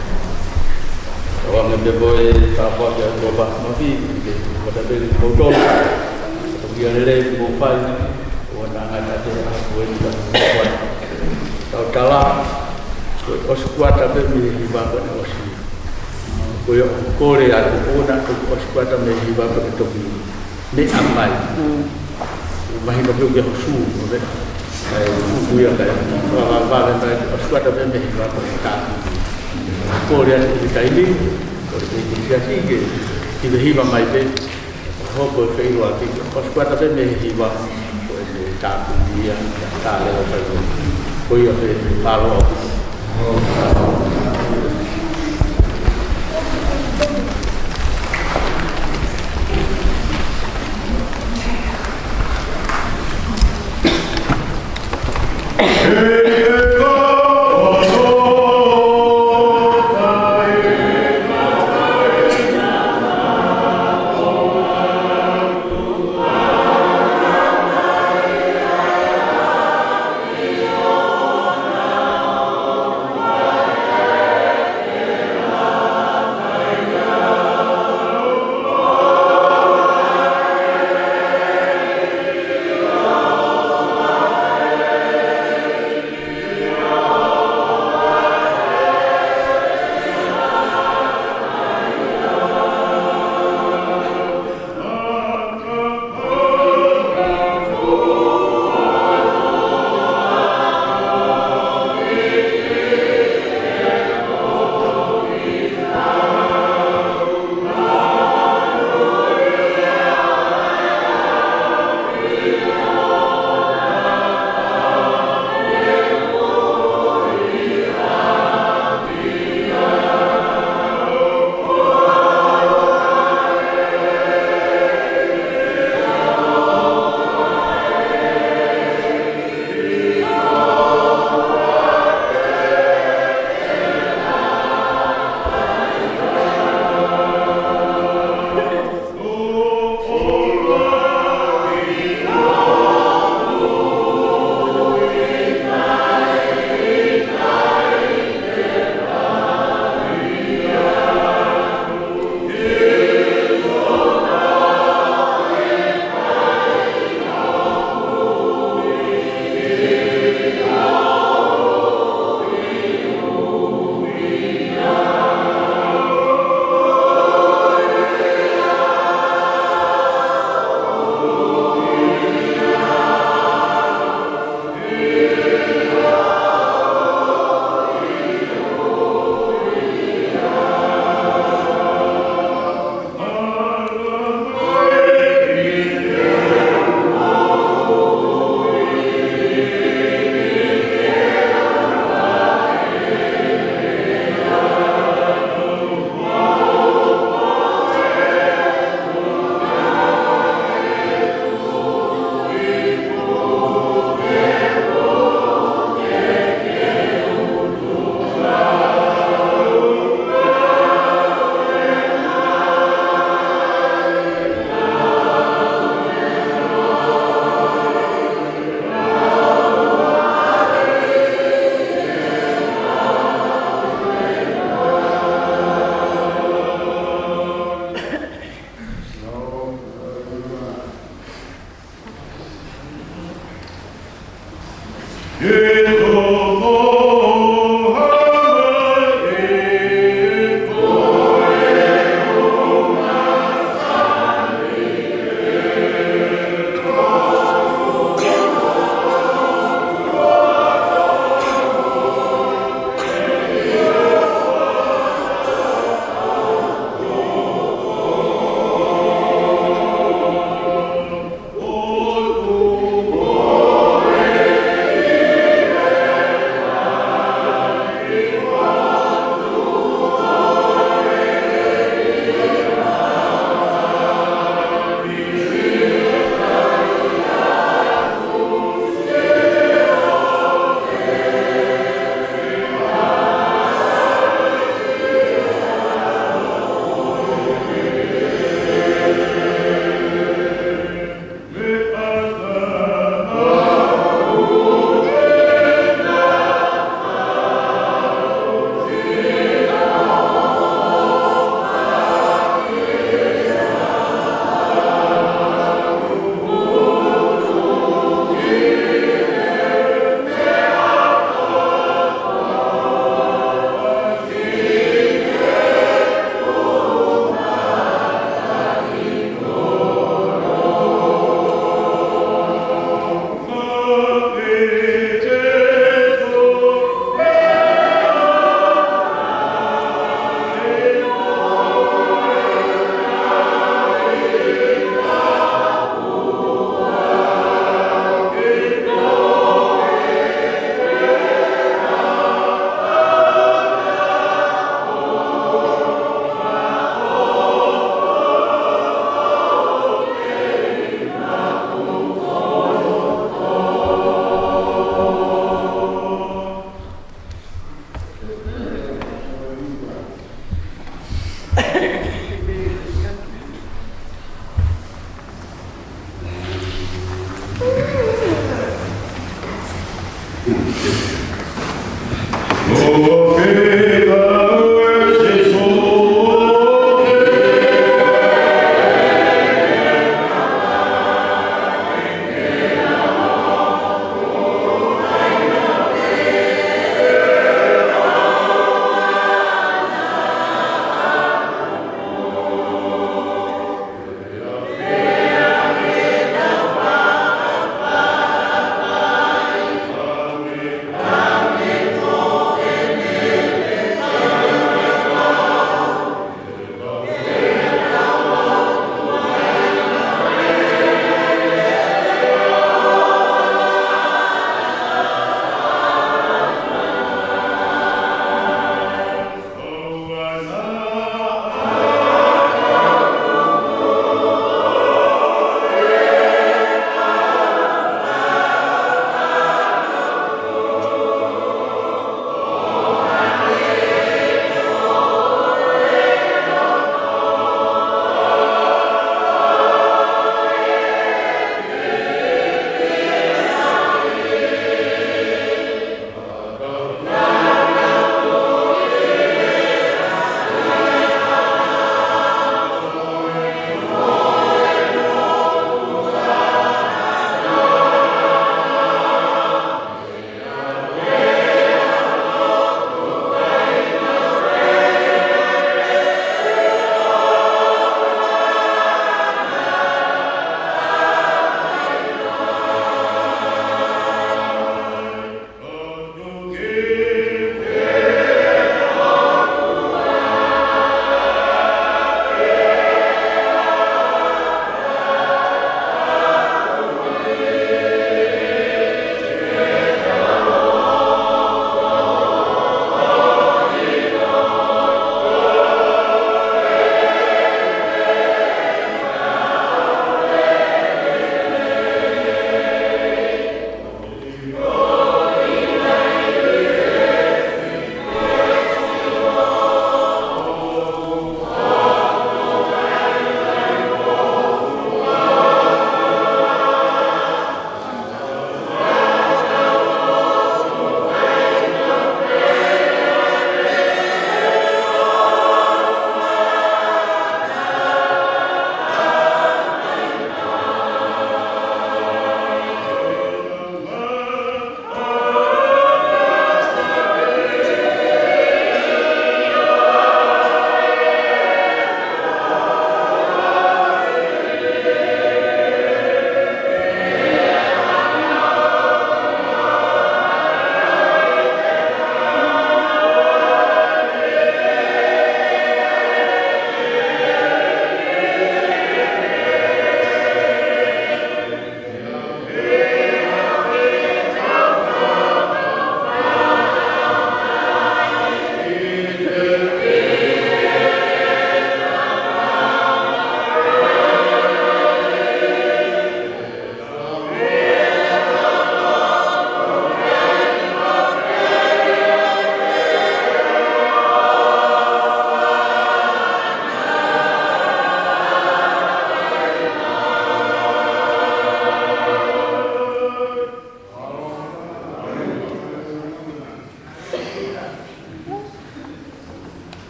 Kau ange pē ko e tāpuaki ʻa e ʻOtua Mafi, ke ʻoatu pē kiate kimoutolu. Ko e toki lelei kuo fai, ʻo na ngata te a ko e ka kuo fai. Tau tala, ko e ʻosi kuata pē mei he hiva ko eni ʻosi. Ko ia ʻoku kole atu ʻo na ko e ʻosi kuata mei he hiva ko e toki meʻa mai. Mm. Mahino pē ʻoku ʻi ai hoʻo sū, ʻo meʻa. Kae ʻuku ia kae fakavavevave mai, ʻosi kuata pē mei he hiva ko e tā. Kole atu ʻi he taimi, ko e kei kei siasi ke, ke hiva mai pē, hoko e feʻiloaki, ʻosi kuata pē mei he hiva, ko e tāpuni ia, tā leva fai. Ko ia pē, mālō.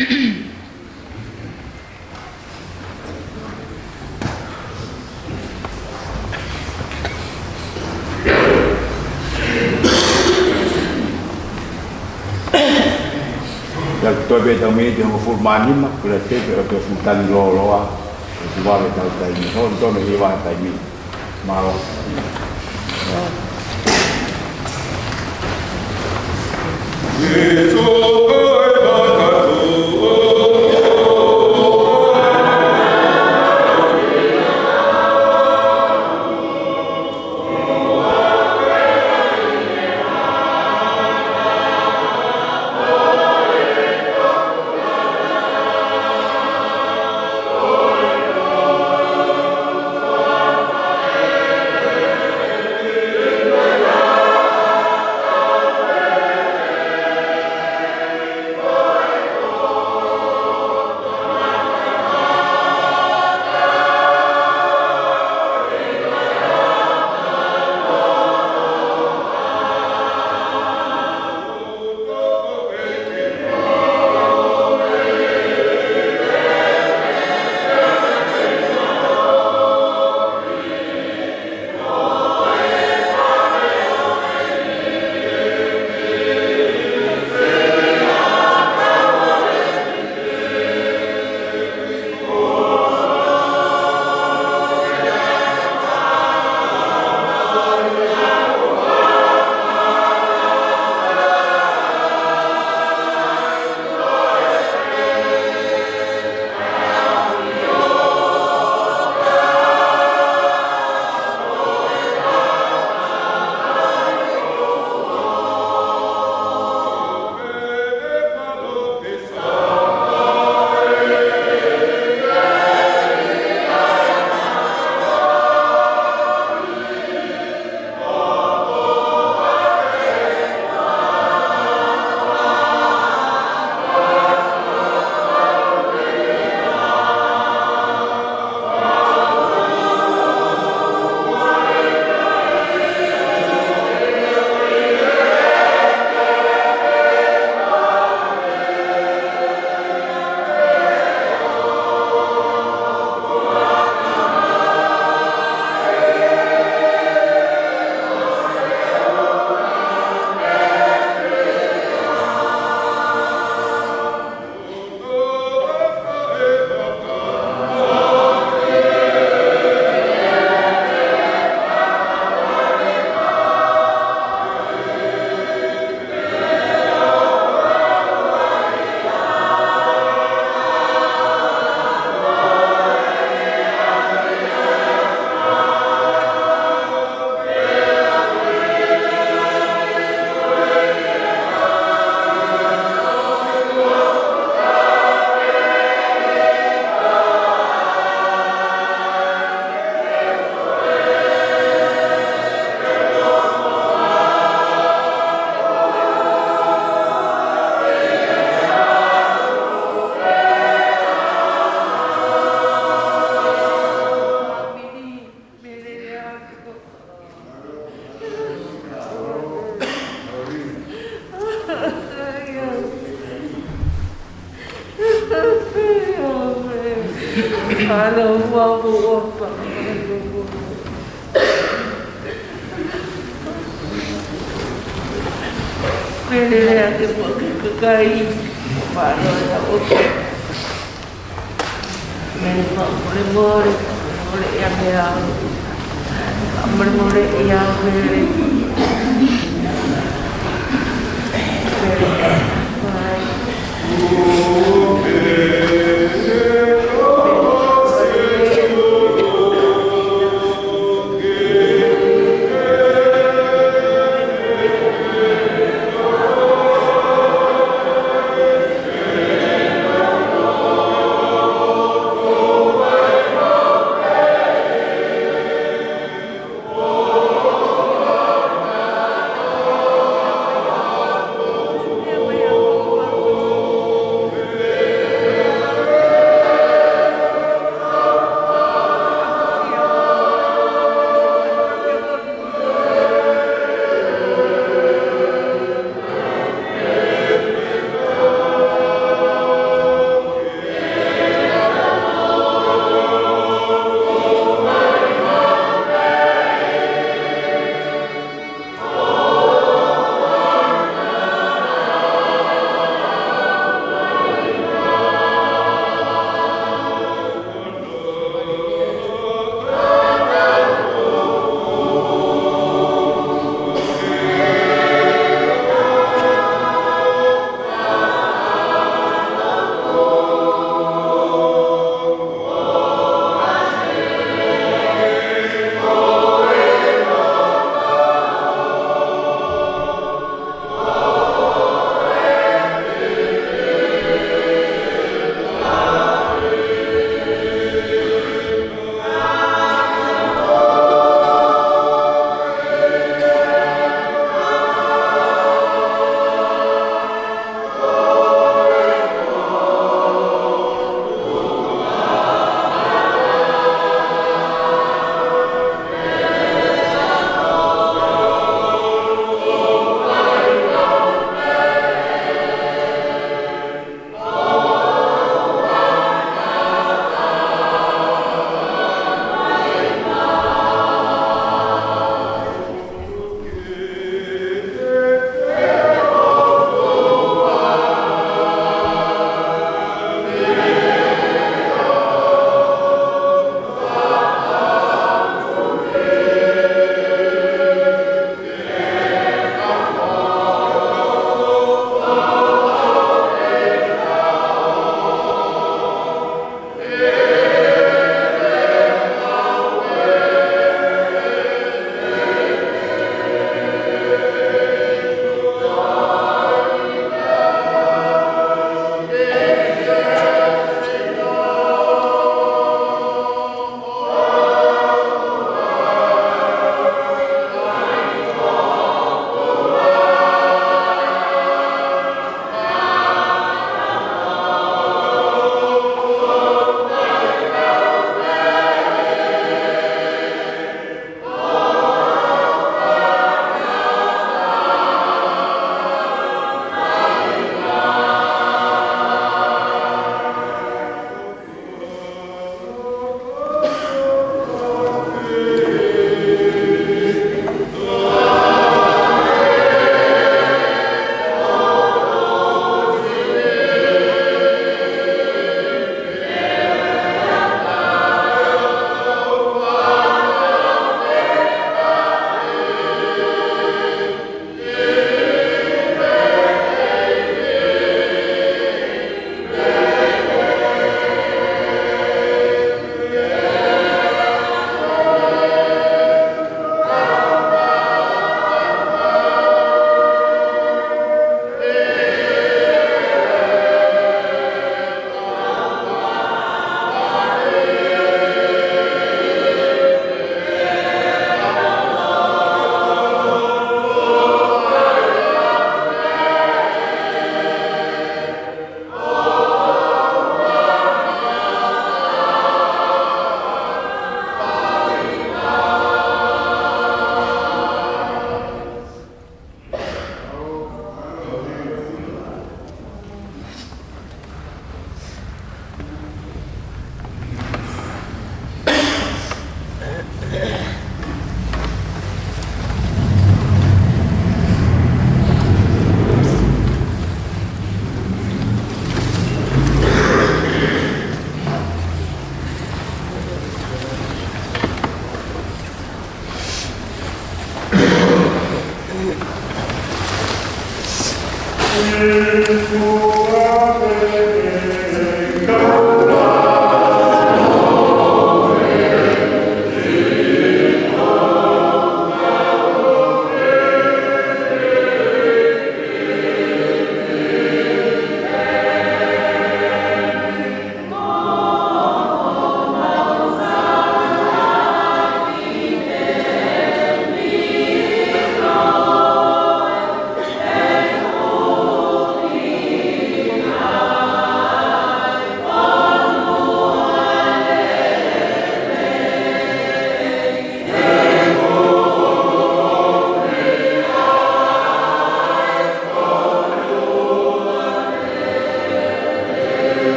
Ia, toe pē tau mei te hongofulu mā nima, pea te pē ʻo te fuʻu tangi lōloa, ʻoku vave ʻetau taimi, hon tono hiva taimi. Mālō.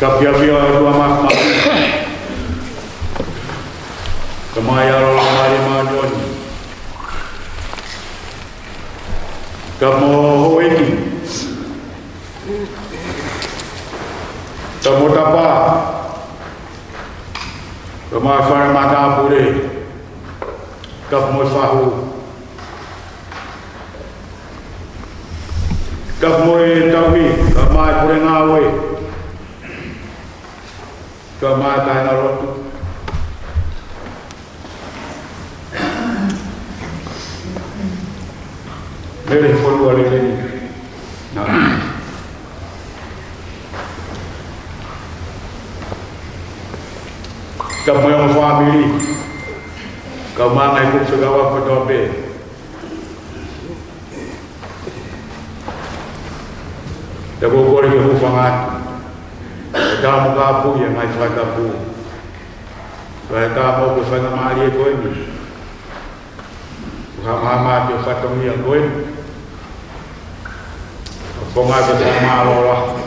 Kapu ki he ʻOtua Māfimafi. Tamai, ʻAlo, Laumālie Māʻoniʻoni. Kapu mo houʻeiki. Kapu mo tapa. Kapu mo e fale matāpule. Kapu mo e fahu. Kapu mo e tauhi, kapu mo e pule ngāue. Kapu mo e kāingalotu. Mele fonua lelei. Nā. Kapu mo e ongo fāmili. Kapu mo e ngaahi kupu fekauʻaki kotoa pē. Pea ʻoku ou kole ke hūfanga atu. Kae ʻatā mo kāpui ʻa e ngaahi fakatāpui. Kae ʻatā mo e faingamālie ko eni. Kuo haʻu mai ʻa e fatongia ko eni. Ko e ngaahi fakamālō lahi.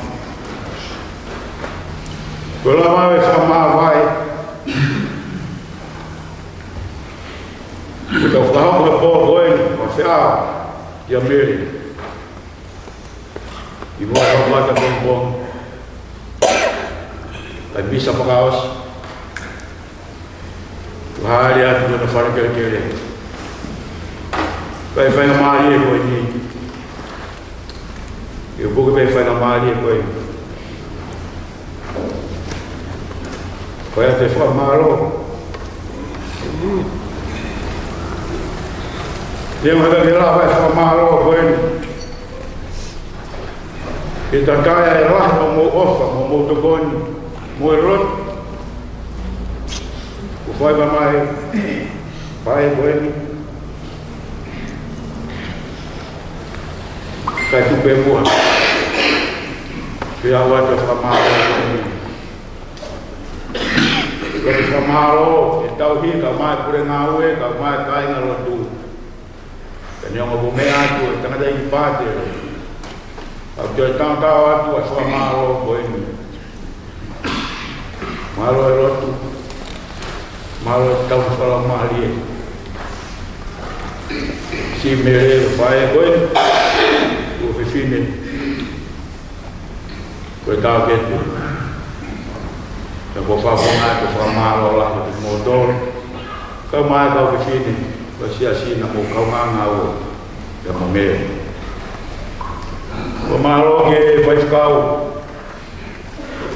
Ko e lava e fakamāvae. Ko e tau fakahoko he pō ko eni, ʻa e feʻao kia Mele. ʻI muʻa he hoʻatā pongipongi. ʻA e misa fakaʻosi. Ko e hāʻele atu ki hono fale kelekele. Ko e faingamālie ko eni. ʻE puke pē faingamālie ko eni. Ko ia te fakamālō. Te mo haka ke lava e fakamālō ko eni. Ke takai e lahi ʻo hoʻomou ʻofa, mo hoʻomou tokoni, mo e lotu. Kuo fai mai mai, fai ko eni. Kae tuku pē muʻa. Ke ʻoatu e fakamālō. Ko e fakamālō, ʻe tauhi, kau mai pule ngāue, kau mai kāinga lotu. Ka neongo ko e meʻa atu, e tangataʻeiki pātele. ʻOku ou toe tautau atu e fakamālō ko eni. Mālō e lotu. Mālō e tau fakamālie. Siʻi Mele, faʻē ko ē. Ko e fefine. Ko e taʻokete. Ka ko e fakafofonga, ko e fakamālō lahi kiate kimoutolu. Kau mai kau fefine. Ko e siasi naʻa mou kaungā ngāue. Kia Mele. Ko e mālō ki he faifekau.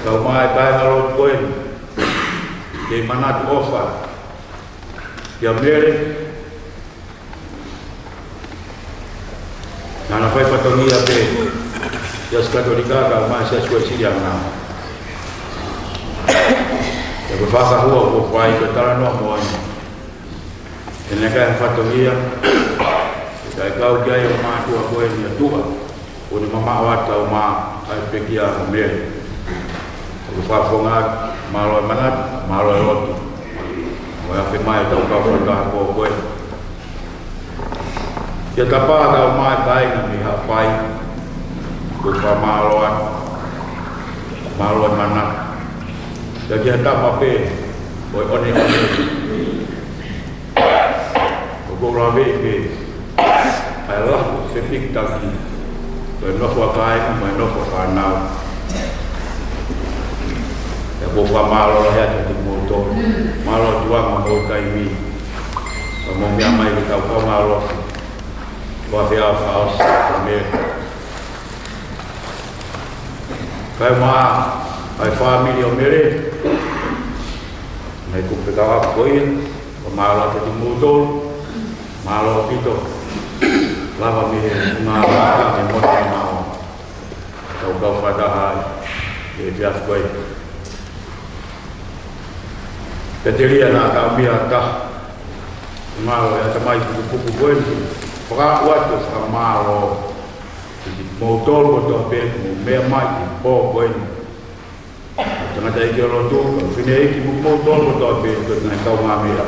Kau mai kāinga lotu ko eni. Kei manatu ʻofa. Kia Mele. Naʻa na fai fatongia pē. Siasi Katolika kau mai Siasi Uēsiliana. Ko e fakahua ko e fai ko e talanoa mo eni. ʻE ne kai fatongia, ʻe kai kau ki ai ʻo mātuʻa ko eni ʻa tuʻa, ʻo ne mamaʻo atu ʻa e mā, ʻa e pekia ʻo Mele. ʻOku ou fakafofonga, mālō e manatu, mālō e lotu. Mo e afe mai ʻetau kau fakataha ko ē. Kia Tapa kau mai kāinga mei Haʻapai, ʻoku ou fakamālō atu, mālō e manatu. Kia kia Tapa pē, ʻo e ʻoneʻone. ʻOku ou laveʻi pē ʻa e lahi e fepikitaki ʻo e nofo ʻa kāinga mo e nofo ʻa fānau. ʻOku ou fakamālō lahi atu kiate kimoutolu. Mālō e tuʻunga mo e taimi. Ka mou meʻa mai ke tau kaungā lotu. Ko e feʻao fakaʻosi ʻa Mele. Kae ʻumaʻā ʻa e fāmili ʻo Mele. Mei he kupu pē kau ako ko ia. Ko e mālō kiate kimoutolu. Mālō ʻaupito. Lava mei he ngaahi mei he motu ʻa e māʻolunga. Tau kau fakataha ai. ʻE pea ko ē. Petelia naʻa tau mia ta. Mālō e ʻatamai kupukupu ko eni. Fakaʻoatu e fakamālō. Kiate kimoutolu kotoa pē, mou meʻa mai ki he pō ko eni. Tangataʻeiki ʻo e lotu, kau fineʻeiki mo kimoutolu kotoa pē, ko e ngaahi kaungāmeʻa.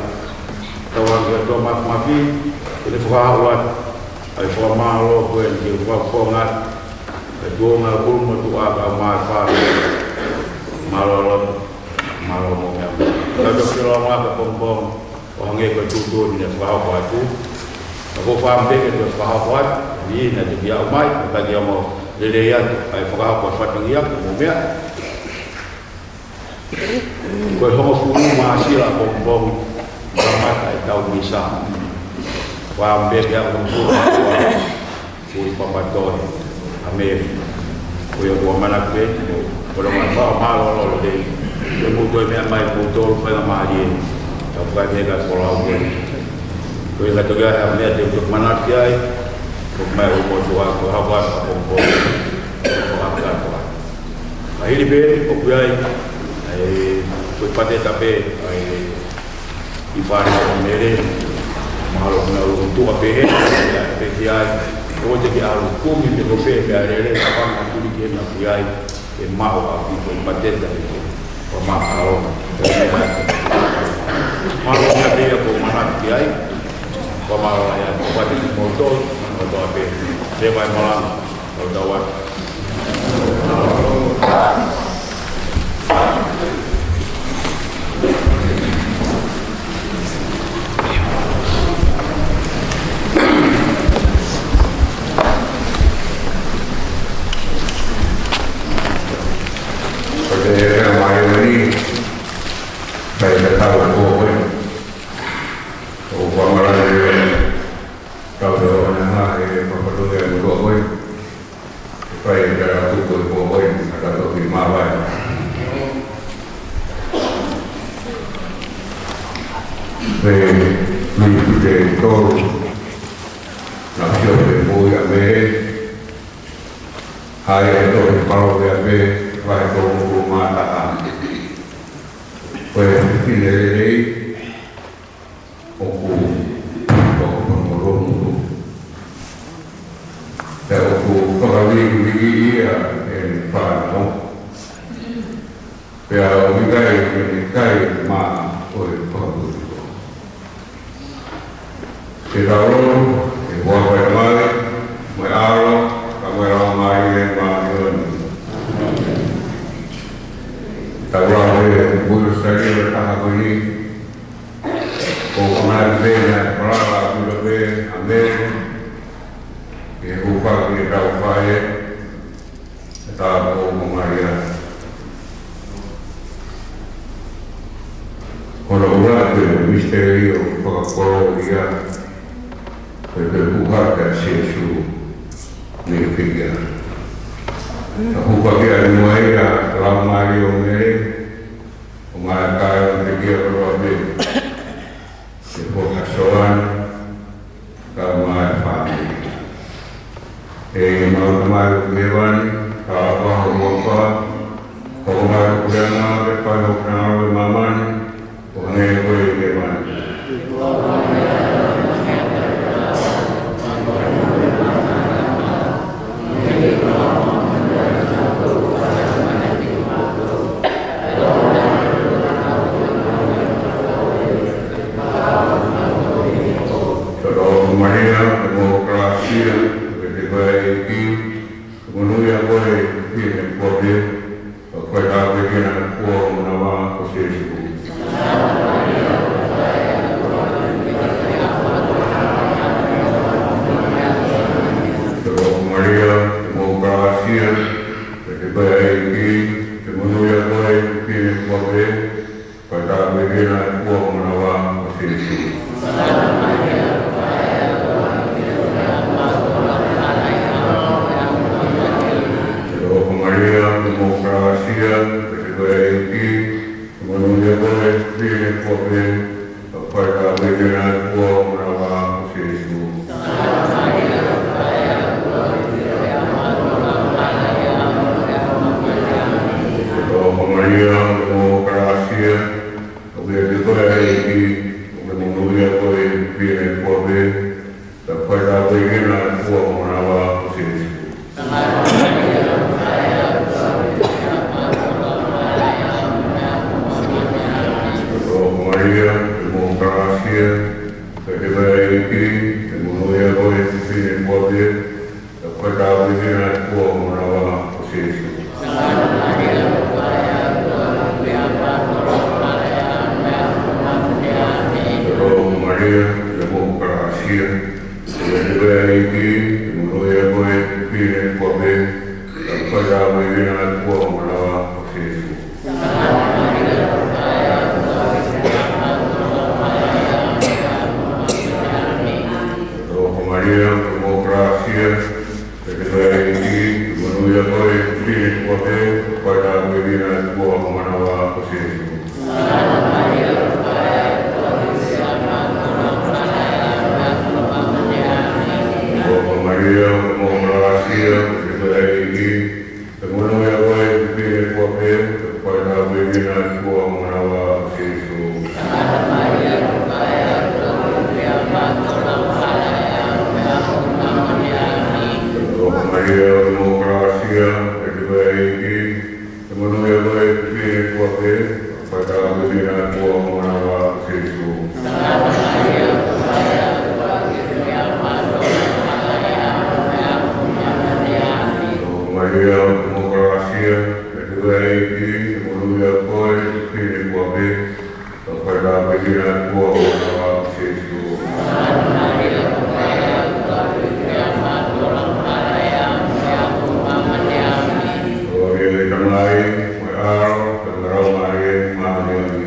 Tau ʻoange ki he ʻOtua Māfimafi, ke ne fakaʻoatu ʻa e fakamālō ko eni ki he fakafofonga, ʻa e tuʻunga ʻulumotuʻa kau mai fale. Mālō e lotu, mālō mo e meʻa. Tau toki lava mai ka pongipongi. ʻO hangē ko e tuʻutuʻuni naʻe fakahoko atu. Ka ko e fakaʻamu pē ke toe fakahoko atu, ʻi he naʻe toki aʻu mai, ʻo ka ke ʻoange lelei atu, ʻa e fakahoko e fatongia, ko e meʻa. Ko e hongofulu Māsila pongipongi, kamata ʻetau misa. Fakaʻamu pē ke aʻu hongofulu. Kui papatoi, ʻa Mele. Ko ia kuo manatu pē, ko e longa fakamālōlō lelei. Ko e mou toe meʻa mai kimoutolu faingamālie. Ka puka ke ka folau ko ē. Ko ia ka toki ai ha meʻa te u toki manatu ki ai. Ko mai ʻo mo tua ko hapa ka ko ko. Ko hapa ka ko. Ka hili pē, ʻoku ʻi ai. ʻAi, ko e pateta pē, ʻai, ʻi fānau ʻa Mele, mahalo ko e ʻalu tuʻa pē he, pē ki ai, ʻo te ke ʻalu kumi te ko fē pē ʻa Lele, ka panga tuli ke na ki ai, e maʻu ʻa ki ko e pateta ke ko, ko ma ʻalu, ko e mea. Mahalo ko e mea pē ia ko manatu ki ai, ko mahalo ia, ko pati ki moutolu, ko toa pē, te vai malanga, ko tau atu. Ko e ʻofa malanga ʻe tau te ona he papatoke ʻa e motuʻa ko ē. ʻE fai e tala tuku e ko ē, ka tau toki māvae. Pea mei he tolu, naʻa ku sio pē mo ia mei he, ʻa e tohi Palōveape, vahe tolungofulu mā taha. Ko e fefine lelei, ʻoku, ʻoku fakamolonu. Pea ʻoku fakavīkiviki ia ʻe heʻene fānau. Pea ʻoku ʻikai ke ne kai mā ʻo e fakaputu. Ke tau lotu, ʻi he huafa ʻo e Tamai, mo e ʻAlo, pea mo e Laumālie Māʻoniʻoni. Tau lau e Kupuʻi Lositalia ʻo e taha ko eni. Ko e ʻuhinga pē naʻe falala ʻaupito pē ʻa Mele, ke hūfaki ʻetau faʻē, ʻe tau ko Malia. Ko hono ʻuluaki misiterio fakakoloa ia, ko e fepuha ʻa Sīsū mei he pekia. Ka hūfaki ʻa e muʻa ia ʻa e Laumālie ʻo Mele, ʻo mai kai ʻo pekia kotoa pē. Ke fakasoan, ka mai fāmili. ʻE mau Tamai ʻoku ʻi hēvani, ka ʻofa ho huafa, ka ʻomai ho puleʻanga, ke fai ho finangalo ʻi māmani, ʻo hangē ko ia ʻi hēvani. Tolongo Malia, ʻoku mo ho kalāsia, ʻoku ke teu ʻa e ʻEiki, ʻoku monūʻia koe ʻi he fefine kuo pē, pea ko e tāpuekina ʻa e fua ʻo ho manava ko Sīsū. Tolongo Malia, ʻoku mo ho kalāsia, ʻoku ke teu ʻa e ʻEiki, ʻoku monūʻia koe ʻi he fefine kuo pē, pea ko e tāpuekina ʻa e fua ʻo ho manava ko Sīsū. Tolongo Malia, ʻoku mo ho kalāsia, ʻoku ke teu ʻa e ʻEiki, ʻoku monūʻia koe ʻi he fefine kuo pē, pea ko e tāpuekina ʻa e fua ʻo ho manava ko Sīsū. Tolongo Malia, ʻoku mo ho kalāsia, ʻoku ke teu ʻa e ʻEiki, ʻoku monūʻia koe ʻi he fefine kuo pē, pea ko e tāpuekina ʻa e fua ʻo ho manava ko Sīsū. Tolongo Malia, ʻoku mo ho kalāsia, ʻoku ke teu ʻa e ʻEiki, ʻoku monūʻia koe ʻi he fefine kuo pē, pea ko e tāpuekina ʻa e fua ʻo ho manava ko Sīsū. Tolongo Malia, ʻoku mo ho kalāsia, ʻoku ke teu ʻa e ʻEiki, ʻoku monūʻia koe ʻi he fefine kuo pē, pea ko e tāpuekina ʻa e fua ʻo ho manava ko Sīsū. Tolongo Malia, ʻoku mo ho kalāsia, ʻoku ke teu ʻa e ʻEiki, ʻoku monūʻia koe ʻi he fefine kuo pē, pea ko e tāpuekina ʻa e fua ʻo ho manava ko Sīsū. Tolongo Malia, ʻoku mo ho kalāsia, ʻoku ke teu ʻa e ʻEiki, ʻoku monūʻia koe ʻi he fefine kuo pē, pea ko e tāpuekina ʻa e fua ʻo ho manava ko Sīsū. Tolongo Malia, ʻoku mo ho kalāsia, ʻoku ke teu ʻa e ʻEiki, ʻoku monūʻia koe ʻi he fefine kuo pē, pea ko e tāpuekina ʻa e fua ʻo ho manava ko Sīsū. Tolongo Malia, ʻoku mo ho kalāsia, ʻoku ke teu ʻa e ʻEiki, ʻoku monūʻia koe ʻi he fefine kuo pē, pea ko e tāpuekina ʻa e fua ʻo ho manava ko Sīsū. Kolōlia ki he Tamai, mo e ʻAlo, pea mo e Laumālie Māʻoniʻoni.